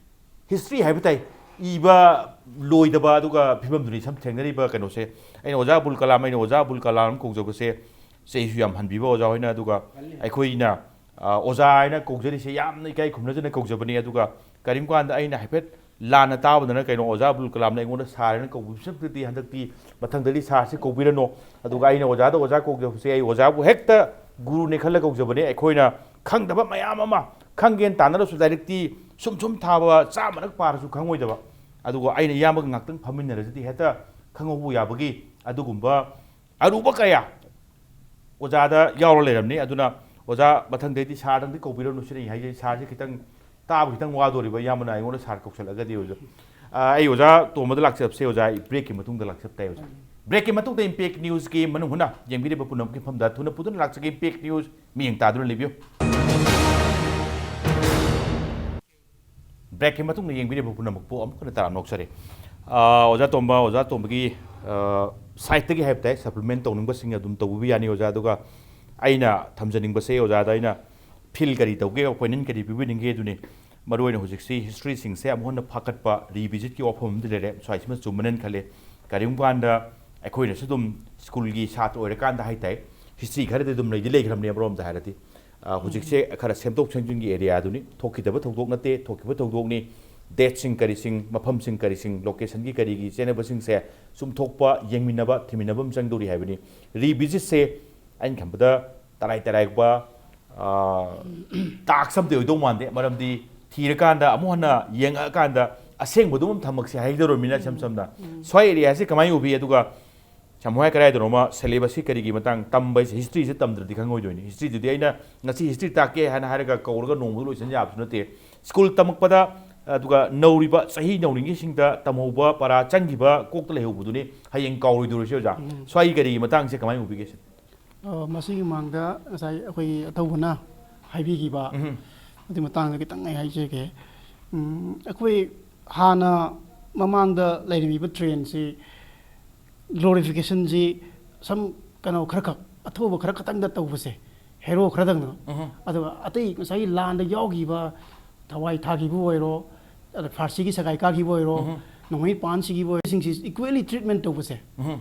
ꯍꯤꯁꯇ꯭ꯔꯤ ꯍꯥꯏꯕ ꯇꯥꯏ, ꯏꯕ ꯂꯣꯏꯗꯕ ꯑꯗꯨꯒ ꯐꯤꯕꯝꯗꯨꯅꯤ ꯁꯝ ꯊꯦꯡꯅꯔꯤꯕ ꯀꯩꯅꯣꯁꯦ꯫ ꯑꯩꯅ ꯑꯣꯖꯥ ꯑꯕꯨꯜ ꯀꯂꯥꯝ, ꯑꯩꯅ ꯑꯣꯖꯥ ꯑꯕꯨꯜ ꯀꯂꯥꯝ ꯀꯧꯖꯕꯁꯦ ꯆꯍꯤꯁꯨ ꯌꯥꯝ ꯍꯟꯕꯤꯕ ꯑꯣꯖꯥ ꯍꯣꯏꯅ, ꯑꯗꯨꯒ ꯑꯩꯈꯣꯏꯅ, ꯑ, ꯑꯣꯖꯥ ꯍꯥꯏꯅ ꯀꯧꯖꯔꯤꯁꯦ ꯌꯥꯝꯅ ꯏꯀꯥꯏ ꯈꯨꯝꯅꯖꯅ ꯀꯧꯖꯕꯅꯤ꯫ ꯑꯗꯨꯒ ꯀꯔꯤꯒꯨꯝꯕ ꯀꯥꯟꯗ ꯑꯩꯅ ꯍꯥꯏꯐꯦꯠ ꯂꯥꯟꯅ ꯇꯥꯕꯗꯅ ꯀꯩꯅꯣ, ꯑꯣꯖꯥ ꯑꯕꯨꯜ ꯀꯂꯥꯝꯅ ꯑꯩꯉꯣꯟꯗ ꯁꯥꯔ ꯍꯥꯏꯅ ꯀꯧꯕꯤꯕꯁꯤꯗꯤ ꯍꯟꯗꯛꯇꯤ, ꯃꯊꯪꯗꯗꯤ ꯁꯥꯔꯁꯤ ꯀꯧꯕꯤꯔꯅꯨ꯫ ꯑꯗꯨꯒ ꯑꯩꯅ ꯑꯣꯖꯥꯗ ꯑꯣꯖꯥ ꯀꯧꯖꯕꯁꯦ, ꯑꯩ ꯑꯣꯖꯥꯕꯨ ꯍꯦꯛꯇ ꯒꯨꯔꯨꯅꯦ ꯈꯜꯂ ꯀꯧꯖꯕꯅꯦ꯫ ꯑꯩꯈꯣꯏꯅ ꯈꯪꯗꯕ ꯃꯌꯥꯝ ꯑꯃ, ꯈꯪꯒꯦꯅ ꯇꯥꯟꯅꯔꯁꯨ ꯂꯥꯏꯔꯤꯛꯇꯤ ꯁꯨꯝ ꯁꯨꯝ ꯊꯥꯕ, ꯆꯥꯝꯃꯔꯛ ꯄꯥꯔꯁꯨ ꯈꯪꯉꯣꯏꯗꯕ꯫ ꯑꯗꯨꯒ ꯑꯩꯅ ꯏꯌꯥꯝꯕꯒ ꯉꯥꯛꯇꯪ ꯐꯝꯃꯤꯟꯅꯔꯁꯤꯗꯤ ꯍꯦꯛꯇ ꯈꯪꯍꯧꯕ ꯌꯥꯕꯒꯤ ꯑꯗꯨꯒꯨꯝꯕ ꯑꯔꯨꯕ ꯀꯌꯥ ꯑꯣꯖꯥꯗ ꯌꯥꯎꯔ ꯂꯩꯔꯝꯅꯤ꯫ ꯑꯗꯨꯅ ꯑꯣꯖꯥ, ꯃꯊꯪꯗꯩꯗꯤ ꯁꯥꯔꯗꯪꯗꯤ ꯀꯧꯕꯤꯔꯅꯨ ꯁꯤꯅꯤ ꯑꯩ ꯍꯥꯏꯖꯩ꯫ ꯁꯥꯔꯁꯦ ꯈꯤꯇꯪ ꯇꯥꯕ ꯈꯤꯇꯪ ꯋꯥꯗꯣꯔꯤꯕ, ꯏꯌꯥꯝꯕꯅ ꯑꯩꯉꯣꯟꯗ ꯁꯥꯔ ꯀꯧꯁꯜꯂꯛꯑꯒꯗꯤ ꯑꯣꯖꯥ꯫ ꯑ, ꯑꯩ ꯑꯣꯖꯥ ꯇꯣꯝꯕꯗ ꯂꯥꯛꯆꯕꯁꯦ ꯑꯣꯖꯥ, ꯑꯩ ꯕ꯭ꯔꯦꯛꯀꯤ ꯃꯇꯨꯡꯗ ꯂꯥꯛꯆꯕ ꯇꯥꯏ ꯑꯣꯖꯥ꯫ ꯕ꯭ꯔꯦꯛꯀꯤ ꯃꯇꯨꯡꯗ ꯏꯝꯄꯦꯛ ꯅ꯭ꯌꯨꯁꯀꯤ ꯃꯅꯨꯡ ꯍꯨꯠꯅ ꯌꯦꯡꯕꯤꯔꯤꯕ ꯄꯨꯝꯅꯃꯛꯀꯤ ꯃꯐꯝꯗ ꯊꯨꯅ ꯄꯨꯗꯨꯅ ꯂꯥꯛꯆꯒꯦ꯫ ꯏꯝꯄꯦꯛ ꯅ꯭ꯌꯨꯁ ꯃꯤꯠꯌꯦꯡ ꯇꯥꯗꯨꯅ ꯂꯩꯕꯤꯌꯨ꯫ ꯕ꯭ꯔꯦꯛꯀꯤ ꯃꯇꯨꯡꯗ ꯌꯦꯡꯕꯤꯔꯤꯕ ꯄꯨꯝꯅꯃꯛꯄꯨ ꯑꯃꯨꯛ ꯍꯟꯅ ꯇꯔꯥꯝꯅ ꯑꯣꯛꯆꯔꯤ꯫ ꯑ, ꯑꯣꯖꯥ ꯇꯣꯝꯕ, ꯑꯣꯖꯥ ꯇꯣꯝꯕꯒꯤ, ꯑ, ꯁꯥꯏꯠꯇꯒꯤ ꯍꯥꯏꯕ ꯇꯥꯏ, ꯁꯄ꯭ꯂꯤꯃꯦꯟ ꯇꯧꯅꯤꯡꯕꯁꯤꯡ ꯑꯗꯨꯝ ꯇꯧꯕꯤꯕ ꯌꯥꯅꯤ ꯑꯣꯖꯥ꯫ ꯑꯗꯨꯒ ꯑꯩꯅ ꯊꯝꯖꯅꯤꯡꯕꯁꯦ ꯑꯣꯖꯥꯗ ꯑꯩꯅ ꯐꯤꯜ ꯀꯔꯤ ꯇꯧꯒꯦ, ꯑꯣꯄꯤꯅꯤꯌꯟ ꯀꯔꯤ ꯄꯤꯕꯤꯅꯤꯡꯒꯦ ꯑꯗꯨꯅꯤ꯫ ꯃꯔꯨꯑꯣꯏꯅ ꯍꯧꯖꯤꯛꯁꯤ ꯍꯤꯁꯇ꯭ꯔꯤꯁꯤꯡꯁꯦ ꯑꯃꯨꯛ ꯍꯟꯅ ꯐꯥꯀꯠꯄ, ꯔꯤꯚꯤꯖꯤꯠꯀꯤ ꯋꯥꯐꯝ ꯑꯃꯗꯤ ꯂꯩꯔꯦ꯫ ꯁ꯭ꯋꯥꯏꯁꯤꯃ ꯆꯨꯝꯕꯅꯦꯅ ꯈꯜꯂꯦ꯫ ꯀꯔꯤꯒꯨꯝꯕ ꯀꯥꯟꯗ ꯑꯩꯈꯣꯏꯅꯁꯨ ꯑꯗꯨꯝ ꯁ꯭ꯀꯨꯜꯒꯤ ꯁꯥꯇ꯭ꯔ ꯑꯣꯏꯔꯀꯥꯟꯗ ꯍꯥꯏ ꯇꯥꯏ, ꯍꯤꯁꯇ꯭ꯔꯤ ꯈꯔꯗꯤ ꯑꯗꯨꯝ ꯂꯩꯗꯤ ꯂꯩꯈ꯭ꯔꯕꯅꯦ ꯑꯃꯔꯣꯝꯗ ꯍꯥꯏꯔꯗꯤ꯫ ꯑ, ꯍꯧꯖꯤꯛꯁꯦ ꯈꯔ ꯁꯦꯝꯗꯣꯛ ꯁꯦꯝꯖꯤꯟꯒꯤ ꯑꯦꯔꯤꯌꯥꯗꯨꯅꯤ꯫ ꯊꯣꯛꯈꯤꯗꯕ ꯊꯧꯗꯣꯛ ꯅꯠꯇꯦ, ꯊꯣꯛꯈꯤꯕ ꯊꯧꯗꯣꯛꯅꯤ꯫ ꯗꯦꯠꯁꯤꯡ ꯀꯔꯤꯁꯤꯡ, ꯃꯐꯝꯁꯤꯡ ꯀꯔꯤꯁꯤꯡ, ꯂꯣꯀꯦꯁꯟꯒꯤ ꯀꯔꯤꯒꯤ ꯆꯦꯟꯅꯕꯁꯤꯡꯁꯦ ꯆꯨꯝꯊꯣꯛꯄ, ꯌꯦꯡꯃꯤꯟꯅꯕ, ꯊꯤꯃꯤꯟꯅꯕ ꯑꯃ ꯆꯪꯗꯧꯔꯤ ꯍꯥꯏꯕꯅꯤ꯫ ꯔꯤꯚꯤꯖꯤꯠꯁꯦ ꯑꯩꯅ ꯈꯟꯕꯗ ꯇꯔꯥꯏ ꯇꯔꯥꯏꯕ, ꯑ, ꯇꯥꯛꯁ ꯑꯝꯇ ꯑꯣꯏꯗꯧ ꯃꯥꯟꯗꯦ꯫ ꯃꯔꯝꯗꯤ ꯊꯤꯔꯀꯥꯟꯗ, ꯑꯃꯨꯛ ꯍꯟꯅ ꯌꯦꯡꯉꯛꯑꯀꯥꯟꯗ ꯑꯁꯦꯡꯕꯗꯨ ꯑꯃ ꯊꯝꯃꯛꯁꯦ ꯍꯥꯏꯗꯧꯔꯕꯅꯤꯅ ꯏꯁꯝ ꯁꯝꯅ꯫ ꯁ꯭ꯋꯥꯏ ꯑꯦꯔꯤꯌꯥꯁꯤ ꯀꯃꯥꯏꯅ ꯎꯕꯤ? ꯑꯗꯨꯒ ꯁꯃꯨ ꯍꯥꯏ ꯀꯗꯥꯏꯗꯅꯣꯃ ꯁꯦꯂꯦꯕꯁꯀꯤ ꯀꯔꯤꯒꯤ ꯃꯇꯥꯡ ꯇꯝꯕ ꯍꯥꯏꯁꯦ ꯍꯤꯁꯇ꯭ꯔꯤꯁꯦ ꯇꯝꯗ꯭ꯔꯗꯤ ꯈꯪꯉꯣꯏꯗꯣꯏꯅꯤ꯫ ꯍꯤꯁꯇ꯭ꯔꯤꯗꯨꯗꯤ ꯑꯩꯅ ꯉꯁꯤ ꯍꯤꯁꯇ꯭ꯔꯤ ꯇꯥꯛꯀꯦ ꯍꯥꯏꯅ ꯍꯥꯏꯔꯒ ꯀꯧꯔꯒ ꯅꯣꯡꯃꯗ ꯂꯣꯏꯁꯤꯟ ꯌꯥꯕꯁꯨ ꯅꯠꯇꯦ꯫ ꯁ꯭ꯀꯨꯜ ꯇꯝꯃꯛꯄꯗ, ꯑꯗꯨꯒ ꯅꯧꯔꯤꯕ ꯆꯍꯤ ꯅꯧꯔꯤꯉꯩꯁꯤꯡꯗ ꯇꯝꯍꯧꯕ ꯄꯔꯥ ꯆꯪꯈꯤꯕ ꯀꯣꯛꯇ ꯂꯩꯍꯧꯕꯗꯨꯅꯤ ꯍꯌꯦꯡ ꯀꯥꯎꯔꯣꯏꯗꯧꯔꯤꯁꯦ ꯑꯣꯖꯥ꯫ ꯎꯝ꯫ ꯁ꯭ꯋꯥꯏꯒꯤ ꯀꯔꯤꯒꯤ ꯃꯇꯥꯡꯁꯦ ꯀꯃꯥꯏꯅ ꯎꯕꯤꯒꯦ ꯁꯤꯅꯤ? ꯑ, ꯃꯁꯤꯒꯤ ꯃꯃꯥꯡꯗ ꯉꯁꯥꯏ ꯑꯩꯈꯣꯏꯒꯤ ꯑꯊꯧꯕꯅ ꯍꯥꯏꯕꯤꯈꯤꯕ ꯎꯝ꯫ ꯑꯗꯨꯒꯤ ꯃꯇꯥꯡꯗ ꯈꯤꯇꯪ ꯑꯩ ꯍꯥꯏꯖꯒꯦ꯫ ꯎꯝ, ꯑꯩꯈꯣꯏ ꯍꯥꯟꯅ ꯃꯃꯥꯡꯗ ꯂꯩꯔꯝꯃꯤꯕ ꯇ꯭ꯔꯦꯟꯁꯤ ꯒ꯭ꯂꯣꯔꯤꯐꯤꯀꯦꯁꯟꯁꯤ ꯁꯝ ꯀꯩꯅꯣ ꯈꯔꯈꯛ, ꯑꯊꯨꯕ ꯈꯔ ꯈꯛꯇꯪꯗ ꯇꯧꯕꯁꯦ, ꯍꯦꯔꯣ ꯈꯔꯗꯪꯗ꯫ ꯎꯝꯍꯨꯝ꯫ ꯑꯗꯨꯒ ꯑꯇꯩ ꯉꯁꯥꯏꯒꯤ ꯂꯥꯟꯗ ꯌꯥꯎꯈꯤꯕ, ꯊꯋꯥꯏ ꯊꯥꯈꯤꯕ ꯑꯣꯏꯔꯣ, ꯑꯗ ꯐꯥꯔꯁꯤꯒꯤ ꯁꯒꯥꯏ ꯀꯥꯈꯤꯕ ꯑꯣꯏꯔꯣ, ꯎꯝꯍꯨꯝ꯫ ꯅꯣꯡꯃꯩ ꯄꯥꯟ ꯁꯤꯈꯤꯕ ꯑꯣꯏꯔꯣ, ꯁꯤꯡꯁꯤ ꯏꯀ꯭ꯋꯦꯂꯤ ꯇ꯭ꯔꯤꯠꯃꯦꯟ ꯇꯧꯕꯁꯦ, ꯎꯝꯍꯨꯝ꯫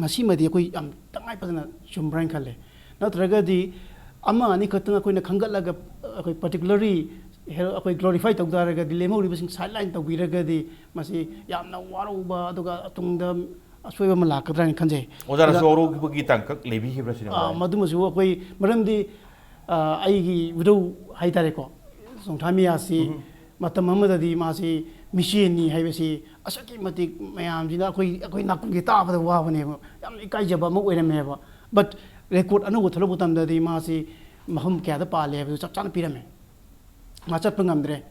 ꯃꯁꯤꯃꯗꯤ ꯑꯩꯈꯣꯏ ꯌꯥꯝ ꯇꯉꯥꯏ ꯐꯗꯅ ꯆꯨꯝꯕ꯭ꯔꯥ ꯍꯥꯏꯅ ꯈꯜꯂꯦ꯫ ꯅꯠꯇ꯭ꯔꯒꯗꯤ ꯑꯃ ꯑꯅꯤ ꯈꯛꯇꯪ ꯑꯩꯈꯣꯏꯅ ꯈꯟꯒꯠꯂꯒ, ꯑꯩꯈꯣꯏ ꯄꯥꯔꯇꯤꯀꯨꯂꯔꯂꯤ ꯍꯦꯔꯣ ꯑꯩꯈꯣꯏ ꯒ꯭ꯂꯣꯔꯤꯐꯥꯏ ꯇꯧ ꯇꯥꯔꯒꯗꯤ, ꯂꯦꯝꯍꯧꯔꯤꯕꯁꯤꯡ ꯁꯥꯏꯠ ꯂꯥꯏꯟ ꯇꯧꯕꯤꯔꯒꯗꯤ ꯃꯁꯤ ꯌꯥꯝꯅ ꯋꯥꯔꯧꯕ ꯑꯗꯨꯒ ꯇꯨꯡꯗ ꯑꯁꯣꯏꯕ ꯑꯃ ꯂꯥꯛꯀꯗ꯭ꯔꯥ ꯍꯥꯏꯅ ꯈꯟꯖꯩ꯫ ꯑꯣꯖꯥꯅꯁꯨ ꯑꯗ- ꯋꯥꯔꯧꯕꯒꯤ ꯇꯥꯡꯀꯛ ꯂꯩꯕꯤꯈꯤꯕ꯭ꯔꯥ ꯁꯤꯅꯦ ꯑꯥ, ꯑꯣꯖꯥ꯫ ꯃꯗꯨꯃꯁꯨ ꯑꯩꯈꯣꯏ, ꯃꯔꯝꯗꯤ, ꯑꯥ, ꯑꯩꯒꯤ ꯏꯙꯧ ꯍꯥꯏꯇꯥꯔꯦꯀꯣ, ꯆꯣꯡꯊꯥꯝ ꯃꯤꯌꯥꯁꯤ ꯃꯇꯝ ꯑꯃꯗꯗꯤ ꯃꯥꯁꯤ ꯃꯤꯁꯦꯟꯅꯤ ꯍꯥꯏꯕꯁꯤ ꯑꯁꯨꯛꯀꯤ ꯃꯇꯤꯛ ꯃꯌꯥꯝꯁꯤꯅ ꯑꯩꯈꯣꯏ, ꯑꯩꯈꯣꯏ ꯅꯥꯀꯣꯡꯁꯦ ꯇꯥꯕꯗ ꯋꯥꯕꯅꯦꯕ, ꯌꯥꯝꯅ ꯏꯀꯥꯏꯖꯕ ꯑꯃ ꯑꯣꯏꯔꯝꯃꯦꯕ꯫ ꯕꯠ ꯔꯦꯀꯣꯔꯠ ꯑꯅꯧꯕ ꯊꯣꯛꯂꯛꯄ ꯃꯇꯝꯗꯗꯤ ꯃꯥꯁꯤ ꯃꯐꯝ ꯀꯌꯥꯗ ꯄꯥꯜꯂꯦ ꯍꯥꯏꯕꯗꯨ ꯆꯞ ꯆꯥꯅ ꯄꯤꯔꯝꯃꯦ꯫ ꯃꯥ ꯆꯠꯄ ꯉꯝꯗ꯭ꯔꯦ,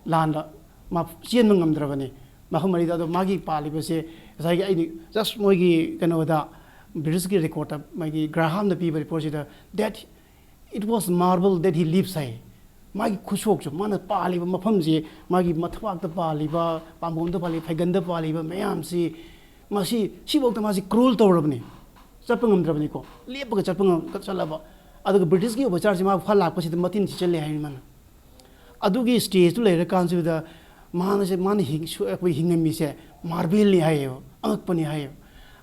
ꯂꯥꯟꯗ ꯃꯥ ꯆꯦꯟꯕ ꯉꯝꯗ꯭ꯔꯕꯅꯤ꯫ ꯃꯐꯝ ꯑꯅꯤꯗ ꯑꯗꯣ ꯃꯥꯒꯤ ꯄꯥꯜꯂꯤꯕꯁꯦ ꯉꯁꯥꯏꯒꯤ ꯑꯩꯅ ꯖꯁ ꯃꯣꯏꯒꯤ ꯀꯩꯅꯣꯗ, ꯕ꯭ꯔꯤꯇꯤꯁꯀꯤ ꯔꯦꯀꯣꯔꯠꯇ ꯃꯥꯒꯤ ꯒ꯭ꯔꯥꯍꯥꯝꯅ ꯄꯤꯕ ꯔꯤꯄꯣꯔꯠꯁꯤꯗ, that it was marvel that he lives ꯍꯥꯏ꯫ ꯃꯥꯒꯤ ꯈꯨꯁꯣꯛꯁꯨ, ꯃꯥꯅ ꯄꯥꯜꯂꯤꯕ ꯃꯐꯝꯁꯦ, ꯃꯥꯒꯤ ꯃꯊꯕꯥꯛꯇ ꯄꯥꯜꯂꯤꯕ, ꯄꯥꯝꯕꯣꯝꯗ ꯄꯥꯜꯂꯤꯕ, ꯐꯩꯒꯟꯗ ꯄꯥꯜꯂꯤꯕ ꯃꯌꯥꯝꯁꯤ, ꯃꯁꯤ ꯁꯤꯐꯥꯎꯗ ꯃꯥꯁꯤ ꯀ꯭ꯔꯣꯜ ꯇꯧꯔꯕꯅꯤ, ꯆꯠꯄ ꯉꯝꯗ꯭ꯔꯕꯅꯤꯀꯣ, ꯂꯦꯞꯄꯒ ꯆꯠꯄ ꯉꯝ-, ꯆꯠꯂꯕ꯫ ꯑꯗꯨꯒ ꯕ꯭ꯔꯤꯇꯤꯁꯀꯤ ꯑꯣꯐꯤꯁꯥꯔꯁꯤ ꯃꯥ ꯐꯥ ꯂꯥꯛꯄꯁꯤꯗ ꯃꯇꯤꯟ ꯁꯤꯠꯆꯜꯂꯦ ꯍꯥꯏ ꯃꯥꯅ꯫ ꯑꯗꯨꯒꯤ ꯁ꯭ꯇꯦꯖꯇꯨ ꯂꯩꯔꯀꯥꯟꯁꯤꯗ ꯃꯥꯅꯁꯦ, ꯃꯥꯅ ꯍꯤꯡ-, ꯁꯨ-, ꯑꯩꯈꯣꯏ ꯍꯤꯡꯉꯝꯃꯤꯁꯦ ꯃꯥꯔꯕꯦꯜꯅꯤ ꯍꯥꯏꯌꯦꯕ, ꯑꯉꯛꯄꯅꯤ ꯍꯥꯏꯌꯦꯕ꯫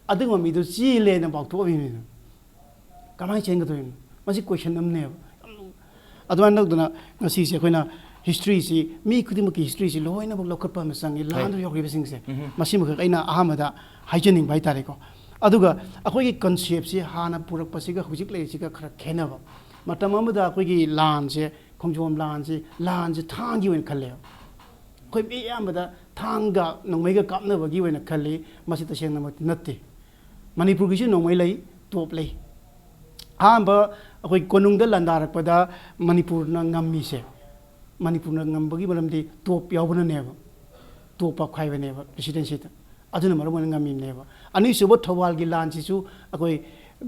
ꯑꯗꯨꯒꯨꯝꯕ ꯃꯤꯗꯨ ꯆꯦꯜꯂꯦꯅ ꯄꯥꯎꯊꯣꯛꯑꯝꯃꯤꯅꯤꯅ꯫ ꯀꯃꯥꯏꯅ ꯆꯦꯟꯒꯗꯣꯏꯅꯣ? ꯃꯁꯤ ꯀꯣꯏꯁꯟ ꯑꯃꯅꯦꯕ꯫ ꯑꯗꯨꯃꯥꯏꯅ ꯇꯧꯗꯅ ꯉꯁꯤꯁꯦ ꯑꯩꯈꯣꯏꯅ ꯍꯤꯁꯇ꯭ꯔꯤꯁꯤ, ꯃꯤ ꯈꯨꯗꯤꯡꯃꯛꯀꯤ ꯍꯤꯁꯇ꯭ꯔꯤꯁꯤ ꯂꯣꯏꯅꯃꯛ ꯂꯧꯈꯠꯄ ꯑꯃ ꯆꯪꯉꯤ, ꯂꯥꯟꯗ ꯌꯥꯎꯈꯤꯕꯁꯤꯡꯁꯦ꯫ ꯃꯁꯤꯃꯈꯛ ꯑꯩꯅ ꯑꯍꯥꯟꯕꯗ ꯍꯥꯏꯖꯅꯤꯡꯕ ꯍꯥꯏꯇꯥꯔꯦꯀꯣ꯫ ꯑꯗꯨꯒ ꯑꯩꯈꯣꯏꯒꯤ ꯀꯟꯁꯦꯞꯁꯤ ꯍꯥꯟꯅ ꯄꯨꯔꯛꯄꯁꯤꯒ ꯍꯧꯖꯤꯛ ꯂꯩꯔꯤꯁꯤꯒ ꯈꯔ ꯈꯦꯠꯅꯕ꯫ ꯃꯇꯝ ꯑꯃꯗ ꯑꯩꯈꯣꯏꯒꯤ ꯂꯥꯟꯁꯦ, ꯈꯣꯡꯖꯣꯝ ꯂꯥꯟꯁꯤ, ꯂꯥꯟꯁꯤ ꯊꯥꯡꯒꯤ ꯑꯣꯏꯅ ꯈꯜꯂꯦꯕ꯫ ꯑꯩꯈꯣꯏ ꯃꯤ ꯑꯌꯥꯝꯕꯗ ꯊꯥꯡꯒ ꯅꯣꯡꯃꯩꯒ ꯀꯥꯞꯅꯕꯒꯤ ꯑꯣꯏꯅ ꯈꯜꯂꯤ꯫ ꯃꯁꯤ ꯇꯁꯦꯡꯅꯃꯛꯇꯤ ꯅꯠꯇꯦ꯫ ꯃꯅꯤꯄꯨꯔꯒꯤꯁꯨ ꯅꯣꯡꯃꯩ ꯂꯩ, ꯇꯣꯞ ꯂꯩ꯫ ꯑꯍꯥꯟꯕ ꯑꯩꯈꯣꯏ ꯀꯣꯅꯨꯡꯗ ꯂꯥꯟꯗꯥꯔꯛꯄꯗ ꯃꯅꯤꯄꯨꯔꯅ ꯉꯝꯃꯤꯁꯦ, ꯃꯅꯤꯄꯨꯔꯅ ꯉꯝꯕꯒꯤ ꯃꯔꯝꯗꯤ ꯇꯣꯞ ꯌꯥꯎꯕꯅꯅꯦꯕ, ꯇꯣꯞ ꯄꯣꯈꯥꯏꯕꯅꯦꯕ ꯔꯦꯁꯤꯗꯦꯟꯁꯤꯗ꯫ ꯑꯗꯨꯅ ꯃꯔꯝ ꯑꯣꯏꯅ ꯉꯝꯃꯤꯕꯅꯦꯕ꯫ ꯑꯅꯤꯁꯨꯕ ꯊꯧꯕꯥꯜꯒꯤ ꯂꯥꯟꯁꯤꯁꯨ ꯑꯩꯈꯣꯏ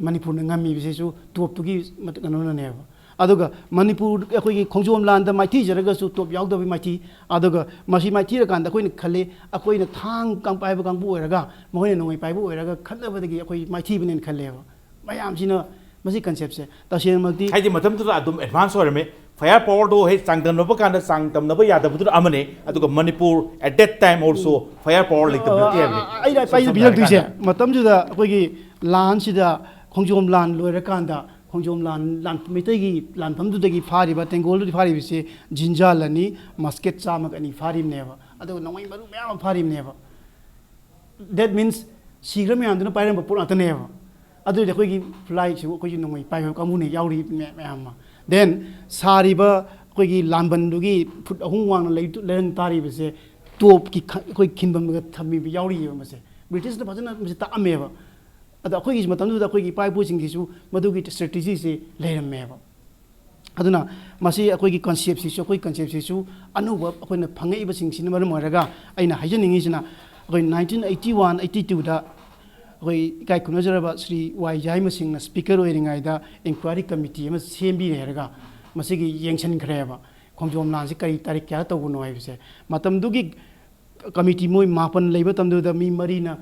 ꯃꯅꯤꯄꯨꯔꯅ ꯉꯝꯃꯤꯕꯁꯤꯁꯨ ꯇꯣꯞꯇꯨꯒꯤ ꯃꯇꯨꯡ ꯀꯩꯅꯣꯅꯅꯦꯕ꯫ ꯑꯗꯨꯒ ꯃꯅꯤꯄꯨꯔ, ꯑꯩꯈꯣꯏꯒꯤ ꯈꯣꯡꯖꯣꯝ ꯂꯥꯟꯗ ꯃꯥꯏꯊꯤꯖꯔꯒꯁꯨ ꯇꯣꯞ ꯌꯥꯎꯗꯕꯒꯤ ꯃꯥꯏꯊꯤ꯫ ꯑꯗꯨꯒ ꯃꯁꯤ ꯃꯥꯏꯊꯤꯔꯀꯥꯟꯗ ꯑꯩꯈꯣꯏꯅ ꯈꯜꯂꯤ, ꯑꯩꯈꯣꯏꯅ ꯊꯥꯡ ꯀꯥꯡ ꯄꯥꯏꯕ ꯀꯥꯡꯕꯨ ꯑꯣꯏꯔꯒ ꯃꯈꯣꯏꯅ ꯅꯣꯡꯃꯩ ꯄꯥꯏꯕ ꯑꯣꯏꯔꯒ ꯈꯠꯅꯕꯗꯒꯤ ꯑꯩꯈꯣꯏ ꯃꯥꯏꯊꯤꯕꯅꯦꯅ ꯈꯜꯂꯦꯕ꯫ ꯃꯌꯥꯝꯁꯤꯅ ꯃꯁꯤ ꯀꯟꯁꯦꯞꯁꯦ ꯇꯁꯦꯡꯅꯃꯛꯇꯤ ꯍꯥꯏꯗꯤ ꯃꯇꯝꯗꯨꯗ ꯑꯗꯨꯝ ꯑꯦꯗꯚꯥꯟꯁ ꯑꯣꯏꯔꯝꯃꯦ꯫ ꯐꯥꯌꯔ ꯄꯥꯋꯔꯗꯣ ꯍꯦꯛ ꯆꯥꯡꯗꯝꯅꯕ ꯀꯥꯟꯗ ꯆꯥꯡꯗꯝꯅꯕ ꯌꯥꯗꯕꯗꯨꯅ ꯑꯃꯅꯦ, ꯑꯗꯨꯒ Manipur at that time also fire power ꯂꯩꯇꯕ ꯅꯠꯇꯦ ꯍꯥꯏꯕꯅꯦ꯫ ꯑꯩꯅ ꯄꯥꯏꯖ ꯄꯤꯖꯔꯛꯇꯣꯏꯁꯦ, ꯃꯇꯝꯗꯨꯗ ꯑꯩꯈꯣꯏꯒꯤ ꯂꯥꯟꯁꯤꯗ, ꯈꯣꯡꯖꯣꯝ ꯂꯥꯟ ꯂꯣꯏꯔꯀꯥꯟꯗ ꯈꯣꯡꯖꯣꯝ ꯂꯥꯟ, ꯂꯥꯟ, ꯃꯩꯇꯩꯒꯤ ꯂꯥꯟꯐꯝꯗꯨꯗꯒꯤ ꯐꯥꯔꯤꯕ, ꯇꯦꯡꯒꯣꯜꯗꯨꯗꯒꯤ ꯐꯥꯔꯤꯕꯁꯦ ꯖꯤꯟꯖꯥꯜ ꯑꯅꯤ, ꯃꯁꯀꯦꯠ ꯆꯥꯝꯃꯒ ꯑꯅꯤ ꯐꯥꯔꯤꯕꯅꯦꯕ꯫ ꯑꯗꯨꯒ ꯅꯣꯡꯃꯩ ꯃꯔꯨ ꯃꯌꯥꯝ ꯑꯃ ꯐꯥꯔꯤꯕꯅꯦꯕ꯫ That means ꯁꯤꯈ꯭ꯔ ꯃꯌꯥꯝꯗꯨꯅ ꯄꯥꯏꯔꯝꯕ ꯄꯣꯠ ꯉꯥꯛꯇꯅꯦꯕ꯫ ꯑꯗꯨꯗꯤ ꯑꯩꯈꯣꯏꯒꯤ ꯈꯨꯠꯂꯥꯏꯁꯤꯕꯨ ꯑꯩꯈꯣꯏꯒꯤ ꯅꯣꯡꯃꯩ ꯄꯥꯏꯕ ꯀꯥꯡꯕꯨꯅ ꯌꯥꯎꯔꯤ ꯃꯌꯥꯝ, ꯃꯌꯥꯝ ꯑꯃ꯫ Then ꯁꯥꯔꯤꯕ ꯑꯩꯈꯣꯏꯒꯤ ꯂꯥꯝꯕꯟꯗꯨꯒꯤ ꯐꯨꯠ ꯑꯍꯨꯝ ꯋꯥꯡꯅ ꯂꯩ-, ꯂꯩꯔꯪ ꯇꯥꯔꯤꯕꯁꯦ ꯇꯣꯞꯀꯤ ꯈ-, ꯑꯩꯈꯣꯏ ꯈꯤꯟꯐꯝꯒ ꯊꯝꯃꯤꯕ ꯌꯥꯎꯔꯤꯑꯕ ꯃꯁꯦ꯫ ꯕ꯭ꯔꯤꯇꯤꯁꯅ ꯐꯖꯅ ꯃꯁꯤ ꯇꯥꯛꯑꯝꯃꯦꯕ꯫ ꯑꯗꯣ ꯑꯩꯈꯣꯏꯒꯤ ꯃꯇꯝꯗꯨꯗ ꯑꯩꯈꯣꯏꯒꯤ ꯏꯄꯥ ꯏꯄꯨꯁꯤꯡꯁꯤꯁꯨ ꯃꯗꯨꯒꯤ ꯁ꯭ꯇ꯭ꯔꯦꯇꯦꯖꯤꯁꯤ ꯂꯩꯔꯝꯃꯦꯕ꯫ ꯑꯗꯨꯅ ꯃꯁꯤ ꯑꯩꯈꯣꯏꯒꯤ ꯀꯟꯁꯦꯞꯁꯤꯁꯨ, ꯑꯩꯈꯣꯏ ꯀꯟꯁꯦꯞꯁꯤꯁꯨ ꯑꯅꯧꯕ ꯑꯩꯈꯣꯏꯅ ꯐꯪꯉꯛꯏꯕꯁꯤꯡꯁꯤꯅ ꯃꯔꯝ ꯑꯣꯏꯔꯒ ꯑꯩꯅ ꯍꯥꯏꯖꯅꯤꯡꯉꯤꯁꯤꯅ, ꯑꯩꯈꯣꯏ ꯅꯥꯏꯟꯇꯤꯟ ꯑꯩꯠꯇꯤ ꯋꯥꯟ ꯑꯩꯠꯇꯤ ꯇꯨꯗ ꯑꯩꯈꯣꯏ ꯏꯀꯥꯏ ꯈꯨꯝꯅꯖꯔꯕ ꯁ꯭ꯔꯤ ꯋꯥꯏ ꯌꯥꯏꯃꯁꯤꯡꯅ ꯁ꯭ꯄꯤꯀꯔ ꯑꯣꯏꯔꯤꯉꯩꯗ ꯏꯟꯀ꯭ꯋꯥꯏꯔꯤ ꯀꯃꯤꯇꯤ ꯑꯃ ꯁꯦꯝꯕꯤꯔꯦ ꯍꯥꯏꯔꯒ ꯃꯁꯤꯒꯤ ꯌꯦꯡꯁꯤꯟꯈ꯭ꯔꯦꯕ꯫ ꯈꯣꯡꯖꯣꯝ ꯂꯥꯟꯁꯤ ꯀꯔꯤ ꯇꯥꯔꯤꯛ ꯀꯌꯥ ꯇꯧꯕꯅꯣ ꯍꯥꯏꯕꯁꯦ꯫ ꯃꯇꯝꯗꯨꯒꯤ ꯀꯃꯤꯇꯤ ꯃꯣꯏ ꯃꯥꯄꯟ ꯂꯩꯕ ꯃꯇꯝꯗꯨꯗ ꯃꯤ ꯃꯔꯤꯅ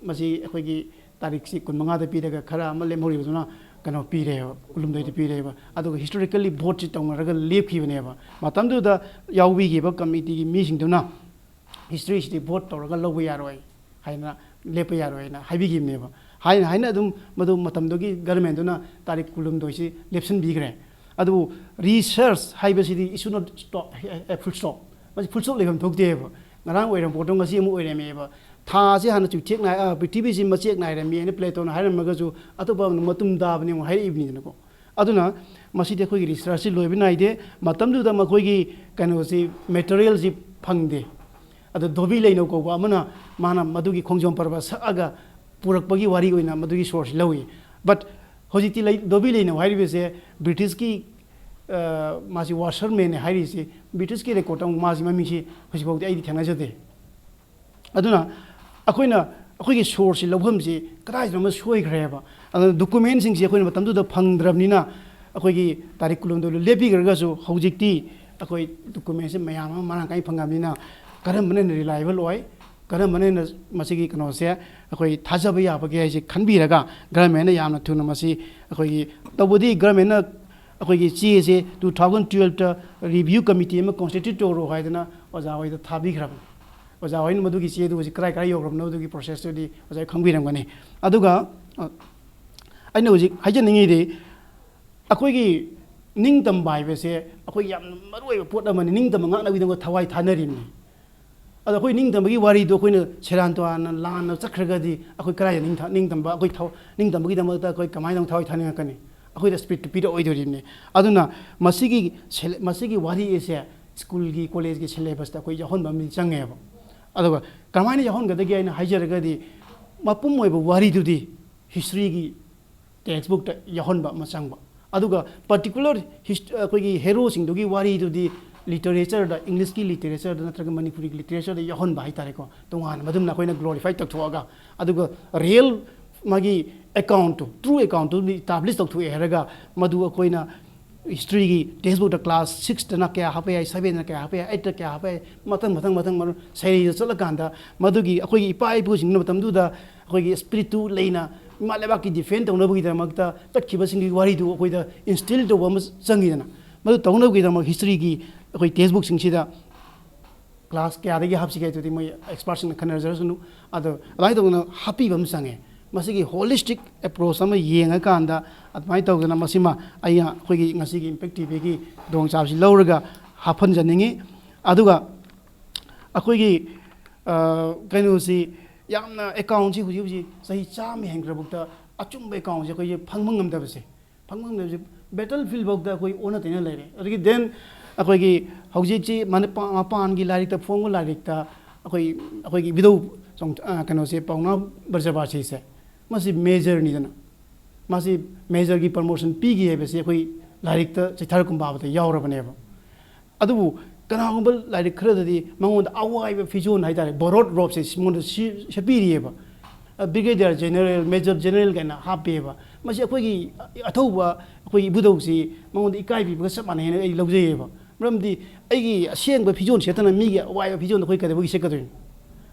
ꯃꯁꯤ ꯑꯩꯈꯣꯏꯒꯤ ꯇꯥꯔꯤꯛꯁꯤ ꯀꯨꯟꯃꯉꯥꯗ ꯄꯤꯔꯒ ꯈꯔ ꯑꯃ ꯂꯦꯝꯍꯧꯔꯤꯕꯗꯨꯅ ꯀꯩꯅꯣ ꯄꯤꯔꯦꯕ, ꯀꯨꯟꯍꯨꯝꯗꯣꯏꯗ ꯄꯤꯔꯦꯕ꯫ ꯑꯗꯨꯒ ꯍꯤꯁꯇꯣꯔꯤꯀꯦꯜꯂꯤ ꯚꯣꯠꯁꯤ ꯇꯧꯅꯔꯒ ꯂꯦꯞꯈꯤꯕꯅꯦꯕ꯫ ꯃꯇꯝꯗꯨꯗ ꯌꯥꯎꯕꯤꯈꯤꯕ ꯀꯃꯤꯇꯤꯒꯤ ꯃꯤꯁꯤꯡꯗꯨꯅ ꯍꯤꯁꯇ꯭ꯔꯤꯁꯤꯗꯤ ꯚꯣꯠ ꯇꯧꯔꯒ ꯂꯧꯕ ꯌꯥꯔꯣꯏ ꯍꯥꯏꯅ, ꯂꯦꯞꯄ ꯌꯥꯔꯣꯏ ꯍꯥꯏꯅ ꯍꯥꯏꯕꯤꯈꯤꯕꯅꯦꯕ꯫ ꯍꯥꯏꯅ ꯍꯥꯏꯅ ꯑꯗꯨꯝ ꯃꯗꯨ ꯃꯇꯝꯗꯨꯒꯤ ꯒꯔꯃꯦꯟꯗꯨꯅ ꯇꯥꯔꯤꯛ ꯀꯨꯟꯍꯨꯝꯗꯣꯏꯁꯤ ꯂꯦꯞꯁꯤꯟꯕꯤꯈ꯭ꯔꯦ꯫ ꯑꯗꯨꯕꯨ ꯔꯤꯁꯔꯁ ꯍꯥꯏꯕꯁꯤꯗꯤ is not stop, a full stop꯫ ꯃꯁꯤ ꯐꯨꯜ ꯁ꯭ꯇꯣꯞ ꯂꯩꯐꯝ ꯊꯣꯛꯇꯦꯕ꯫ ꯉꯔꯥꯡ ꯑꯣꯏꯔꯝꯕ ꯄꯣꯠꯇꯣ ꯉꯁꯤ ꯑꯃꯨꯛ ꯑꯣꯏꯔꯝꯃꯦꯕ꯫ ꯊꯥꯁꯤ ꯍꯥꯟꯅ ꯆꯨꯊꯦꯛ ꯅꯥꯏ-, ꯑ, ꯄ꯭ꯔꯤꯊꯤꯕꯤꯁꯤ ꯃꯆꯦꯛ ꯅꯥꯏꯔꯝꯃꯤ ꯍꯥꯏꯅ ꯄ꯭ꯂꯦꯇꯣꯅ ꯍꯥꯏꯔꯝꯃꯒꯁꯨ ꯑꯇꯣꯞꯄ ꯑꯃꯅ ꯃꯇꯨꯝ ꯇꯥꯕꯅꯦ ꯑꯃꯨꯛ ꯍꯥꯏꯔꯛꯏꯕꯅꯤꯗꯅꯀꯣ꯫ ꯑꯗꯨꯅ ꯃꯁꯤꯗꯤ ꯑꯩꯈꯣꯏꯒꯤ ꯔꯤꯁꯔꯁꯁꯤ ꯂꯣꯏꯕ ꯅꯥꯏꯗꯦ꯫ ꯃꯇꯝꯗꯨꯗ ꯃꯈꯣꯏꯒꯤ ꯀꯩꯅꯣꯁꯤ, ꯃꯦꯇꯔꯤꯌꯦꯜꯁꯤ ꯐꯪꯗꯦ꯫ ꯑꯗꯣ ꯙꯣꯕꯤ ꯂꯩꯅꯧ ꯀꯧꯕ ꯑꯃꯅ ꯃꯥꯅ ꯃꯗꯨꯒꯤ ꯈꯣꯡꯖꯣꯝ ꯄꯔꯕ ꯁꯛꯑꯒ ꯄꯨꯔꯛꯄꯒꯤ ꯋꯥꯔꯤ ꯑꯣꯏꯅ ꯃꯗꯨꯒꯤ ꯁꯣꯔꯁꯁꯤ ꯂꯧꯏ꯫ But ꯍꯧꯖꯤꯛꯇꯤ ꯂꯩ-, ꯙꯣꯕꯤ ꯂꯩꯅꯧ ꯍꯥꯏꯔꯤꯕꯁꯦ ꯕ꯭ꯔꯤꯇꯤꯁꯀꯤ, ꯑ, ꯃꯥꯁꯤ ꯋꯥꯁꯔꯃꯦꯟꯅꯦ ꯍꯥꯏꯔꯤꯁꯤ ꯕ꯭ꯔꯤꯇꯤꯁꯀꯤ ꯔꯦꯀꯣꯔꯠꯇ ꯑꯃꯨꯛ ꯃꯥꯁꯤ ꯃꯃꯤꯡꯁꯤ ꯍꯧꯖꯤꯛꯐꯥꯎꯗꯤ ꯑꯩꯗꯤ ꯊꯦꯡꯅꯖꯗꯦ꯫ ꯑꯗꯨꯅ ꯑꯩꯈꯣꯏꯅ ꯑꯩꯈꯣꯏꯒꯤ ꯁꯣꯔꯁꯁꯤ ꯂꯧꯐꯝꯁꯤ ꯀꯗꯥꯏꯗꯅꯣ ꯑꯃ ꯁꯣꯏꯈ꯭ꯔꯦꯕ꯫ ꯑꯗꯨꯅ ꯗꯣꯀꯨꯃꯦꯟꯁꯤꯡꯁꯤ ꯑꯩꯈꯣꯏꯅ ꯃꯇꯝꯗꯨꯗ ꯐꯪꯗ꯭ꯔꯕꯅꯤꯅ ꯑꯩꯈꯣꯏꯒꯤ ꯇꯥꯔꯤꯛ ꯀꯨꯟꯍꯨꯝꯗꯣꯏꯗ ꯂꯦꯞꯄꯤꯈ꯭ꯔꯒꯁꯨ ꯍꯧꯖꯤꯛꯇꯤ ꯑꯩꯈꯣꯏ ꯗꯣꯀꯨꯃꯦꯟꯁꯤ ꯃꯌꯥꯝ ꯑꯃ ꯃꯔꯥꯡ ꯀꯥꯏꯅ ꯐꯪꯉꯕꯅꯤꯅ ꯀꯔꯝꯕꯅ ꯍꯦꯟꯅ ꯔꯤꯂꯥꯏꯕꯜ ꯑꯣꯏ, ꯀꯔꯝꯕꯅ ꯍꯦꯟꯅ ꯃꯁꯤꯒꯤ ꯀꯩꯅꯣꯁꯦ ꯑꯩꯈꯣꯏ ꯊꯥꯖꯕ ꯌꯥꯕꯒꯦ ꯍꯥꯏꯁꯦ ꯈꯟꯕꯤꯔꯒ ꯒꯔꯃꯦꯟꯅ ꯌꯥꯝꯅ ꯊꯨꯅ ꯃꯁꯤ ꯑꯩꯈꯣꯏꯒꯤ, ꯇꯧꯕꯗꯤ ꯒꯔꯃꯦꯟꯅ ꯑꯩꯈꯣꯏꯒꯤ ꯆꯦꯁꯦ two thousand twelveꯇ review committee ꯑꯃ constitute ꯇꯧꯔꯣ ꯍꯥꯏꯗꯅ ꯑꯣꯖꯥ ꯍꯣꯏꯗ ꯊꯥꯕꯤꯈ꯭ꯔꯕꯅꯤ꯫ ꯑꯣꯖꯥ ꯍꯣꯏꯅ ꯃꯗꯨꯒꯤ ꯆꯦꯗꯨ ꯍꯧꯖꯤꯛ ꯀꯗꯥꯏ ꯀꯗꯥꯏ ꯌꯧꯈ꯭ꯔꯕꯅꯣ ꯑꯗꯨꯒꯤ ꯄ꯭ꯔꯣꯁꯦꯁꯇꯨꯗꯤ ꯑꯣꯖꯥ ꯍꯣꯏ ꯈꯪꯕꯤꯔꯝꯒꯅꯤ꯫ ꯑꯗꯨꯒ, ꯑ, ꯑꯩꯅ ꯍꯧꯖꯤꯛ ꯍꯥꯏꯖꯅꯤꯡꯉꯤꯗꯤ ꯑꯩꯈꯣꯏꯒꯤ ꯅꯤꯡꯇꯝꯕ ꯍꯥꯏꯕꯁꯦ ꯑꯩꯈꯣꯏ ꯌꯥꯝꯅ ꯃꯔꯨꯑꯣꯏꯕ ꯄꯣꯠ ꯑꯃꯅꯤ꯫ ꯅꯤꯡꯇꯝꯕ ꯉꯥꯛꯅꯕꯒꯤꯗꯃꯛ ꯊꯋꯥꯏ ꯊꯥꯅꯔꯤꯕꯅꯤ꯫ ꯑꯗꯣ ꯑꯩꯈꯣꯏ ꯅꯤꯡꯇꯝꯕꯒꯤ ꯋꯥꯔꯤꯗꯣ ꯑꯩꯈꯣꯏꯅ ꯁꯦꯔꯥꯟ ꯇꯨꯔꯥꯟꯅ ꯂꯥꯟꯅ ꯆꯠꯈ꯭ꯔꯒꯗꯤ ꯑꯩꯈꯣꯏ ꯀꯗꯥꯏꯗ ꯅꯤꯡꯊ-, ꯅꯤꯡꯇꯝꯕ, ꯑꯩꯈꯣꯏ ꯊꯧ-, ꯅꯤꯡꯇꯝꯕꯒꯤꯗꯃꯛꯇ ꯑꯩꯈꯣꯏ ꯀꯃꯥꯏꯅ ꯊꯋꯥꯏ ꯊꯥꯅꯤꯡꯉꯛꯀꯅꯤ? ꯑꯩꯈꯣꯏꯗ ꯁ꯭ꯄꯤꯔꯤꯠꯇꯨ ꯄꯤꯔꯛꯑꯣꯏꯗꯣꯔꯤꯕꯅꯤ꯫ ꯑꯗꯨꯅ ꯃꯁꯤꯒꯤ ꯁꯦꯂꯦ-, ꯃꯁꯤꯒꯤ ꯋꯥꯔꯤ ꯑꯁꯦ ꯁ꯭ꯀꯨꯜꯒꯤ, ꯀꯣꯂꯦꯖꯀꯤ ꯁꯦꯂꯦꯕꯁꯇ ꯑꯩꯈꯣꯏ ꯌꯥꯎꯍꯟꯕ ꯑꯃꯗꯤ ꯆꯪꯉꯦꯕ꯫ ꯑꯗꯨꯒ ꯀꯃꯥꯏꯅ ꯌꯥꯎꯍꯟꯒꯗꯒꯦ ꯍꯥꯏꯅ ꯍꯥꯏꯖꯔꯒꯗꯤ, ꯃꯄꯨꯝ ꯑꯣꯏꯕ ꯋꯥꯔꯤꯗꯨꯗꯤ ꯍꯤꯁꯇ꯭ꯔꯤꯒꯤ ꯇꯦꯛꯁꯕꯨꯛꯇ ꯌꯥꯎꯍꯟꯕ ꯑꯃ ꯆꯪꯕ꯫ ꯑꯗꯨꯒ ꯄꯥꯔꯇꯤꯀꯨꯂꯔ ꯍꯤꯁ-, ꯑꯩꯈꯣꯏꯒꯤ ꯍꯦꯔꯣꯁꯤꯡꯗꯨꯒꯤ ꯋꯥꯔꯤꯗꯨꯗꯤ ꯂꯤꯇꯔꯦꯆꯔꯗ, ꯏꯪꯂꯤꯁꯀꯤ ꯂꯤꯇꯔꯦꯆꯔꯗ ꯅꯠꯇ꯭ꯔꯒ ꯃꯅꯤꯄꯨꯔꯤꯒꯤ ꯂꯤꯇꯔꯦꯆꯔꯗ ꯌꯥꯎꯍꯟꯕ ꯍꯥꯏꯇꯥꯔꯦꯀꯣ, ꯇꯣꯉꯥꯟꯅ ꯃꯗꯨꯝꯅ ꯑꯩꯈꯣꯏꯅ ꯒ꯭ꯂꯣꯔꯤꯐꯥꯏ ꯇꯧꯊꯣꯛꯑꯒ꯫ ꯑꯗꯨꯒ ꯔꯤꯌꯦꯜ ꯃꯥꯒꯤ ꯑꯦꯀꯥꯎꯟꯠꯇꯨ, ꯇ꯭ꯔꯨ ꯑꯦꯀꯥꯎꯟꯠꯇꯨ ꯏꯁꯇꯥꯕ꯭ꯂꯤꯁ ꯇꯧꯊꯣꯛꯑꯦ ꯍꯥꯏꯔꯒ ꯃꯗꯨ ꯑꯩꯈꯣꯏꯅ ꯍꯤꯁꯇ꯭ꯔꯤꯒꯤ ꯇꯦꯛꯁꯕꯨꯛꯇ ꯀ꯭ꯂꯥꯁ ꯁꯤꯛꯁꯇꯅ ꯀꯌꯥ ꯍꯥꯞꯄ ꯌꯥꯏ, ꯁꯕꯦꯟꯗꯅ ꯀꯌꯥ ꯍꯥꯞꯄ ꯌꯥꯏ, ꯑꯩꯠꯇ ꯀꯌꯥ ꯍꯥꯞꯄ ꯌꯥꯏ, ꯃꯊꯪ ꯃꯊꯪ ꯃꯊꯪ ꯃꯔꯣꯟ ꯁꯩꯔꯦꯡꯗ ꯆꯠꯂꯀꯥꯟꯗ ꯃꯗꯨꯒꯤ ꯑꯩꯈꯣꯏꯒꯤ ꯏꯄꯥ ꯏꯄꯨꯁꯤꯡꯗꯨꯅ ꯃꯇꯝꯗꯨꯗ ꯑꯩꯈꯣꯏꯒꯤ ꯁ꯭ꯄꯤꯔꯤꯠꯇꯨ ꯂꯩꯅ ꯏꯃꯥ ꯂꯩꯕꯥꯛꯀꯤ ꯗꯤꯐꯦꯟ ꯇꯧꯅꯕꯒꯤꯗꯃꯛꯇ ꯆꯠꯈꯤꯕꯁꯤꯡꯒꯤ ꯋꯥꯔꯤꯗꯨ ꯑꯩꯈꯣꯏꯗ ꯏꯟꯁꯇꯤꯜ ꯇꯧꯕ ꯑꯃ ꯆꯪꯉꯤꯗꯅ꯫ ꯃꯗꯨ ꯇꯧꯅꯕꯒꯤꯗꯃꯛ ꯍꯤꯁꯇ꯭ꯔꯤꯒꯤ ꯑꯩꯈꯣꯏ ꯇꯦꯛꯁꯕꯨꯛꯁꯤꯡꯁꯤꯗ ꯀ꯭ꯂꯥꯁ ꯀꯌꯥꯗꯒꯤ ꯍꯥꯞꯁꯤꯒꯦ ꯍꯥꯏꯗꯨꯗꯤ ꯃꯣꯏ ꯑꯦꯛꯁꯄꯥꯔꯠꯁꯤꯡꯅ ꯈꯟꯅꯖꯔꯁꯅꯨ꯫ ꯑꯗꯣ ꯑꯗꯨꯃꯥꯏꯅ ꯇꯧꯗꯅ ꯍꯥꯞꯄꯤꯕ ꯑꯃ ꯆꯪꯉꯦ꯫ ꯃꯁꯤꯒꯤ ꯍꯣꯂꯤꯁꯇꯤꯛ ꯑꯦꯄ꯭ꯔꯣꯆ ꯑꯃ ꯌꯦꯡꯉꯀꯥꯟꯗ ꯑꯗꯨꯃꯥꯏꯅ ꯇꯧꯗꯅ ꯃꯁꯤꯃ ꯑꯩꯅ ꯑꯩꯈꯣꯏꯒꯤ ꯉꯁꯤꯒꯤ ꯏꯝꯄꯦꯛ ꯇꯤꯚꯤꯒꯤ ꯈꯨꯗꯣꯡꯆꯥꯕꯁꯤ ꯂꯧꯔꯒ ꯍꯥꯞꯍꯟꯖꯅꯤꯡꯉꯤ꯫ ꯑꯗꯨꯒ ꯑꯩꯈꯣꯏꯒꯤ, ꯑ, ꯀꯩꯅꯣꯁꯤ ꯌꯥꯝꯅ ꯑꯦꯀꯥꯎꯟꯁꯤ ꯍꯧꯖꯤꯛ ꯍꯧꯖꯤꯛ ꯆꯍꯤ ꯆꯥꯝꯃ ꯍꯦꯟꯈ꯭ꯔꯕꯨꯛꯇ ꯑꯆꯨꯝꯕ ꯑꯦꯀꯥꯎꯟꯁꯤ ꯑꯩꯈꯣꯏꯁꯦ ꯐꯪꯕ ꯉꯝꯗꯕꯁꯦ, ꯐꯪꯕ ꯉꯝꯗꯕꯁꯦ, ꯕꯦꯇꯜ ꯐꯤꯜ ꯐꯥꯎꯗ ꯑꯩꯈꯣꯏ ꯑꯣꯟꯅ ꯇꯩꯅ ꯂꯩꯔꯦ꯫ ꯑꯗꯒꯤ ꯗꯦꯟ ꯑꯩꯈꯣꯏꯒꯤ ꯍꯧꯖꯤꯛꯁꯤ ꯃꯅꯤ-, ꯄꯥ-, ꯃꯄꯥꯟꯒꯤ ꯂꯥꯏꯔꯤꯛꯇ ꯐꯣꯡꯕ ꯂꯥꯏꯔꯤꯛꯇ ꯑꯩꯈꯣꯏ, ꯑꯩꯈꯣꯏꯒꯤ ꯏꯕꯨꯙꯧ ꯆꯣꯡ-, ꯑ, ꯀꯩꯅꯣꯁꯦ, ꯄꯥꯎꯅꯥ ꯕ꯭ꯔꯖꯕꯥꯁꯤꯁꯦ, ꯃꯁꯤ ꯃꯦꯖꯔꯅꯤꯗꯅ, ꯃꯁꯤ ꯃꯦꯖꯔꯒꯤ ꯄ꯭ꯔꯃꯣꯁꯟ ꯄꯤꯈꯤ ꯍꯥꯏꯕꯁꯤ ꯑꯩꯈꯣꯏ ꯂꯥꯏꯔꯤꯛꯇ ꯆꯤꯊꯥꯔ ꯀꯨꯝꯕꯥꯕꯗ ꯌꯥꯎꯔꯕꯅꯦꯕ꯫ ꯑꯗꯨꯕꯨ ꯀꯅꯥꯒꯨꯝꯕ ꯂꯥꯏꯔꯤꯛ ꯈꯔꯗꯗꯤ ꯃꯉꯣꯟꯗ ꯑꯋꯥꯏꯕ ꯐꯤꯖꯣꯜ ꯍꯥꯏꯇꯥꯔꯦ, ꯕꯣꯔꯣꯠ ꯔꯣꯞꯁꯦ ꯃꯉꯣꯟꯗ ꯁꯤ-, ꯁꯦꯠꯄꯤꯔꯤꯑꯕ꯫ ꯑ, ꯕ꯭ꯔꯤꯒꯦꯗꯤꯌꯔ ꯖꯦꯅꯔꯦꯜ, ꯃꯦꯖꯔ ꯖꯦꯅꯔꯦꯜ ꯀꯥꯏꯅ ꯍꯥꯞꯄꯦꯕ꯫ ꯃꯁꯤ ꯑꯩꯈꯣꯏꯒꯤ ꯑꯊꯧꯕ ꯑꯩꯈꯣꯏ ꯏꯕꯨꯙꯧꯁꯤ ꯃꯉꯣꯟꯗ ꯏꯀꯥꯏ ꯄꯤꯕꯒ ꯆꯞ ꯃꯥꯟꯅꯩ ꯍꯥꯏꯅ ꯑꯩ ꯂꯧꯖꯩꯌꯦꯕ꯫ ꯃꯔꯝꯗꯤ ꯑꯩꯒꯤ ꯑꯁꯦꯡꯕ ꯐꯤꯖꯣꯜ ꯁꯦꯠꯇꯅ ꯃꯤꯒꯤ ꯑꯋꯥꯏꯕ ꯐꯤꯖꯣꯜꯗꯣ ꯑꯩꯈꯣꯏ ꯀꯩꯗꯧꯕꯒꯤ ꯁꯦꯠꯀꯗꯣꯏꯅꯣ?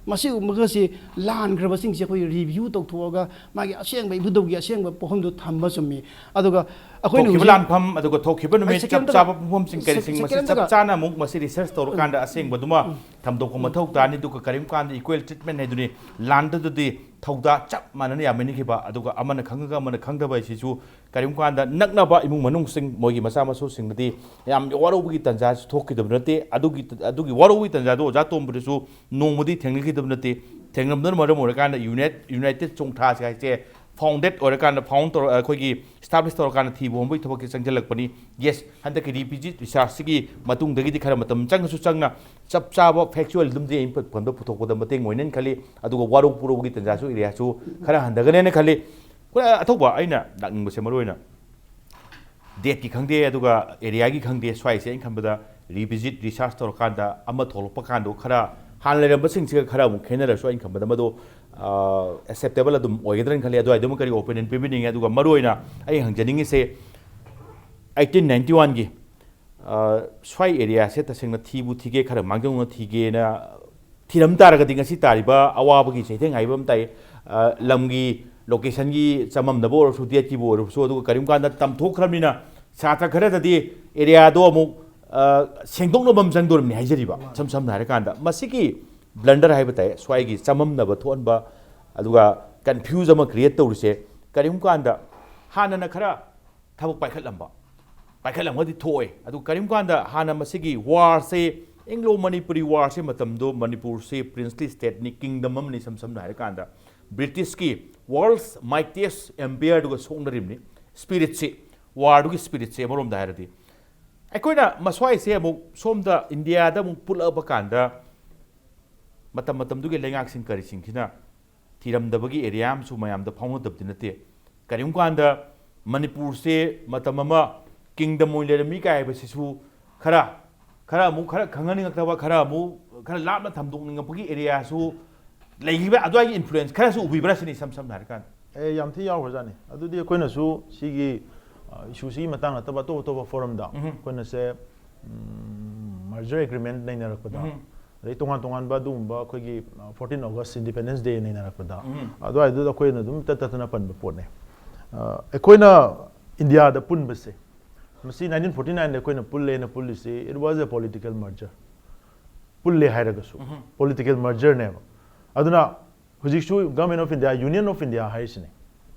ꯃꯁꯤꯒꯨꯝꯕꯒꯁꯤ ꯂꯥꯟꯈ꯭ꯔꯕꯁꯤꯡꯁꯦ ꯑꯩꯈꯣꯏ ꯔꯤꯚ꯭ꯌꯨ ꯇꯧꯊꯣꯛꯑꯒ ꯃꯥꯒꯤ ꯑꯁꯦꯡꯕ ꯏꯕꯨꯙꯧꯒꯤ ꯑꯁꯦꯡꯕ ꯄꯣꯛꯐꯝꯗꯨ ꯊꯝꯕ ꯆꯨꯝꯃꯤ꯫ ꯑꯗꯨꯒ ꯑꯩꯈꯣꯏꯅ ꯊꯣꯛꯈꯤꯕ ꯍꯧꯖꯤꯛ ꯂꯥꯟꯐꯝ, ꯑꯗꯨꯒ ꯊꯣꯛꯈꯤꯕ ꯅꯨꯃꯤꯠ, ꯁꯦꯀꯦꯟ ꯆꯞ ꯑꯝꯇꯒ, ꯆꯥꯕ ꯄꯨꯡꯐꯝꯁꯤꯡ ꯁꯦ-, ꯀꯔꯤꯁꯤꯡ, ꯁꯦꯀꯦꯟ ꯃꯁꯤ ꯆꯞ ꯑꯝꯇꯒ꯫ ꯆꯥꯅ ꯑꯃꯨꯛ ꯃꯁꯤ ꯔꯤꯁꯔꯁ ꯇꯧꯔꯀꯥꯟꯗ ꯑꯁꯦꯡꯕꯗꯨꯃ ꯊꯝꯗꯣꯛꯄ ꯃꯊꯧ ꯇꯥꯅꯤ꯫ ꯑꯗꯨꯒ ꯀꯔꯤꯒꯨꯝꯕ ꯀꯥꯟꯗ ꯏꯀ꯭ꯋꯦꯜ ꯇ꯭ꯔꯤꯠꯃꯦꯟ ꯍꯥꯏꯗꯨꯅꯤ, ꯂꯥꯟꯗꯨꯗꯗꯤ ꯊꯧꯗꯥ ꯆꯞ ꯃꯥꯟꯅꯅ ꯌꯥꯃꯤꯟꯅꯈꯤꯕ, ꯑꯗꯨꯒ ꯑꯃꯅ ꯈꯪꯉꯒ ꯑꯃꯅ ꯈꯪꯗꯕ ꯍꯥꯏꯁꯤꯁꯨ ꯀꯔꯤꯒꯨꯝꯕ ꯀꯥꯟꯗ ꯅꯛꯅꯕ ꯏꯃꯨꯡ ꯃꯅꯨꯡꯁꯤꯡ, ꯃꯣꯏꯒꯤ ꯃꯆꯥ ꯃꯁꯨꯁꯤꯡꯗꯗꯤ ꯌꯥꯝ ꯋꯥꯔꯧꯕꯒꯤ ꯇꯥꯟꯖꯥꯁꯨ ꯊꯣꯛꯈꯤꯗꯕ ꯅꯠꯇꯦ꯫ ꯑꯗꯨꯒꯤ, ꯑꯗꯨꯒꯤ ꯋꯥꯔꯧꯕꯒꯤ ꯇꯥꯟꯖꯥꯗꯣ ꯑꯣꯖꯥ ꯇꯣꯝꯕꯗꯁꯨ ꯅꯣꯡꯃꯗꯤ ꯊꯦꯡꯅꯈꯤꯗꯕ ꯅꯠꯇꯦ꯫ ꯊꯦꯡꯅꯕꯅ ꯃꯔꯝ ꯑꯣꯏꯔꯀꯥꯟꯗ ꯌꯨꯅꯥꯏꯠ-, ꯌꯨꯅꯥꯏꯇꯦꯠ ꯆꯣꯡꯊꯥꯁꯦ ꯍꯥꯏꯁꯦ ꯐꯥꯎꯟꯗꯦꯠ ꯑꯣꯏꯔꯀꯥꯟꯗ, ꯐꯥꯎꯟ ꯇꯧꯔ-, ꯑꯩꯈꯣꯏꯒꯤ ꯏꯁꯇꯥꯕ꯭ꯂꯤꯁ ꯇꯧꯔꯀꯥꯟꯗ ꯊꯤꯕ ꯍꯣꯡꯕꯒꯤ ꯊꯕꯛꯁꯦ ꯆꯪꯁꯤꯜꯂꯛꯄꯅꯤ꯫ ꯌꯦꯁ, ꯍꯟꯗꯛꯀꯤ ꯔꯤꯄꯤꯖꯤꯠ ꯔꯤꯁꯥꯔꯆꯁꯤꯒꯤ ꯃꯇꯨꯡꯗꯒꯤꯗꯤ ꯈꯔ ꯃꯇꯝ ꯆꯪꯉꯁꯨ ꯆꯪꯅ ꯆꯞ ꯆꯥꯕ ꯐꯦꯛꯆꯨꯋꯦꯜ ꯑꯗꯨꯝꯗꯤ ꯑꯩꯅ ꯄꯟꯕ ꯄꯨꯊꯣꯛꯄꯗ ꯃꯇꯦꯡ ꯑꯣꯏꯅꯦꯅ ꯈꯜꯂꯤ꯫ ꯑꯗꯨꯒ ꯋꯥꯔꯧ ꯄꯨꯔꯧꯕꯒꯤ ꯇꯥꯟꯖꯥꯁꯨ ꯑꯦꯔꯤꯌꯥꯁꯨ ꯈꯔ ꯍꯟꯊꯒꯅꯦꯅ ꯈꯜꯂꯤ꯫ ꯑꯩꯈꯣꯏ ꯑꯊꯧꯕ ꯑꯩꯅ ꯂꯥꯛꯅꯤꯡꯕꯁꯦ ꯃꯔꯨ ꯑꯣꯏꯅ ꯗꯦꯠꯀꯤ ꯈꯪꯗꯦ, ꯑꯗꯨꯒ ꯑꯦꯔꯤꯌꯥꯒꯤ ꯈꯪꯗꯦ, ꯁ꯭ꯋꯥꯏꯁꯦ ꯑꯩꯅ ꯈꯟꯕꯗ ꯔꯤꯚꯤꯖꯤꯠ ꯔꯤꯁꯥꯔꯆ ꯇꯧꯔꯀꯥꯟꯗ ꯑꯃ ꯊꯣꯛꯂꯛꯄ ꯀꯥꯟꯗ ꯈꯔ ꯍꯥꯟꯅ ꯂꯩꯔꯝꯕꯁꯤꯡꯁꯤꯒ ꯈꯔ ꯑꯃꯨꯛ ꯈꯦꯠꯅꯔꯁꯨ ꯑꯩꯅ ꯈꯟꯕꯗ ꯃꯗꯨ ꯑꯦꯛꯁꯦꯞꯇꯦꯕꯜ ꯑꯗꯨꯝ ꯑꯣꯏꯒꯗ꯭ꯔꯥꯅ ꯈꯜꯂꯤ꯫ ꯑꯗꯨꯋꯥꯏꯗꯨꯃ ꯀꯔꯤ ꯑꯣꯄꯤꯅꯤꯌꯟ ꯄꯤꯕꯤꯅꯤꯡꯉꯤ? ꯑꯗꯨꯒ ꯃꯔꯨ ꯑꯣꯏꯅ ꯑꯩ ꯍꯪꯖꯅꯤꯡꯉꯤꯁꯦ ꯑꯩꯠꯇꯤꯟ ꯅꯥꯏꯟꯇꯤ ꯋꯥꯟꯒꯤ ꯁ꯭ꯋꯥꯏ ꯑꯦꯔꯤꯌꯥꯁꯦ ꯇꯁꯦꯡꯅ ꯊꯤꯕꯨ ꯊꯤꯒꯦ, ꯈꯔ ꯃꯥꯡꯖꯧꯅ ꯊꯤꯒꯦꯅ ꯊꯤꯔꯝ ꯇꯥꯔꯒꯗꯤ ꯉꯁꯤ ꯇꯥꯔꯤꯕ ꯑꯋꯥꯕꯒꯤ ꯆꯩꯊꯦꯡ ꯍꯥꯏꯕ ꯑꯃ ꯇꯥꯏ꯫ ꯑ, ꯂꯝꯒꯤ ꯂꯣꯀꯦꯁꯟꯒꯤ ꯆꯃꯝꯅꯕ ꯑꯣꯏꯔꯁꯨ, ꯗꯦꯠꯀꯤꯕꯨ ꯑꯣꯏꯔꯁꯨ, ꯑꯗꯨꯒ ꯀꯔꯤꯒꯨꯝꯕ ꯀꯥꯟꯗ ꯇꯝꯊꯣꯛꯈ꯭ꯔꯕꯅꯤꯅ ꯁꯥꯇ꯭ꯔ ꯈꯔꯗꯗꯤ ꯑꯦꯔꯤꯌꯥꯗꯣ ꯑꯃꯨꯛ, ꯑ, ꯁꯦꯡꯗꯣꯛꯅꯕ ꯑꯃ ꯆꯪꯗꯣꯔꯤꯕꯅꯤ ꯍꯥꯏꯖꯔꯤꯕ꯫ ꯏꯁꯝ ꯁꯝꯅ ꯍꯥꯏꯔꯀꯥꯟꯗ ꯃꯁꯤꯒꯤ ꯕ꯭ꯂꯟꯗꯔ ꯍꯥꯏꯕ ꯇꯥꯏ, ꯁ꯭ꯋꯥꯏꯒꯤ ꯆꯃꯝꯅꯕ ꯊꯣꯛꯍꯟꯕ, ꯑꯗꯨꯒ ꯀꯟꯐ꯭ꯌꯨꯖ ꯑꯃ ꯀ꯭ꯔꯤꯌꯦꯠ ꯇꯧꯔꯤꯁꯦ꯫ ꯀꯔꯤꯒꯨꯝꯕ ꯀꯥꯟꯗ ꯍꯥꯟꯅꯅ ꯈꯔ ꯊꯕꯛ ꯄꯥꯏꯈꯠꯂꯝꯕ, ꯄꯥꯏꯈꯠꯂꯝꯃꯒꯗꯤ ꯊꯣꯛꯑꯣꯏ꯫ ꯑꯗꯨ ꯀꯔꯤꯒꯨꯝꯕ ꯀꯥꯟꯗ ꯍꯥꯟꯅ ꯃꯁꯤꯒꯤ ꯋꯥꯔꯁꯦ, ꯑꯦꯡꯒ꯭ꯂꯣ ꯃꯅꯤꯄꯨꯔꯤ ꯋꯥꯔꯁꯦ ꯃꯇꯝꯗꯣ ꯃꯅꯤꯄꯨꯔꯁꯦ ꯄ꯭ꯔꯤꯟꯁꯂꯤ ꯁ꯭ꯇꯦꯠꯅꯤ, ꯀꯤꯡꯗꯝ ꯑꯃꯅꯤ, ꯏꯁꯝ ꯁꯝꯅ ꯍꯥꯏꯔꯀꯥꯟꯗ ꯕ꯭ꯔꯤꯇꯤꯁꯀꯤ ꯋꯥꯔꯜꯁ ꯃꯥꯏꯇꯦꯁ ꯑꯦꯝꯄꯤꯌꯔꯗꯨꯒ ꯁꯣꯛꯅꯔꯤꯕꯅꯤ꯫ ꯁ꯭ꯄꯤꯔꯤꯠꯁꯤ, ꯋꯥꯔꯗꯨꯒꯤ ꯁ꯭ꯄꯤꯔꯤꯠꯁꯦ ꯑꯃꯔꯣꯝꯗ ꯍꯥꯏꯔꯗꯤ ꯑꯩꯈꯣꯏꯅ ꯃꯁ꯭ꯋꯥꯏꯁꯦ ꯑꯃꯨꯛ ꯁꯣꯝꯗ ꯏꯟꯗꯤꯌꯥꯗ ꯑꯃꯨꯛ ꯄꯨꯜꯂꯛꯑꯕ ꯀꯥꯟꯗ ꯃꯇꯝ ꯃꯇꯝꯗꯨꯒꯤ ꯂꯩꯉꯥꯛꯁꯤꯡ ꯀꯔꯤꯁꯤꯡꯁꯤꯅ ꯊꯤꯔꯝꯗꯕꯒꯤ ꯑꯦꯔꯤꯌꯥ ꯑꯃꯁꯨ ꯃꯌꯥꯝꯗ ꯐꯥꯎꯅꯗꯕꯗꯤ ꯅꯠꯇꯦ꯫ ꯀꯔꯤꯒꯨꯝꯕ ꯀꯥꯟꯗ ꯃꯅꯤꯄꯨꯔꯁꯦ ꯃꯇꯝ ꯑꯃ ꯀꯤꯡꯗꯝ ꯑꯣꯏꯅ ꯂꯩꯔꯝꯃꯤ ꯀꯥꯏ ꯍꯥꯏꯕꯁꯤꯁꯨ ꯈꯔ, ꯈꯔ ꯑꯃꯨꯛ ꯈꯔ ꯈꯪꯍꯟꯅꯤꯡꯉꯛꯇꯕ, ꯈꯔ ꯑꯃꯨꯛ ꯈꯔ ꯂꯥꯞꯅ ꯊꯝꯗꯣꯛꯅꯤꯡꯉꯛꯄꯒꯤ ꯑꯦꯔꯤꯌꯥꯁꯨ ꯂꯩꯈꯤꯕ, ꯑꯗꯨꯋꯥꯏꯒꯤ ꯏꯟꯐ꯭ꯂꯨꯌꯦꯟꯁ ꯈꯔꯁꯨ ꯎꯕꯤꯕ꯭ꯔꯥ ꯁꯤꯅꯤ, ꯏꯁꯝ ꯁꯝꯅ ꯍꯥꯏꯔꯀꯥꯟꯗ꯫ ꯑꯦ, ꯌꯥꯝ ꯊꯤ ꯌꯥꯎꯈ꯭ꯔꯖꯥꯠꯅꯤ꯫ ꯑꯗꯨꯗꯤ ꯑꯩꯈꯣꯏꯅꯁꯨ ꯁꯤꯒꯤ, ꯑ, ꯏꯁꯨꯁꯤꯒꯤ ꯃꯇꯥꯡ ꯅꯠꯇꯕ ꯑꯇꯣꯞ ꯑꯇꯣꯞꯄ ꯐꯣꯔꯝꯗ ꯎꯝꯍꯨꯝ꯫ ꯑꯩꯈꯣꯏꯅꯁꯦ, ꯎꯝ, ꯃꯔꯖꯔ ꯑꯦꯒ꯭ꯔꯤꯃꯦꯟ ꯅꯩꯅꯔꯛꯄꯗ, ꯎꯝꯍꯨꯝ꯫ ꯑꯗꯩ ꯇꯣꯉꯥꯟ ꯇꯣꯉꯥꯟꯕ ꯑꯗꯨꯒꯨꯝꯕ ꯑꯩꯈꯣꯏꯒꯤ, ꯑ, ꯐꯣꯔꯇꯤꯟ ꯑꯣꯒꯁ ꯏꯟꯗꯤꯄꯦꯟꯗꯦꯟꯁ ꯗꯦ ꯅꯩꯅꯔꯛꯄꯗ, ꯎꯝꯍꯨꯝ꯫ ꯑꯗꯨꯋꯥꯏꯗꯨꯗ ꯑꯩꯈꯣꯏꯅ ꯑꯗꯨꯝ ꯇꯠ ꯇꯠꯇꯅ ꯄꯟꯕ ꯄꯣꯠꯅꯦ꯫ ꯑ, ꯑꯩꯈꯣꯏꯅ ꯏꯟꯗꯤꯌꯥꯗ ꯄꯨꯟꯕꯁꯦ, ꯃꯁꯤ ꯅꯥꯏꯟꯇꯤꯟ ꯐꯣꯔꯇꯤ ꯅꯥꯏꯟꯗ ꯑꯩꯈꯣꯏꯅ ꯄꯨꯜꯂꯦꯅ ꯄꯨꯜꯂꯤꯁꯤ, it was a political merger꯫ ꯄꯨꯜꯂꯦ ꯍꯥꯏꯔꯒꯁꯨ ꯎꯝꯍꯨꯝ꯫ ꯄꯣꯂꯤꯇꯤꯀꯦꯜ ꯃꯔꯖꯔꯅꯦꯕ꯫ ꯑꯗꯨꯅ ꯍꯧꯖꯤꯛꯁꯨ Government of India, Union of India ꯍꯥꯏꯔꯤꯁꯤꯅꯦ꯫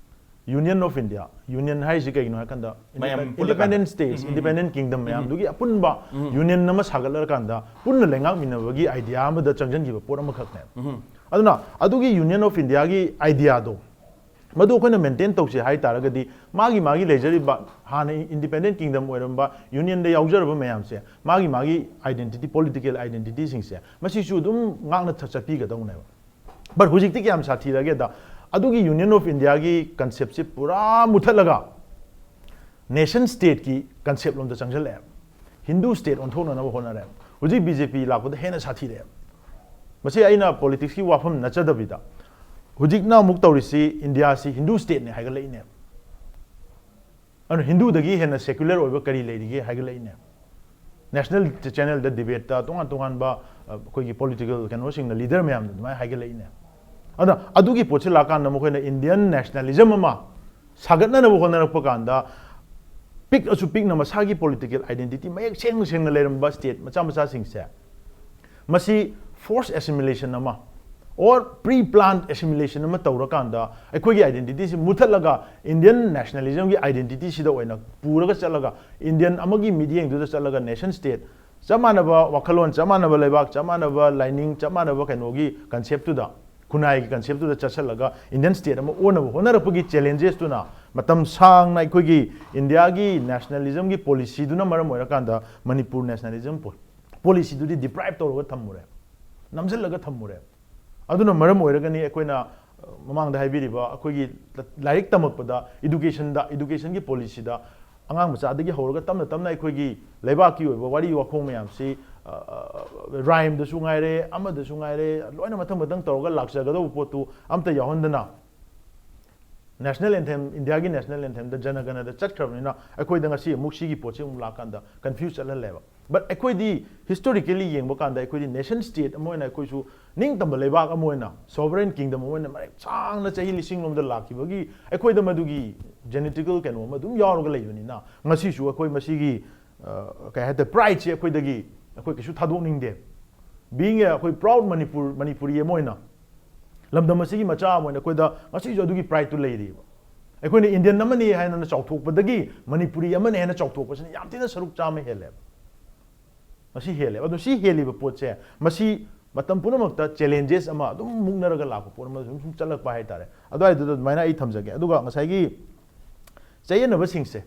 Union of India, Union ꯍꯥꯏꯁꯤ ꯀꯩꯒꯤꯅꯣ ꯍꯥꯏ ꯀꯥꯟꯗ ꯃꯌꯥꯝ independ- ꯄꯨꯜꯂꯀꯥꯟꯗ꯫ Independent States, Independent Kingdom ꯃꯌꯥꯝꯗꯨꯒꯤ ꯑꯄꯨꯟꯕ Union ꯑꯃ ꯁꯥꯒꯠꯂꯀꯥꯟꯗ ꯄꯨꯟꯅ ꯂꯩꯉꯥꯛꯃꯤꯟꯅꯕꯒꯤ idea ꯑꯃꯗ ꯆꯪꯁꯤꯟꯈꯤꯕ ꯄꯣꯠ ꯑꯃꯈꯛꯅꯦꯕ꯫ ꯑꯗꯨꯅ ꯑꯗꯨꯒꯤ Union of Indiaꯒꯤ ideaꯗꯣ, ꯃꯗꯨ ꯑꯩꯈꯣꯏꯅ maintain ꯇꯧꯁꯦ ꯍꯥꯏ ꯇꯥꯔꯒꯗꯤ, ꯃꯥꯒꯤ ꯃꯥꯒꯤ ꯂꯩꯖꯔꯤꯕ ꯍꯥꯟꯅ Independent Kingdom ꯑꯣꯏꯔꯝꯕ, Unionꯗ ꯌꯥꯎꯖꯔꯕ ꯃꯌꯥꯝꯁꯦ, ꯃꯥꯒꯤ ꯃꯥꯒꯤ identity, political identityꯁꯤꯡꯁꯦ, ꯃꯁꯤꯁꯨ ꯑꯗꯨꯝ ꯉꯥꯛꯅ ꯊ- ꯆꯠꯄꯤꯒꯗꯧꯅꯦꯕ꯫ But ꯍꯧꯖꯤꯛꯇꯤ ꯀꯌꯥꯝ ꯁꯥꯊꯤꯔꯒꯦꯗ, ꯑꯗꯨꯒꯤ Union of Indiaꯒꯤ conceptꯁꯦ ꯄꯨꯔꯥ ꯃꯨꯊꯠꯂꯒ nation stateꯀꯤ concept ꯂꯣꯝꯗ ꯆꯪꯁꯤꯜꯂꯛꯑꯦꯕ꯫ Hindu state ꯑꯣꯟꯊꯣꯛꯅꯅꯕ ꯍꯣꯠꯅꯔꯦꯕ꯫ ꯍꯧꯖꯤꯛ BJP ꯂꯥꯛꯄꯗ ꯍꯦꯟꯅ ꯁꯥꯊꯤꯔꯛꯑꯦꯕ꯫ ꯃꯁꯤ ꯑꯩꯅ politicsꯀꯤ ꯋꯥꯐꯝ ꯅꯠꯆꯗꯕꯤꯗ, ꯍꯧꯖꯤꯛꯅ ꯑꯃꯨꯛ ꯇꯧꯔꯤꯁꯤ Indiaꯁꯤ Hindu stateꯅꯦ ꯍꯥꯏꯒꯠꯂꯛꯏꯅꯦꯕ꯫ ꯑꯗꯨꯅ Hinduꯗꯒꯤ ꯍꯦꯟꯅ secular ꯑꯣꯏꯕ ꯀꯔꯤ ꯂꯩꯔꯤꯒꯦ ꯍꯥꯏꯒꯠꯂꯛꯏꯅꯦ꯫ National channelꯗ debateꯇ ꯇꯣꯉꯥꯟ ꯇꯣꯉꯥꯟꯕ, ꯑ, ꯑꯩꯈꯣꯏꯒꯤ political ꯀꯩꯅꯣꯁꯤꯡꯅ, leader ꯃꯌꯥꯝꯅ ꯑꯗꯨꯃꯥꯏꯅ ꯍꯥꯏꯒꯠꯂꯛꯏꯅꯦ꯫ ꯑꯗꯣ ꯑꯗꯨꯒꯤ ꯄꯣꯠꯁꯤ ꯂꯥꯛꯀꯥꯟꯗ ꯃꯈꯣꯏꯅ Indian nationalism ꯑꯃ ꯁꯥꯒꯠꯅꯅꯕ ꯍꯣꯠꯅꯔꯛꯄ ꯀꯥꯟꯗ, ꯄꯤꯛꯑꯁꯨ ꯄꯤꯛꯅ ꯃꯁꯥꯒꯤ political identity ꯃꯌꯦꯛ ꯁꯦꯡꯅ ꯁꯦꯡꯅ ꯂꯩꯔꯝꯕ state ꯃꯆꯥ ꯃꯆꯥꯁꯤꯡꯁꯦ, ꯃꯁꯤ forced assimilation ꯑꯃ or pre-planned assimilation ꯑꯃ ꯇꯧꯔꯀꯥꯟꯗ, ꯑꯩꯈꯣꯏꯒꯤ identityꯁꯤ ꯃꯨꯊꯠꯂꯒ Indian nationalismꯒꯤ identityꯁꯤꯗ ꯑꯣꯏꯅ ꯄꯨꯔꯒ ꯆꯠꯂꯒ, Indian ꯑꯃꯒꯤ ꯃꯤꯠꯌꯦꯡꯗꯨꯗ ꯆꯠꯂꯒ nation state, ꯆꯞ ꯃꯥꯟꯅꯕ ꯋꯥꯈꯜꯂꯣꯟ, ꯆꯞ ꯃꯥꯟꯅꯕ ꯂꯩꯕꯥꯛ, ꯆꯞ ꯃꯥꯟꯅꯕ ꯂꯥꯏꯅꯤꯡ, ꯆꯞ ꯃꯥꯟꯅꯕ ꯀꯩꯅꯣꯒꯤ conceptꯇꯨꯗ, ꯈꯨꯟꯅꯥꯏꯒꯤ conceptꯇꯨꯗ ꯆꯠꯁꯤꯜꯂꯒ Indian state ꯑꯃ ꯑꯣꯟꯅꯕ ꯍꯣꯠꯅꯔꯛꯄꯒꯤ challengesꯇꯨꯅ ꯃꯇꯝ ꯁꯥꯡꯅ ꯑꯩꯈꯣꯏꯒꯤ Indiaꯒꯤ nationalismꯒꯤ policyꯗꯨꯅ ꯃꯔꯝ ꯑꯣꯏꯔꯀꯥꯟꯗ ꯃꯅꯤꯄꯨꯔ nationalism po- policyꯗꯨꯗꯤ deprive ꯇꯧꯔꯒ ꯊꯝꯃꯨꯔꯦ, ꯅꯝꯁꯤꯜꯂꯒ ꯊꯝꯃꯨꯔꯦ꯫ ꯑꯗꯨꯅ ꯃꯔꯝ ꯑꯣꯏꯔꯒꯅꯤ ꯑꯩꯈꯣꯏꯅ, ꯑ, ꯃꯃꯥꯡꯗ ꯍꯥꯏꯕꯤꯔꯤꯕ ꯑꯩꯈꯣꯏꯒꯤ ꯂꯥꯏꯔꯤꯛ ꯇꯝꯃꯛꯄꯗ educationꯗ, educationꯒꯤ policyꯗ ꯑꯉꯥꯡ ꯃꯆꯥꯗꯒꯤ ꯍꯧꯔꯒ ꯇꯞꯅ ꯇꯞꯅ ꯑꯩꯈꯣꯏꯒꯤ ꯂꯩꯕꯥꯛꯀꯤ ꯑꯣꯏꯕ ꯋꯥꯔꯤ ꯋꯥꯈꯣꯡ ꯃꯌꯥꯝꯁꯤ, ꯑ, ꯑ, rhymeꯗꯁꯨ ꯉꯥꯏꯔꯦ, ꯑꯃꯗꯁꯨ ꯉꯥꯏꯔꯦ, ꯂꯣꯏꯅ ꯃꯊꯪ ꯃꯊꯪ ꯇꯧꯔꯒ ꯂꯥꯛꯆꯒꯗꯧꯕ ꯄꯣꯠꯇꯨ ꯑꯝꯇ ꯌꯥꯎꯍꯟꯗꯅ, national anthem, Indiaꯒꯤ national anthemꯗ, ꯖꯅ ꯒꯅꯗ ꯆꯠꯈ꯭ꯔꯕꯅꯤꯅ, ꯑꯩꯈꯣꯏꯗ ꯉꯁꯤ ꯑꯃꯨꯛ ꯁꯤꯒꯤ ꯄꯣꯠꯁꯤ ꯑꯃꯨꯛ ꯂꯥꯛꯀꯥꯟꯗ confuse ꯆꯠꯍꯜꯂꯦꯕ꯫ But ꯑꯩꯈꯣꯏꯗꯤ historically ꯌꯦꯡꯕ ꯀꯥꯟꯗ, ꯑꯩꯈꯣꯏꯗꯤ nation state ꯑꯃ ꯑꯣꯏꯅ ꯑꯩꯈꯣꯏꯁꯨ ꯅꯤꯡꯇꯝꯕ ꯂꯩꯕꯥꯛ ꯑꯃ ꯑꯣꯏꯅ, sovereign kingdom ꯑꯃ ꯑꯣꯏꯅ ꯃꯔꯦꯛ ꯁꯥꯡꯅ ꯆꯍꯤ ꯂꯤꯁꯤꯡ ꯂꯣꯝꯗ ꯂꯥꯛꯈꯤꯕꯒꯤ ꯑꯩꯈꯣꯏꯗ ꯃꯗꯨꯒꯤ genetical ꯀꯩꯅꯣ ꯑꯃ ꯑꯗꯨꯝ ꯌꯥꯎꯔꯒ ꯂꯩꯕꯅꯤꯅ, ꯉꯁꯤꯁꯨ ꯑꯩꯈꯣꯏ ꯃꯁꯤꯒꯤ, ꯑ, ꯀꯩ ꯍꯥꯏꯇꯥꯔꯦ, prideꯁꯦ ꯑꯩꯈꯣꯏꯗꯒꯤ ꯑꯩꯈꯣꯏ ꯀꯩꯁꯨ ꯊꯥꯗꯣꯛꯅꯤꯡꯗꯦ꯫ Being a, ꯑꯩꯈꯣꯏ proud ꯃꯅꯤꯄꯨꯔ, ꯃꯅꯤꯄꯨꯔꯤ ꯑꯃ ꯑꯣꯏꯅ, ꯂꯝꯗꯝ ꯑꯁꯤꯒꯤ ꯃꯆꯥ ꯑꯃ ꯑꯣꯏꯅ ꯑꯩꯈꯣꯏꯗ ꯉꯁꯤꯁꯨ ꯑꯗꯨꯒꯤ prideꯇꯨ ꯂꯩꯔꯤꯕ꯫ ꯑꯩꯈꯣꯏꯅ ꯏꯟꯗꯤꯌꯟ ꯑꯃꯅꯤ ꯍꯥꯏꯅ ꯆꯥꯎꯊꯣꯛꯄꯗꯒꯤ ꯃꯅꯤꯄꯨꯔꯤ ꯑꯃꯅꯤ ꯍꯥꯏꯅ ꯆꯥꯎꯊꯣꯛꯄꯁꯤꯅ ꯌꯥꯝ ꯊꯤꯅ ꯁꯔꯨꯛ ꯆꯥꯝꯃ ꯍꯦꯜꯂꯦꯕ꯫ ꯃꯁꯤ ꯍꯦꯜꯂꯦꯕ꯫ ꯑꯗꯣ ꯁꯤ ꯍꯦꯜꯂꯤꯕ ꯄꯣꯠꯁꯦ, ꯃꯁꯤ ꯃꯇꯝ ꯄꯨꯝꯅꯃꯛꯇ ꯆꯦꯂꯦꯟꯖꯦꯁ ꯑꯃ ꯑꯗꯨꯝ ꯃꯨꯛꯅꯔꯒ ꯂꯥꯛꯄ ꯄꯣꯠ ꯑꯃ ꯁꯨꯝ ꯁꯨꯝ ꯆꯠꯂꯛꯄ ꯍꯥꯏꯇꯥꯔꯦ꯫ ꯑꯗꯨꯋꯥꯏꯗꯨꯗ ꯑꯗꯨꯃꯥꯏꯅ ꯑꯩ ꯊꯝꯖꯒꯦ꯫ ꯑꯗꯨꯒ ꯉꯁꯥꯏꯒꯤ ꯆꯌꯦꯠꯅꯕꯁꯤꯡꯁꯦ,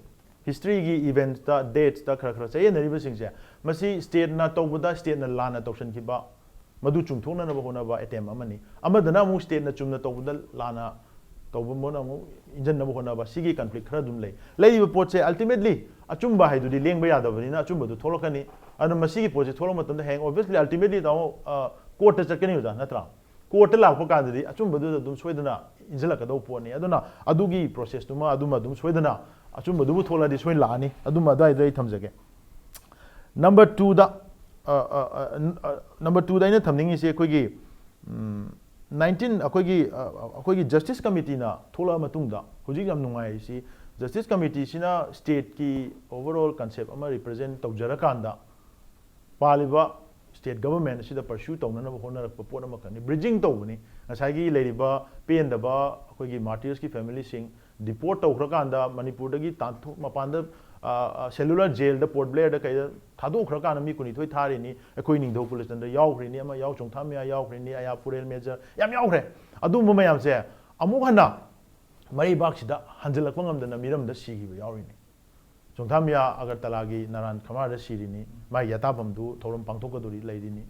ꯍꯤꯁꯇ꯭ꯔꯤꯒꯤ ꯏꯚꯦꯟꯠꯁꯇ, ꯗꯦꯠꯁꯇ ꯈꯔ ꯈꯔ ꯆꯌꯦꯠꯅꯔꯤꯕꯁꯤꯡꯁꯦ, ꯃꯁꯤ ꯁ꯭ꯇꯦꯠꯅ ꯇꯧꯕꯗ ꯁ꯭ꯇꯦꯠꯅ ꯂꯥꯟꯅ ꯇꯧꯁꯤꯟꯈꯤꯕ, ꯃꯗꯨ ꯆꯨꯝꯊꯣꯛꯅꯅꯕ ꯍꯣꯠꯅꯕ ꯑꯦꯇꯦꯝ ꯑꯃꯅꯤ꯫ ꯑꯃꯗꯅ ꯑꯃꯨꯛ ꯁ꯭ꯇꯦꯠꯅ ꯆꯨꯝꯅ ꯇꯧꯕꯗ ꯂꯥꯟꯅ ꯇꯧꯕ ꯃꯣꯠꯅ ꯑꯃꯨꯛ ꯏꯟꯖꯟꯅꯕ ꯍꯣꯠꯅꯕ, ꯁꯤꯒꯤ ꯀꯟꯐ꯭ꯂꯤꯛ ꯈꯔ ꯑꯗꯨꯝ ꯂꯩ꯫ ꯂꯩꯔꯤꯕ ꯄꯣꯠꯁꯦ ꯑꯜꯇꯤꯃꯦꯠꯂꯤ ꯑꯆꯨꯝꯕ ꯍꯥꯏꯗꯨꯗꯤ ꯂꯦꯡꯕ ꯌꯥꯗꯕꯅꯤꯅ ꯑꯆꯨꯝꯕꯗꯨ ꯊꯣꯛꯂꯛꯀꯅꯤ꯫ ꯑꯗꯨꯅ ꯃꯁꯤꯒꯤ ꯄꯣꯠꯁꯦ ꯊꯣꯛꯂꯛꯄ ꯃꯇꯝꯗ ꯍꯌꯦꯡ ꯑꯣꯕꯤꯌꯁꯂꯤ ꯑꯜꯇꯤꯃꯦꯠꯂꯤ ꯇꯥꯃꯣ, ꯑ, ꯀꯣꯔꯠꯇ ꯆꯠꯀꯅꯤ ꯑꯣꯖꯥ, ꯅꯠꯇ꯭ꯔꯥ? ꯀꯣꯔꯠꯇ ꯂꯥꯛꯄ ꯀꯥꯟꯗꯗꯤ ꯑꯆꯨꯝꯕꯗꯨꯗ ꯑꯗꯨꯝ ꯁꯣꯏꯗꯅ ꯏꯟꯁꯤꯜꯂꯛꯀꯗꯧꯕ ꯄꯣꯠꯅꯤ꯫ ꯑꯗꯨꯅ ꯑꯗꯨꯒꯤ ꯄ꯭ꯔꯣꯁꯦꯁꯇꯨꯃ ꯑꯗꯨꯃ ꯑꯗꯨꯝ ꯁꯣꯏꯗꯅ ꯑꯆꯨꯝꯕꯗꯨꯕꯨ ꯊꯣꯛꯂꯛꯑꯗꯤ ꯁꯣꯏꯅ ꯂꯥꯛꯑꯅꯤ꯫ ꯑꯗꯨꯃ ꯑꯗꯨꯋꯥꯏꯗ ꯑꯩ ꯊꯝꯖꯒꯦ꯫ ꯅꯝꯕꯔ ꯇꯨꯗ, ꯑ, ꯑ, ꯑ, ꯅꯝꯕꯔ ꯇꯨꯗ ꯑꯩꯅ ꯊꯝꯅꯤꯡꯉꯤꯁꯦ ꯑꯩꯈꯣꯏꯒꯤ, ꯎꯝ, ꯅꯥꯏꯟꯇꯤꯟ, ꯑꯩꯈꯣꯏꯒꯤ, ꯑ, ꯑꯩꯈꯣꯏꯒꯤ ꯖꯁꯇꯤꯁ ꯀꯃꯤꯇꯤꯅ ꯊꯣꯛꯂꯛꯑ ꯃꯇꯨꯡꯗ ꯍꯧꯖꯤꯛ ꯌꯥꯝ ꯅꯨꯡꯉꯥꯏꯔꯤꯁꯤ, ꯖꯁꯇꯤꯁ ꯀꯃꯤꯇꯤꯁꯤꯅ ꯁ꯭ꯇꯦꯠꯀꯤ ꯑꯣꯚꯔꯑꯣꯜ ꯀꯟꯁꯦꯞ ꯑꯃ ꯔꯤꯄ꯭ꯔꯖꯦꯟ ꯇꯧꯖꯔꯀꯥꯟꯗ ꯄꯥꯜꯂꯤꯕ ꯁ꯭ꯇꯦꯠ ꯒꯚꯔꯟꯃꯦꯟꯠ ꯑꯁꯤꯗ ꯄꯔꯁ꯭ꯌꯨ ꯇꯧꯅꯅꯕ ꯍꯣꯠꯅꯔꯛꯄ ꯄꯣꯠ ꯑꯃꯈꯛꯅꯤ꯫ ꯕ꯭ꯔꯤꯖꯤꯡ ꯇꯧꯕꯅꯤ꯫ ꯉꯁꯥꯏꯒꯤ ꯂꯩꯔꯤꯕ ꯄꯦꯟꯗꯕ ꯑꯩꯈꯣꯏꯒꯤ ꯃꯥꯔꯇꯤꯌꯔꯁꯀꯤ ꯐꯦꯃꯤꯂꯤꯁꯤꯡ ꯗꯤꯄꯣꯔꯠ ꯇꯧꯈ꯭ꯔꯀꯥꯟꯗ ꯃꯅꯤꯄꯨꯔꯗꯒꯤ ꯇꯥꯟꯊꯣꯛ-, ꯃꯄꯥꯟꯗ, ꯑ, ꯑ, ꯁꯦꯂꯨꯂꯔ ꯖꯦꯜꯗ, ꯄꯣꯔꯠ ꯕ꯭ꯂꯦꯌꯔꯗ ꯀꯩꯗ ꯊꯥꯗꯣꯛꯈ꯭ꯔꯀꯥꯟꯗ ꯃꯤ ꯀꯨꯟꯅꯤꯊꯣꯏ ꯊꯥꯔꯤꯅꯤ꯫ ꯑꯩꯈꯣꯏ ꯅꯤꯡꯊꯧ ꯀꯨꯂꯆꯟꯗ꯭ꯔ ꯌꯥꯎꯈ꯭ꯔꯤꯅꯤ, ꯑꯃ ꯌꯥꯎ, ꯆꯣꯡꯊꯥꯝ ꯃꯤꯌꯥ ꯌꯥꯎꯈ꯭ꯔꯤꯅꯤ, ꯑꯌꯥ ꯄꯨꯔꯦꯜ ꯃꯦꯖꯔ ꯌꯥꯝ ꯌꯥꯎꯈ꯭ꯔꯦ꯫ ꯑꯗꯨꯝꯕ ꯃꯌꯥꯝꯁꯦ ꯑꯃꯨꯛ ꯍꯟꯅ ꯃꯔꯩꯕꯥꯛꯁꯤꯗ ꯍꯟꯖꯤꯜꯂꯛꯄ ꯉꯝꯗꯅ ꯃꯤꯔꯝꯗ ꯁꯤꯈꯤꯕ ꯌꯥꯎꯔꯤꯅꯤ꯫ ꯆꯣꯡꯊꯥꯝ ꯃꯤꯌꯥ ꯑꯒꯔꯇꯂꯥꯒꯤ ꯅꯥꯔꯥꯟ ꯈꯃꯥꯔꯗ ꯁꯤꯔꯤꯅꯤ, ꯃꯥꯒꯤ ꯌꯥꯇꯥꯐꯝꯗꯨ ꯊꯧꯔꯝ ꯄꯥꯡꯊꯣꯛꯀꯗꯧꯔꯤ ꯂꯩꯔꯤꯅꯤ꯫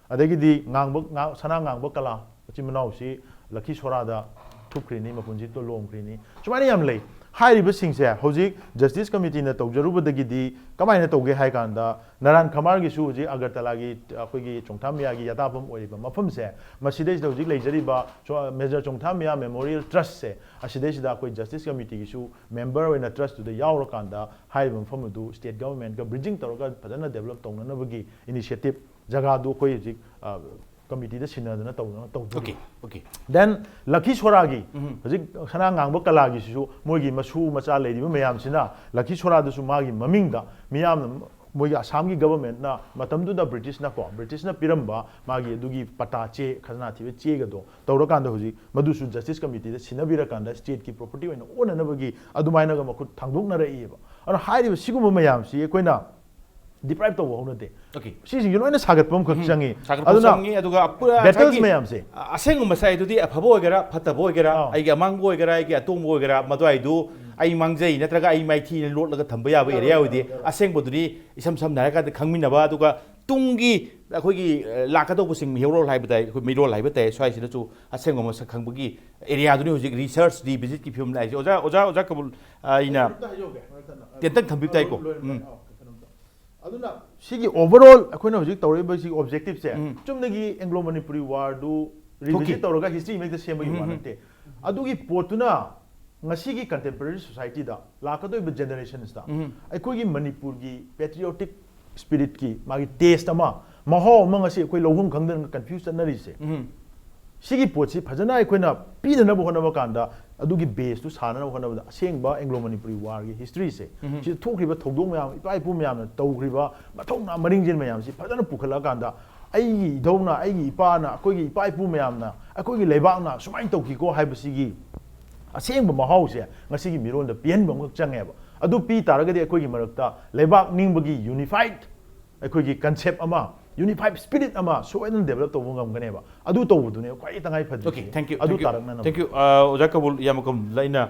ꯑꯗꯒꯤꯗꯤ ꯉꯥꯡꯕ, ꯉꯥ-, ꯁꯅꯥ ꯉꯥꯡꯕ ꯀꯂꯥ ꯃꯆꯤꯟ ꯃꯅꯥꯎꯁꯤ ꯂꯈꯤ ꯁꯣꯔꯥꯗ ꯊꯨꯞꯈ꯭ꯔꯤꯅꯤ, ꯃꯄꯨꯟꯁꯤꯗꯣ ꯂꯣꯝꯈ꯭ꯔꯤꯅꯤ꯫ ꯁꯨꯃꯥꯏꯅ ꯌꯥꯝ ꯂꯩ꯫ ꯍꯥꯏꯔꯤꯕꯁꯤꯡꯁꯦ ꯍꯧꯖꯤꯛ ꯖꯁꯇꯤꯁ ꯀꯃꯤꯇꯤꯅ ꯇꯧꯖꯔꯨꯕꯗꯒꯤꯗꯤ ꯀꯃꯥꯏꯅ ꯇꯧꯒꯦ ꯍꯥꯏ ꯀꯥꯟꯗ, ꯅꯥꯔꯥꯟ ꯈꯃꯥꯔꯒꯤꯁꯨ ꯍꯧꯖꯤꯛ ꯑꯒꯔꯇꯂꯥꯒꯤ ꯑꯩꯈꯣꯏꯒꯤ ꯆꯣꯡꯊꯥꯝ ꯃꯤꯌꯥꯒꯤ ꯌꯥꯇꯥꯐꯝ ꯑꯣꯏꯔꯤꯕ ꯃꯐꯝꯁꯦ, ꯃꯁꯤꯗꯩꯁꯤꯗ ꯍꯧꯖꯤꯛ ꯂꯩꯖꯔꯤꯕ ꯆꯣ-, ꯃꯦꯖꯔ ꯆꯣꯡꯊꯥꯝ ꯃꯤꯌꯥ ꯃꯦꯃꯣꯔꯤꯌꯦꯜ ꯇ꯭ꯔꯁꯁꯦ, ꯑꯁꯤꯗꯩꯁꯤꯗ ꯑꯩꯈꯣꯏ ꯖꯁꯇꯤꯁ ꯀꯃꯤꯇꯤꯒꯤꯁꯨ ꯃꯦꯝꯕꯔ ꯑꯣꯏꯅ ꯇ꯭ꯔꯁꯇꯨꯗ ꯌꯥꯎꯔꯀꯥꯟꯗ ꯍꯥꯏꯔꯤꯕ ꯃꯐꯝ ꯑꯗꯨ ꯁ꯭ꯇꯦꯠ ꯒꯚꯔꯟꯃꯦꯟꯠꯀ ꯕ꯭ꯔꯤꯖꯤꯡ ꯇꯧꯔꯒ ꯐꯖꯅ ꯗꯦꯕꯂꯞ ꯇꯧꯅꯅꯕꯒꯤ ꯏꯅꯤꯁꯤꯌꯦꯇꯤꯚ ꯖꯒꯥꯗꯨ ꯑꯩꯈꯣꯏ ꯍꯧꯖꯤꯛ, ꯑ, ꯀꯃꯤꯇꯤꯗ ꯁꯤꯟꯅꯗꯅ ꯇꯧꯗꯅ ꯇꯧꯗꯣꯔꯤ꯫ Okay, okay. ꯗꯦꯟ ꯂꯈꯤ ꯁꯣꯔꯥꯒꯤ, ꯎꯝ꯫ ꯍꯧꯖꯤꯛ ꯁꯅꯥ ꯉꯥꯡꯕ ꯀꯂꯥꯒꯤꯁꯤꯁꯨ ꯃꯣꯏꯒꯤ ꯃꯁꯨ ꯃꯆꯥ ꯂꯩꯔꯤꯕ ꯃꯌꯥꯝꯁꯤꯅ ꯂꯈꯤ ꯁꯣꯔꯥꯗꯁꯨ ꯃꯥꯒꯤ ꯃꯃꯤꯡꯗ ꯃꯤꯌꯥꯝꯅ ꯃꯣꯏꯒꯤ ꯑꯁꯥꯝꯒꯤ ꯒꯕꯔꯃꯦꯟꯠꯅ ꯃꯇꯝꯗꯨꯗ ꯕ꯭ꯔꯤꯇꯤꯁꯅꯀꯣ, ꯕ꯭ꯔꯤꯇꯤꯁꯅ ꯄꯤꯔꯝꯕ ꯃꯥꯒꯤ ꯑꯗꯨꯒꯤ ꯄꯇꯥ ꯆꯦ, ꯈꯖꯅꯥ ꯊꯤꯕ ꯆꯦꯒꯗꯣ ꯇꯧꯔꯀꯥꯟꯗ ꯍꯧꯖꯤꯛ ꯃꯗꯨꯁꯨ ꯖꯁꯇꯤꯁ ꯀꯃꯤꯇꯤꯗ ꯁꯤꯟꯅꯕꯤꯔꯀꯥꯟꯗ ꯁ꯭ꯇꯦꯠꯀꯤ ꯄ꯭ꯔꯣꯄꯔꯇꯤ ꯑꯣꯏꯅ ꯑꯣꯟꯅꯅꯕꯒꯤ ꯑꯗꯨꯃꯥꯏꯅꯒ ꯃꯈꯨꯠ ꯊꯥꯡꯗꯣꯛꯅꯔꯛꯏꯕ꯫ ꯑꯗꯨꯅ ꯍꯥꯏꯔꯤꯕ ꯁꯤꯒꯨꯝꯕ ꯃꯌꯥꯝꯁꯤ ꯑꯩꯈꯣꯏꯅ ꯗꯤꯄ꯭ꯔꯥꯏꯚ ꯇꯧꯕ ꯍꯧꯅꯗꯦ꯫ Okay. ꯁꯤꯁꯤꯡꯁꯦ ꯂꯣꯏꯅ ꯁꯥꯒꯠꯄ ꯑꯃꯈꯛ ꯆꯪꯉꯤ꯫ ꯁꯥꯒꯠꯄ ꯑꯗꯨꯅ ꯆꯪꯉꯤ, ꯑꯗꯨꯒ ꯑꯄꯨꯔ ꯕꯦꯇꯜꯁ ꯉꯁꯥꯏꯒꯤ ꯃꯌꯥꯝꯁꯦ ꯑꯁꯦꯡꯕ ꯃꯁꯥꯏꯗꯨꯗꯤ ꯑꯐꯕ ꯑꯣꯏꯒꯦꯔꯥ ꯐꯠꯇꯕ ꯑꯣꯏꯒꯦꯔꯥ, ꯑꯥ꯫ ꯑꯩꯒꯤ ꯑꯃꯥꯡꯕ ꯑꯣꯏꯒꯦꯔꯥ ꯑꯩꯒꯤ ꯑꯇꯣꯡꯕ ꯑꯣꯏꯒꯦꯔꯥ, ꯃꯗꯨꯋꯥꯏꯗꯨ ꯑꯩ ꯃꯥꯡꯖꯩ ꯅꯠꯇ꯭ꯔꯒ ꯑꯩ ꯃꯥꯏꯊꯤꯅ ꯂꯣꯠꯂꯒ ꯊꯝꯕ ꯌꯥꯕ ꯑꯦꯔꯤꯌꯥ ꯑꯣꯏꯗꯦ꯫ ꯑꯁꯦꯡꯕꯗꯨꯗꯤ ꯏꯁꯝ ꯁꯝꯅ ꯍꯥꯏꯔꯀꯥꯟꯗ ꯈꯪꯃꯤꯟꯅꯕ, ꯑꯗꯨꯒ ꯇꯨꯡꯒꯤ ꯑꯩꯈꯣꯏꯒꯤ ꯑ, ꯂꯥꯛꯀꯗꯧꯕꯁꯤꯡ ꯃꯤꯔꯣꯜ ꯍꯥꯏꯕ ꯇꯥꯏ, ꯑꯩꯈꯣꯏ ꯃꯤꯔꯣꯜ ꯍꯥꯏꯕ ꯇꯥꯏ, ꯁ꯭ꯋꯥꯏꯁꯤꯅꯁꯨ ꯑꯁꯦꯡꯕ ꯃꯁꯛ ꯈꯪꯕꯒꯤ ꯑꯦꯔꯤꯌꯥꯗꯨꯅꯤ ꯍꯧꯖꯤꯛ ꯔꯤꯁꯔꯁ ꯔꯤꯚꯤꯖꯤꯠꯀꯤ ꯐꯤꯕꯝ ꯂꯥꯛꯏꯁꯦ꯫ ꯑꯣꯖꯥ ꯑꯣꯖꯥ ꯑꯣꯖꯥ ꯀꯕꯨꯜ, ꯑ, ꯑꯩꯅ ꯀꯩꯅꯣꯝꯇ ꯍꯥꯏꯖꯍꯧꯒꯦ, ꯃꯔꯛ ꯊꯠꯅ꯫ ꯇꯦꯟꯇꯛ ꯊꯝꯕꯤꯕ ꯇꯥꯏꯀꯣ꯫ ꯂꯣꯏꯔꯝꯗꯥꯏ, ꯎꯝ꯫ ꯑꯥ, ꯀꯩꯅꯣꯝꯇ꯫ ꯑꯗꯨꯅ ꯁꯤꯒꯤ ꯑꯣꯚꯔ ꯑꯣꯜ ꯑꯩꯈꯣꯏꯅ ꯍꯧꯖꯤꯛ ꯇꯧꯔꯛꯏꯕ ꯁꯤꯒꯤ ꯑꯣꯕꯖꯦꯛꯇꯤꯚꯁꯦ ꯎꯝ꯫ ꯆꯨꯝꯅꯒꯤ ꯑꯦꯡꯒ꯭ꯂꯣ ꯃꯅꯤꯄꯨꯔꯤ ꯋꯥꯔꯗꯨ ꯔꯤꯚꯤꯖꯤꯠ ꯇꯧꯔꯒ ꯍꯤꯁꯇ꯭ꯔꯤ ꯑꯃ ꯍꯦꯛꯇ ꯁꯦꯝꯕꯒꯤ ꯋꯥ ꯎꯝ, ꯎꯝ꯫ ꯅꯠꯇꯦ꯫ ꯑꯗꯨꯒꯤ ꯄꯣꯠꯇꯨꯅ ꯉꯁꯤꯒꯤ ꯀꯟꯇꯦꯝꯄꯔꯦꯔꯤ ꯁꯣꯁꯥꯏꯇꯤꯗ ꯂꯥꯛꯀꯗꯧꯔꯤꯕ ꯖꯦꯅꯦꯔꯦꯁꯟꯁꯇ ꯎꯝ꯫ ꯑꯩꯈꯣꯏꯒꯤ ꯃꯅꯤꯄꯨꯔꯒꯤ ꯄꯦꯇ꯭ꯔꯤꯌꯣꯇꯤꯛ ꯁ꯭ꯄꯤꯔꯤꯠꯀꯤ ꯃꯥꯒꯤ ꯇꯦꯁ ꯑꯃ, ꯃꯍꯥꯎ ꯑꯃ ꯉꯁꯤ ꯑꯩꯈꯣꯏ ꯂꯧꯐꯝ ꯈꯪꯗꯅ ꯀꯟꯐ꯭ꯌꯨꯁ ꯆꯠꯅꯔꯤꯁꯦ꯫ ꯎꯝ꯫ ꯁꯤꯒꯤ ꯄꯣꯠꯁꯤ ꯐꯖꯅ ꯑꯩꯈꯣꯏꯅ ꯄꯤꯅꯅꯕ ꯍꯣꯠꯅꯕ ꯀꯥꯟꯗ, ꯑꯗꯨꯒꯤ ꯕꯦꯁꯇꯨ ꯁꯥꯅꯅꯕ ꯍꯣꯠꯅꯕꯗ, ꯑꯁꯦꯡꯕ ꯑꯦꯡꯒ꯭ꯂꯣ ꯃꯅꯤꯄꯨꯔꯤ ꯋꯥꯔꯒꯤ ꯍꯤꯁꯇ꯭ꯔꯤꯁꯦ, ꯎꯝ꯫ ꯁꯤꯗ ꯊꯣꯛꯈ꯭ꯔꯤꯕ ꯊꯧꯗꯣꯛ ꯃꯌꯥꯝ, ꯏꯄꯥ ꯏꯄꯨ ꯃꯌꯥꯝꯅ ꯇꯧꯈ꯭ꯔꯤꯕ ꯃꯊꯧꯅꯥ ꯃꯔꯤꯡꯖꯦꯜ ꯃꯌꯥꯝꯁꯤ ꯐꯖꯅ ꯄꯨꯈꯠꯂꯛꯑꯀꯥꯟꯗ, ꯑꯩꯒꯤ ꯏꯙꯧꯅ, ꯑꯩꯒꯤ ꯏꯄꯥꯅ, ꯑꯩꯈꯣꯏꯒꯤ ꯏꯄꯥ ꯏꯄꯨ ꯃꯌꯥꯝꯅ, ꯑꯩꯈꯣꯏꯒꯤ ꯂꯩꯕꯥꯛꯅ ꯁꯨꯃꯥꯏꯅ ꯇꯧꯈꯤꯀꯣ ꯍꯥꯏꯕꯁꯤꯒꯤ ꯑꯁꯦꯡꯕ ꯃꯍꯥꯎꯁꯦ ꯉꯁꯤꯒꯤ ꯃꯤꯔꯣꯟꯗ ꯄꯤꯍꯟꯕ ꯑꯃꯈꯛ ꯆꯪꯉꯦꯕ꯫ ꯑꯗꯨ ꯄꯤ ꯇꯥꯔꯒꯗꯤ ꯑꯩꯈꯣꯏꯒꯤ ꯃꯔꯛꯇ ꯂꯩꯕꯥꯛ ꯅꯤꯡꯕꯒꯤ ꯌꯨꯅꯤꯐꯥꯏꯠ ꯑꯩꯈꯣꯏꯒꯤ ꯀꯟꯁꯦꯞ ꯑꯃ, ꯌꯨꯅꯤꯐꯥꯏꯠ ꯁ꯭ꯄꯤꯔꯤꯠ ꯑꯃ ꯁꯣꯏꯗꯅ ꯗꯦꯕꯂꯞ ꯇꯧꯕ ꯉꯝꯒꯅꯦꯕ꯫ ꯑꯗꯨ ꯇꯧꯕꯗꯨꯅꯦ ꯈ꯭ꯋꯥꯏꯗꯒꯤ ꯇꯉꯥꯏ ꯐꯗ꯭ꯔꯤꯁꯦ꯫ Okay, thank you, ꯑꯗꯨ thank you, ꯇꯥꯔꯛꯅꯅꯕ꯫ Thank you. ꯑ, ꯑꯣꯖꯥ ꯀꯕꯨꯜ, ꯌꯥꯝ ꯀꯝ ꯑꯩꯅ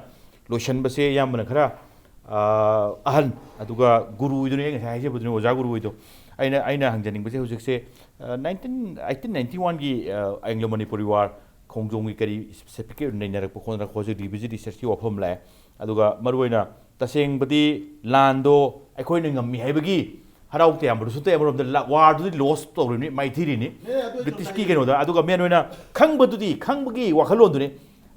ꯂꯣꯏꯁꯟꯕꯁꯦ ꯑꯌꯥꯝꯕꯅ ꯈꯔ, ꯑ, ꯑꯍꯟ, ꯑꯗꯨꯒ ꯒꯨꯔꯨ ꯑꯣꯏꯗꯨꯅꯦ, ꯑꯩ ꯉꯁꯥꯏ ꯍꯥꯏꯖꯕꯗꯨꯅꯦ, ꯑꯣꯖꯥ ꯒꯨꯔꯨ ꯑꯣꯏꯗꯣ꯫ ꯑꯩꯅ, ꯑꯩꯅ ꯍꯪꯖꯅꯤꯡꯕꯁꯦ ꯍꯧꯖꯤꯛꯁꯦ, ꯑ, nineteen, eighteen ninety oneꯒꯤ, ꯑ, ꯑꯦꯡꯒ꯭ꯂꯣ ꯃꯅꯤꯄꯨꯔꯤ ꯋꯥꯔ, ꯈꯣꯡꯖꯣꯝꯒꯤ ꯀꯔꯤ ꯁ꯭ꯄꯦꯁꯤꯐꯤꯛ ꯑꯣꯏꯅ ꯅꯩꯅꯔꯛꯄ ꯈꯣꯠꯅꯔꯛꯄ ꯍꯧꯖꯤꯛ ꯔꯤꯚꯤꯖꯤꯠ ꯔꯤꯁꯔꯁꯀꯤ ꯋꯥꯐꯝ ꯂꯥꯛꯑꯦ꯫ ꯑꯗꯨꯒ ꯃꯔꯨꯑꯣꯏꯅ ꯇꯁꯦꯡꯕꯗꯤ ꯂꯥꯟꯗꯣ ꯑꯩꯈꯣꯏꯅ ꯉꯝꯃꯤ ꯍꯥꯏꯕꯒꯤ ꯍꯔꯥꯎ ꯇꯌꯥꯝꯕꯗꯨꯁꯨ ꯇꯩ, ꯑꯃꯔꯣꯝꯗ ꯂ-, ꯋꯥꯔꯗꯨꯗꯤ ꯂꯣꯁ ꯇꯧꯔꯤꯅꯤ, ꯃꯥꯏꯊꯤꯔꯤꯅꯤ꯫ ꯕ꯭ꯔꯤꯇꯤꯁꯀꯤ ꯀꯩꯅꯣꯗ꯫ ꯑꯗꯨꯒ ꯃꯦꯟ ꯑꯣꯏꯅ ꯈꯪꯕꯗꯨꯗꯤ, ꯈꯪꯕꯒꯤ ꯋꯥꯈꯜꯂꯣꯟꯗꯨꯅꯤ꯫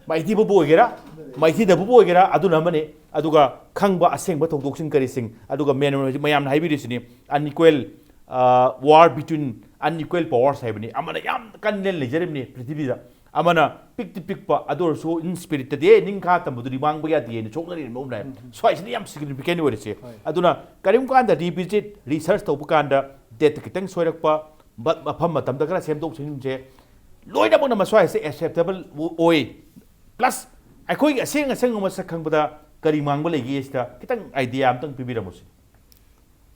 ꯃꯥꯏꯊꯤꯕꯕꯨ ꯑꯣꯏꯒꯦꯔꯥ, ꯃꯥꯏꯊꯤꯗꯕꯕꯨ ꯑꯣꯏꯒꯦꯔꯥ, ꯑꯗꯨꯅ ꯑꯃꯅꯤ꯫ ꯑꯗꯨꯒ ꯈꯪꯕ ꯑꯁꯦꯡꯕ ꯊꯧꯗꯣꯛꯁꯤꯡ ꯀꯔꯤꯁꯤꯡ, ꯑꯗꯨꯒ ꯃꯦꯟ ꯑꯣꯏꯅ ꯍꯧꯖꯤꯛ ꯃꯌꯥꯝꯅ ꯍꯥꯏꯕꯤꯔꯤꯁꯤꯅꯤ, unequal, ꯑ, war between unequal powers ꯍꯥꯏꯕꯅꯤ꯫ ꯑꯃꯅ ꯌꯥꯝ ꯀꯟꯅ ꯂꯩꯖꯔꯤꯕꯅꯤ ꯄ꯭ꯔꯤꯊꯤꯕꯤꯗ, ꯑꯃꯅ ꯄꯤꯛꯇꯤ ꯄꯤꯛꯄ, ꯑꯗꯨ ꯑꯣꯏꯔꯁꯨ in spirit ꯇꯗꯤ, "ꯑꯦ, ꯅꯤꯡꯈꯥ ꯇꯝꯕꯗꯨꯗꯤ ꯃꯥꯡꯕ ꯌꯥꯗꯦ" ꯍꯥꯏꯅ ꯁꯣꯛꯅꯔꯤꯕ ꯃꯑꯣꯡ ꯂꯥꯛꯑꯦ꯫ ꯁ꯭ꯋꯥꯏꯁꯤꯅ ꯌꯥꯝ significant ꯑꯣꯏꯔꯤꯁꯦ꯫ ꯑꯗꯨꯅ ꯀꯔꯤꯒꯨꯝꯕ ꯀꯥꯟꯗ revisit, research ꯇꯧꯕ ꯀꯥꯟꯗ date ꯈꯤꯇꯪ ꯁꯣꯏꯔꯛꯄ, ꯃ-, ꯃꯐꯝ ꯃꯇꯝꯗ ꯈꯔ ꯁꯦꯝꯗꯣꯛ ꯁꯦꯝꯖꯤꯟꯁꯦ, ꯂꯣꯏꯅꯃꯛꯅ ꯃꯁ꯭ꯋꯥꯏꯁꯦ acceptable ꯑꯣꯏ꯫ Plus ꯑꯩꯈꯣꯏꯒꯤ ꯑꯁꯦꯡ ꯑꯁꯦꯡꯕ ꯃꯁꯛ ꯈꯪꯕꯗ ꯀꯔꯤ ꯃꯥꯡꯕ ꯂꯩꯒꯦ ꯁꯤꯗ ꯈꯤꯇꯪ idea ꯑꯝꯇꯪ ꯄꯤꯕꯤꯔꯝꯃꯨꯁꯦ꯫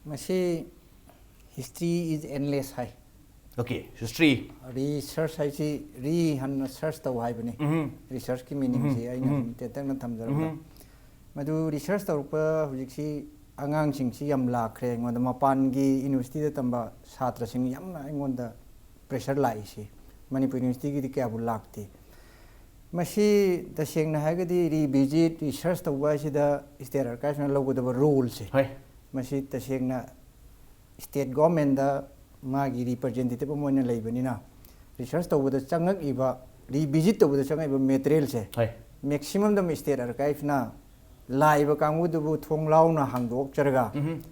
ꯃꯁꯤ history is endless high. Okay, history꯫ Research ꯍꯥꯏꯁꯤ re ꯍꯟꯅ search ꯇꯧ ꯍꯥꯏꯕꯅꯤ꯫ ꯎꯝ꯫ Research ꯀꯤ meaning ꯁꯤ ꯎꯝ, ꯑꯩꯅ ꯎꯝ꯫ ꯁꯨꯝ ꯇꯦꯟꯇꯛꯅ ꯊꯝꯖꯔꯕꯗ꯫ ꯎꯝ꯫ ꯃꯗꯨ research ꯇꯧꯔꯛꯄ ꯍꯧꯖꯤꯛꯁꯤ ꯑꯉꯥꯡꯁꯤꯡꯁꯤ ꯌꯥꯝ ꯂꯥꯛꯈ꯭ꯔꯦ ꯑꯩꯉꯣꯟꯗ꯫ ꯃꯄꯥꯟꯒꯤ university ꯗ ꯇꯝꯕ ꯁꯥꯇ꯭ꯔꯁꯤꯡ ꯌꯥꯝꯅ ꯑꯩꯉꯣꯟꯗ pressure ꯂꯥꯛꯏꯁꯤ꯫ ꯃꯅꯤꯄꯨꯔ university ꯒꯤꯗꯤ ꯀꯌꯥꯕꯨ ꯂꯥꯛꯇꯦ꯫ ꯃꯁꯤ ꯇꯁꯦꯡꯅ ꯍꯥꯏꯔꯒꯗꯤ revisit, research ꯇꯧꯕ ꯍꯥꯏꯁꯤꯗ state archive ꯅ ꯂꯧꯒꯗꯕ role ꯁꯦ꯫ ꯍꯣꯏ꯫ ꯃꯁꯤ ꯇꯁꯦꯡꯅ state government ꯗ ꯃꯥꯒꯤ representative ꯑꯃ ꯑꯣꯏꯅ ꯂꯩꯕꯅꯤꯅ, research ꯇꯧꯕꯗ ꯆꯪꯉꯛꯏꯕ, revisit ꯇꯧꯕꯗ ꯆꯪꯉꯛꯏꯕ material ꯁꯦ, ꯍꯣꯏ꯫ Maximum ꯗ state archive ꯅ ꯂꯥꯛꯏꯕ ꯀꯥꯡꯕꯨꯗꯨꯕꯨ ꯊꯣꯡ ꯂꯥꯎꯅ ꯍꯥꯡꯗꯣꯛꯆꯔꯒ ꯎꯝ꯫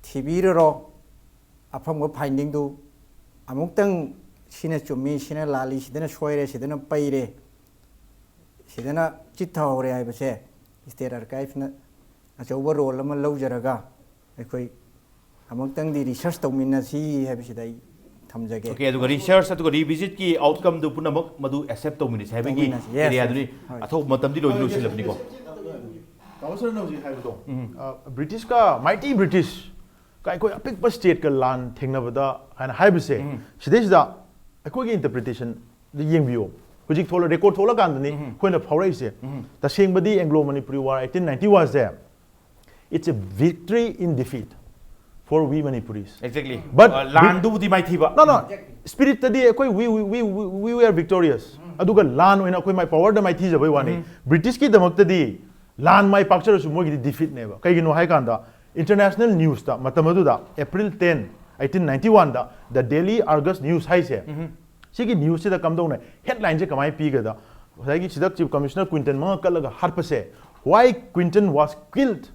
ꯊꯤꯕꯤꯔꯔꯣ, ꯑꯐꯪꯕ finding ꯗꯨ ꯑꯃꯨꯛꯇꯪ ꯁꯤꯅ ꯆꯨꯝꯃꯤ, ꯁꯤꯅ ꯂꯥꯜꯂꯤ, ꯁꯤꯗꯅ ꯁꯣꯏꯔꯦ, ꯁꯤꯗꯅ ꯄꯩꯔꯦ, ꯁꯤꯗꯅ ꯆꯤꯠꯊꯍꯧꯔꯦ ꯍꯥꯏꯕꯁꯦ state archive ꯅ ꯑꯆꯧꯕ role ꯑꯃ ꯂꯧꯖꯔꯒ ꯑꯩꯈꯣꯏ ꯑꯃꯨꯛꯇꯪꯗꯤ research ꯇꯧꯃꯤꯟꯅꯁꯤ ꯍꯥꯏꯕꯁꯤꯗ ꯑꯩ ꯊꯝꯖꯒꯦ꯫ Okay, ꯑꯗꯨꯒ research ꯑꯗꯨꯒ revisit ꯀꯤ outcome ꯗꯨ ꯄꯨꯝꯅꯃꯛ ꯃꯗꯨ accept ꯇꯧꯃꯤꯟꯅꯁꯤ ꯍꯥꯏꯕꯒꯤ ꯇꯧꯃꯤꯟꯅꯁꯤ, yes, area yes. ꯗꯨꯅꯤ꯫ ꯍꯣꯏ꯫ ꯑꯊꯧꯕ ꯃꯇꯝꯗꯤ ꯂꯣꯏꯗꯤ ꯂꯣꯏꯁꯤꯜꯂꯕꯅꯤꯀꯣ꯫ ꯇꯥꯃꯣ ꯁꯔꯅ ꯍꯧꯖꯤꯛ ꯍꯥꯏꯕꯗꯣ, ꯎꯝ꯫ ꯑ, British ꯀ, mighty British ꯀ ꯑꯩꯈꯣꯏ ꯑꯄꯤꯛꯄ state ꯀ ꯂꯥꯟ ꯊꯦꯡꯅꯕꯗ ꯍꯥꯏꯅ ꯍꯥꯏꯕꯁꯦ, ꯎꯝ꯫ ꯁꯤꯗꯩꯁꯤꯗ ꯑꯩꯈꯣꯏꯒꯤ interpretation ꯗ ꯌꯦꯡꯕꯤꯌꯣ꯫ ꯍꯧꯖꯤꯛ ꯊꯣꯛꯂ-, record ꯊꯣꯛꯂꯀꯥꯟꯗꯅꯤ ꯎꯝ꯫ ꯑꯩꯈꯣꯏꯅ ꯐꯥꯎꯔꯛꯏꯁꯦ꯫ ꯎꯝ꯫ ꯇꯁꯦꯡꯕꯗꯤ Anglo Manipuri War eighteen ninety one say, it's a victory in defeat for we Manipuris. Exactly. But ꯑ, ꯂꯥꯟꯗꯨꯕꯨꯗꯤ ꯃꯥꯏꯊꯤꯕ꯫ No, no. Spirit ꯇꯗꯤ ꯑꯩꯈꯣꯏ we, we, we, we, we were victorious. ꯑꯗꯨꯒ ꯂꯥꯟ ꯑꯣꯏꯅ ꯑꯩꯈꯣꯏ ꯃꯥꯏ power ꯗ ꯃꯥꯏꯊꯤꯖꯕꯩ ꯋꯥꯅꯤ꯫ ꯎꯝ꯫ British ꯀꯤꯗꯃꯛꯇꯗꯤ ꯂꯥꯟ ꯃꯥꯏ ꯄꯥꯛꯆꯔꯁꯨ ꯃꯣꯏꯒꯤꯗꯤ defeat ꯅꯦꯕ꯫ ꯀꯩꯒꯤꯅꯣ ꯍꯥꯏ ꯀꯥꯟꯗ international news ꯇ ꯃꯇꯝ ꯑꯗꯨꯗ April ten, eighteen ninety one the The Daily Argus News ꯍꯥꯏꯁꯦ, ꯎꯝ꯫ ꯁꯤꯒꯤ news ꯁꯤꯗ ꯀꯝꯗꯧꯅ headline ꯁꯦ ꯀꯃꯥꯏꯅ ꯄꯤꯒꯗ, ꯉꯁꯥꯏꯒꯤ ꯁꯤꯗ Chief Commissioner Quinton ꯃꯉꯛ ꯀꯠꯂꯒ ꯍꯥꯠꯄꯁꯦ, "Why Quinton was killed?"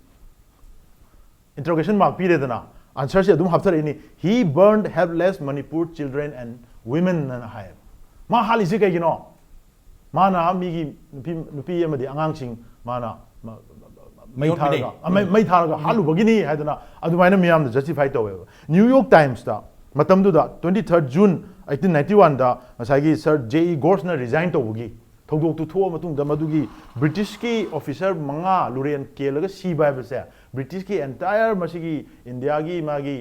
Interrogation mark ꯄꯤꯔꯦꯗꯅ, answer ꯁꯦ ꯑꯗꯨꯝ ꯍꯥꯞꯊꯔꯛꯏꯅꯤ, "He burned helpless Manipur children and women" ꯑꯅ ꯍꯥꯏꯌꯦꯕ꯫ ꯃꯥ ꯍꯥꯠꯂꯤꯁꯦ ꯀꯩꯒꯤꯅꯣ? ꯃꯥꯅ ꯃꯤꯒꯤ ꯅꯨꯄꯤ ꯅꯨꯄꯤ ꯑꯃꯗꯤ ꯑꯉꯥꯡꯁꯤꯡ ꯃꯥꯅ ꯃ- ꯃꯩ ꯌꯣꯠꯄꯤꯅꯩ꯫ ꯊꯥꯔꯒ ꯑ, ꯃꯩ ꯃꯩ ꯊꯥꯔꯒ ꯍꯥꯠꯂꯨꯕꯒꯤꯅꯤ ꯍꯥꯏꯗꯅ ꯑꯗꯨꯃꯥꯏꯅ ꯃꯤꯌꯥꯝꯅ ꯖꯁꯇꯤꯐꯥꯏ ꯇꯧꯋꯦꯕ꯫ ꯅ꯭ꯌꯨ ꯌꯣꯔꯛ ꯇꯥꯏꯝꯁꯇ ꯃꯇꯝꯗꯨꯗ twenty third June eighteen ninety oneꯗ ꯉꯁꯥꯏꯒꯤ ꯁꯔ ꯖꯦ ꯏ ꯒꯣꯔꯁꯅ ꯔꯤꯖꯥꯏꯟ ꯇꯧꯕꯒꯤ ꯊꯧꯗꯣꯛꯇꯨ ꯊꯣꯛꯑ ꯃꯇꯨꯡꯗ ꯃꯗꯨꯒꯤ ꯕ꯭ꯔꯤꯇꯤꯁꯀꯤ ꯑꯣꯐꯤꯁꯔ ꯃꯉꯥ ꯂꯨꯔꯦꯟ ꯀꯦꯜꯂꯒ ꯁꯤꯕ ꯍꯥꯏꯕꯁꯦ ꯕ꯭ꯔꯤꯇꯤꯁꯀꯤ ꯑꯦꯟꯇꯥꯌꯔ ꯃꯁꯤꯒꯤ ꯏꯟꯗꯤꯌꯥꯒꯤ ꯃꯥꯒꯤ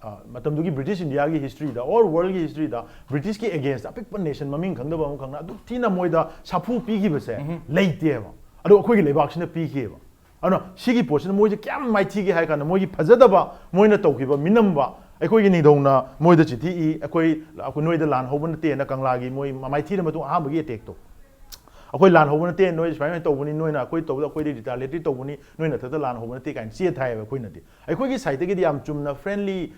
ꯑ, ꯃꯇꯝꯗꯨꯒꯤ ꯕ꯭ꯔꯤꯇꯤꯁ ꯏꯟꯗꯤꯌꯥꯒꯤ ꯍꯤꯁꯇ꯭ꯔꯤꯗ ꯑꯣꯔ ꯋꯥꯔꯜꯒꯤ ꯍꯤꯁꯇ꯭ꯔꯤꯗ ꯕ꯭ꯔꯤꯇꯤꯁꯀꯤ ꯑꯦꯒꯦꯟꯁꯇ ꯑꯄꯤꯛꯄ ꯅꯦꯁꯟ ꯃꯃꯤꯡ ꯈꯪꯗꯕ ꯑꯃꯈꯛꯅ ꯑꯗꯨꯛ ꯊꯤꯅ ꯃꯣꯏꯗ ꯁꯥꯐꯨ ꯄꯤꯈꯤꯕꯁꯦ ꯂꯩꯇꯦꯕ꯫ ꯑꯗꯣ ꯑꯩꯈꯣꯏꯒꯤ ꯂꯩꯕꯥꯛꯁꯤꯅ ꯄꯤꯈꯤꯑꯕ꯫ ꯑꯗꯨꯅ ꯁꯤꯒꯤ ꯄꯣꯠꯁꯤꯅ ꯃꯣꯏꯁꯦ ꯀꯌꯥꯝ ꯃꯥꯏꯊꯤꯒꯦ ꯍꯥꯏ ꯀꯥꯟꯗ ꯃꯣꯏꯒꯤ ꯐꯖꯗꯕ ꯃꯣꯏꯅ ꯇꯧꯈꯤꯕ ꯃꯤꯅꯝꯕ ꯑꯩꯈꯣꯏꯒꯤ ꯅꯤꯡꯊꯧꯅ ꯃꯣꯏꯗ ꯆꯤꯊꯤ ꯏ, ꯑꯩꯈꯣꯏ ꯑꯩꯈꯣꯏ ꯅꯣꯏꯗ ꯂꯥꯟ ꯍꯧꯕ ꯅꯠꯇꯦꯅ ꯀꯪꯂꯥꯒꯤ ꯃꯣꯏ ꯃꯥꯏꯊꯤꯔ ꯃꯇꯨꯡ ꯑꯍꯥꯟꯕꯒꯤ ꯑꯦꯇꯦꯛꯇꯣ꯫ ꯑꯩꯈꯣꯏ ꯂꯥꯟ ꯍꯧꯕ ꯅꯠꯇꯦ, ꯅꯣꯏ ꯁꯨꯃꯥꯏꯅ ꯇꯧꯕꯅꯤ, ꯅꯣꯏꯅ ꯑꯩꯈꯣꯏ ꯇꯧꯕꯗ ꯑꯩꯈꯣꯏꯗꯤ ꯔꯤꯇꯥꯂꯤꯌꯦꯇꯔꯤ ꯇꯧꯕꯅꯤ, ꯅꯣꯏ ꯅꯊꯛꯇ ꯂꯥꯟ ꯍꯧꯕ ꯅꯠꯇꯦ ꯀꯥꯏꯅ ꯆꯦ ꯊꯥꯏꯌꯦꯕ ꯑꯩꯈꯣꯏꯅꯗꯤ꯫ ꯑꯩꯈꯣꯏꯒꯤ ꯁꯥꯏꯠꯇꯒꯤꯗꯤ ꯌꯥꯝ ꯆꯨꯝꯅ ꯐ꯭ꯔꯦꯟꯂꯤ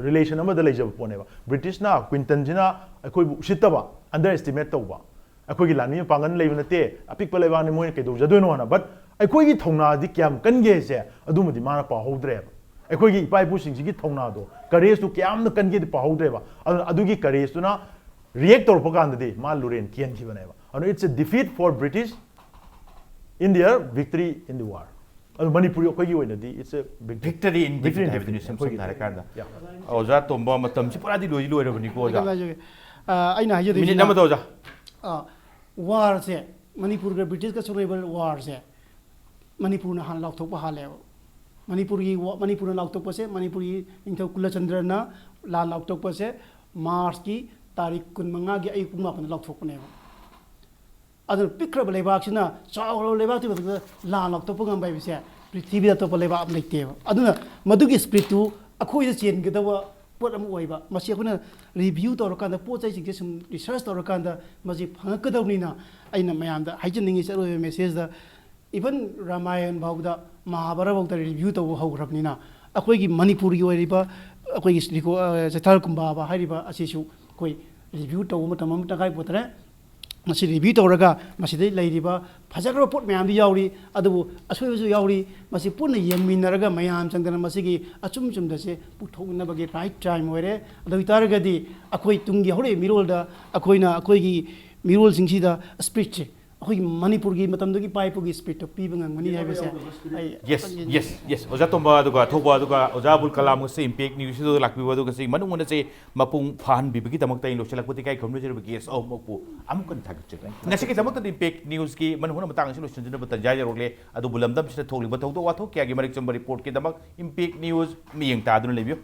ꯔꯤꯂꯦꯁꯟ ꯑꯃꯗ ꯂꯩꯖꯕ ꯄꯣꯠꯅꯦꯕ꯫ ꯕ꯭ꯔꯤꯇꯤꯁꯅ ꯀ꯭ꯋꯤꯟꯇꯟꯁꯤꯅ ꯑꯩꯈꯣꯏꯕꯨ ꯎꯁꯤꯠꯇꯕ, ꯑꯟꯗꯔ ꯑꯦꯁꯇꯤꯃꯦꯠ ꯇꯧꯕ, ꯑꯩꯈꯣꯏꯒꯤ ꯂꯥꯟꯃꯤ ꯃꯄꯥꯡꯒꯜ ꯂꯩꯕ ꯅꯠꯇꯦ, ꯑꯄꯤꯛꯄ ꯂꯩꯕꯥꯛꯅꯤ, ꯃꯣꯏꯅ ꯀꯩꯗꯧꯖꯗꯣꯏꯅꯣ ꯍꯥꯏꯅ꯫ ꯕꯠ ꯑꯩꯈꯣꯏꯒꯤ ꯊꯧꯅꯥꯗꯤ ꯀꯌꯥꯝ ꯀꯟꯒꯦ ꯍꯥꯏꯁꯦ ꯑꯗꯨꯃꯗꯤ ꯃꯥꯅ ꯄꯥꯍꯧꯗ꯭ꯔꯦꯕ꯫ ꯑꯩꯈꯣꯏꯒꯤ ꯏꯄꯥ ꯏꯄꯨꯁꯤꯡꯁꯤꯒꯤ ꯊꯧꯅꯥꯗꯣ, ꯀꯔꯦꯖꯇꯨ ꯀꯌꯥꯝꯅ ꯀꯟꯒꯦꯗꯤ ꯄꯥꯍꯧꯗ꯭ꯔꯦꯕ꯫ ꯑꯗꯨꯅ ꯑꯗꯨꯒꯤ ꯀꯔꯦꯖꯇꯨꯅ ꯔꯤꯌꯦꯛ ꯇꯧꯔꯛꯄ ꯀꯥꯟꯗꯗꯤ ꯃꯥ ꯂꯨꯔꯦꯟ ꯀꯦꯟꯈꯤꯕꯅꯦꯕ꯫ ꯑꯗꯨꯅ it's a defeat for British in their victory in the war. ꯑꯗꯨ ꯃꯅꯤꯄꯨꯔꯤ ꯑꯩꯈꯣꯏꯒꯤ ꯑꯣꯏꯅꯗꯤ it's a victory. ꯚꯤꯛꯇꯔꯤ in Victory in ꯍꯥꯏꯕꯗꯨꯅꯤ꯫ defeat. ꯁꯝ ꯁꯝꯅ ꯑꯩꯈꯣꯏꯒꯤ ꯍꯥꯏꯔꯀꯥꯟꯗ Yeah. ꯑꯣꯖꯥ ꯇꯣꯝꯕ, ꯃꯇꯝꯁꯤ ꯄꯨꯔꯥꯗꯤ ꯂꯣꯏꯗꯤ ꯂꯣꯏꯔꯕꯅꯤꯀꯣ ꯑꯣꯖꯥ꯫ ꯀꯃꯥꯏꯅ ꯍꯥꯏꯖꯒꯦ? ꯑ, ꯑꯩꯅ ꯍꯥꯏꯖꯗꯣꯏꯁꯤꯅ ꯃꯤꯅꯤꯠ ꯑꯃꯗ ꯑꯣꯖꯥ꯫ ꯑ, ꯋꯥꯔꯁꯦ, ꯃꯅꯤꯄꯨꯔꯒ ꯕ꯭ꯔꯤꯇꯤꯁꯀ ꯁꯣꯛꯅꯔꯤꯕ ꯋꯥꯔꯁꯦ ꯃꯅꯤꯄꯨꯔꯅ ꯍꯥꯟꯅ ꯂꯥꯎꯊꯣꯛꯄ ꯍꯥꯜꯂꯦꯕ꯫ ꯃꯅꯤꯄꯨꯔꯒꯤ ꯋꯥ- ꯃꯅꯤꯄꯨꯔꯅ ꯂꯥꯎꯊꯣꯛꯄꯁꯦ, ꯃꯅꯤꯄꯨꯔꯒꯤ ꯅꯤꯡꯊꯧ ꯀꯨꯂꯆꯟꯗ꯭ꯔꯅ ꯂꯥꯟ ꯂꯥꯎꯊꯣꯛꯄꯁꯦ ꯃꯥꯔꯁꯀꯤ ꯇꯥꯔꯤꯛ ꯀꯨꯟꯃꯉꯥꯒꯤ ꯑꯌꯨꯛ ꯄꯨꯡ ꯃꯥꯄꯟꯗ ꯂꯥꯎꯊꯣꯛꯄꯅꯦꯕ꯫ ꯑꯗꯨꯅ ꯄꯤꯛꯈ꯭ꯔꯕ ꯂꯩꯕꯥꯛꯁꯤꯅ ꯆꯥꯎꯈ꯭ꯔꯕ ꯂꯩꯕꯥꯛꯇꯨꯒꯤ ꯃꯊꯛꯇ ꯂꯥꯟ ꯂꯥꯎꯊꯣꯛꯄ ꯉꯝꯕ ꯍꯥꯏꯕꯁꯦ ꯄ꯭ꯔꯤꯊꯤꯕꯤꯗ ꯑꯇꯣꯞꯄ ꯂꯩꯕꯥꯛ ꯑꯃ ꯂꯩꯇꯦꯕ꯫ ꯑꯗꯨꯅ ꯃꯗꯨꯒꯤ ꯁ꯭ꯄꯤꯔꯤꯠꯇꯨ ꯑꯩꯈꯣꯏꯗ ꯆꯦꯟꯒꯗꯕ ꯄꯣꯠ ꯑꯃ ꯑꯣꯏꯕ꯫ ꯃꯁꯤ ꯑꯩꯈꯣꯏꯅ ꯔꯤꯚ꯭ꯌꯨ ꯇꯧꯔꯀꯥꯟꯗ, ꯄꯣꯠ ꯆꯩꯁꯤꯡꯁꯦ ꯁꯨꯝ ꯔꯤꯁꯔꯁ ꯇꯧꯔꯀꯥꯟꯗ ꯃꯁꯤ ꯐꯪꯉꯛꯀꯗꯕꯅꯤꯅ ꯑꯩꯅ ꯃꯌꯥꯝꯗ ꯍꯥꯏꯖꯅꯤꯡꯉꯤꯁꯦ꯫ ꯑꯔꯣꯏꯕ ꯃꯦꯁꯦꯖꯇ, ꯏꯚꯟ ꯔꯥꯃꯥꯌꯟ ꯐꯥꯎꯗ, ꯃꯍꯥꯚꯥꯔꯠ ꯐꯥꯎꯗ ꯔꯤꯚ꯭ꯌꯨ ꯇꯧꯕ ꯍꯧꯈ꯭ꯔꯕꯅꯤꯅ ꯑꯩꯈꯣꯏꯒꯤ ꯃꯅꯤꯄꯨꯔꯒꯤ ꯑꯣꯏꯔꯤꯕ ꯑꯩꯈꯣꯏꯒꯤ ꯁ꯭ꯔꯤ ꯒꯣ-, ꯑ, ꯆꯩꯊꯥꯔꯣꯜ ꯀꯨꯝꯕꯥꯕ ꯍꯥꯏꯔꯤꯕ ꯑꯁꯤꯁꯨ ꯑꯩꯈꯣꯏ ꯔꯤꯚ꯭ꯌꯨ ꯇꯧꯕ ꯃꯇꯝ ꯑꯃ ꯇꯉꯥꯏ ꯐꯗ꯭ꯔꯦ꯫ ꯃꯁꯤ ꯔꯤꯚ꯭ꯌꯨ ꯇꯧꯔꯒ ꯃꯁꯤꯗ ꯂꯩꯔꯤꯕ ꯐꯖꯈ꯭ꯔꯕ ꯄꯣꯠ ꯃꯌꯥꯝꯗꯤ ꯌꯥꯎꯔꯤ, ꯑꯗꯨꯕꯨ ꯑꯁꯣꯏꯕꯁꯨ ꯌꯥꯎꯔꯤ꯫ ꯃꯁꯤ ꯄꯨꯟꯅ ꯌꯦꯡꯃꯤꯟꯅꯔꯒ ꯃꯌꯥꯝ ꯆꯪꯗꯅ ꯃꯁꯤꯒꯤ ꯑꯆꯨꯝ ꯆꯨꯝꯗꯁꯦ ꯄꯨꯊꯣꯛꯅꯕꯒꯤ ꯔꯥꯏꯠ ꯇꯥꯏꯝ ꯑꯣꯏꯔꯦ꯫ ꯑꯗꯨ ꯑꯣꯏꯇꯥꯔꯒꯗꯤ ꯑꯩꯈꯣꯏ ꯇꯨꯡꯒꯤ ꯍꯧꯔꯛꯏꯕ ꯃꯤꯔꯣꯜꯗ ꯑꯩꯈꯣꯏꯅ ꯑꯩꯈꯣꯏꯒꯤ ꯃꯤꯔꯣꯜꯁꯤꯡꯁꯤꯗ ꯁ꯭ꯄꯤꯔꯤꯠꯁꯦ, ꯑꯩꯈꯣꯏꯒꯤ ꯃꯅꯤꯄꯨꯔꯒꯤ ꯃꯇꯝꯗꯨꯒꯤ ꯏꯄꯥ ꯏꯄꯨꯒꯤ ꯁ꯭ꯄꯤꯔꯤꯠꯇꯣ ꯄꯤꯕ ꯉꯝꯒꯅꯤ ꯍꯥꯏꯕꯁꯦ ꯑꯩ ꯌꯦꯁ ꯌꯦꯁ ꯌꯦꯁ ꯑꯣꯖꯥ ꯇꯣꯝꯕ ꯑꯗꯨꯒ ꯊꯧꯕ ꯑꯗꯨꯒ ꯑꯣꯖꯥ ꯑꯕꯨꯜ ꯀꯂꯥꯝꯒꯁꯦ ꯏꯝꯄꯦꯛ ꯅ꯭ꯌꯨꯁꯁꯤꯗ ꯂꯥꯛꯄꯤꯕ ꯑꯗꯨꯒ ꯁꯤ ꯃꯅꯨꯡ ꯍꯨꯠꯅꯁꯦ ꯃꯄꯨꯡ ꯐꯥꯍꯟꯕꯤꯕꯒꯤ ꯗꯃꯛꯇ ꯑꯩ ꯂꯣꯏꯁꯤꯜꯂꯛꯄꯗ ꯏꯀꯥꯏ ꯈꯨꯝꯅꯖꯔꯤꯕ ꯒꯦꯁ ꯑꯍꯨꯝꯃꯛꯄꯨ ꯑꯃꯨꯛ ꯍꯟꯅ ꯊꯥꯒꯠꯆꯔꯤ꯫ ꯉꯁꯤꯒꯤꯗꯃꯛꯇꯗꯤ ꯏꯝꯄꯦꯛ ꯅ꯭ꯌꯨꯁꯀꯤ ꯃꯅꯨꯡ ꯍꯨꯠꯅ ꯃꯇꯥꯡ ꯑꯁꯤ ꯂꯣꯏꯁꯤꯟꯖꯅꯕ ꯇꯟꯖꯥ ꯌꯧꯔꯛꯂꯦ꯫ ꯑꯗꯨꯕꯨ ꯂꯝꯗꯝꯁꯤꯗ ꯊꯣꯛꯂꯤꯕ ꯊꯧꯗꯣꯛ ꯋꯥꯊꯣꯛ ꯀꯌꯥꯒꯤ ꯃꯔꯤꯛ ꯆꯨꯝꯕ ꯔꯤꯄꯣꯔꯠꯀꯤꯗꯃꯛ ꯏꯝꯄꯦꯛ ꯅ꯭ꯌꯨꯁ ꯃꯤꯠꯌꯦꯡ ꯇꯥꯗꯨꯅ ꯂꯩꯕꯤꯌꯨ꯫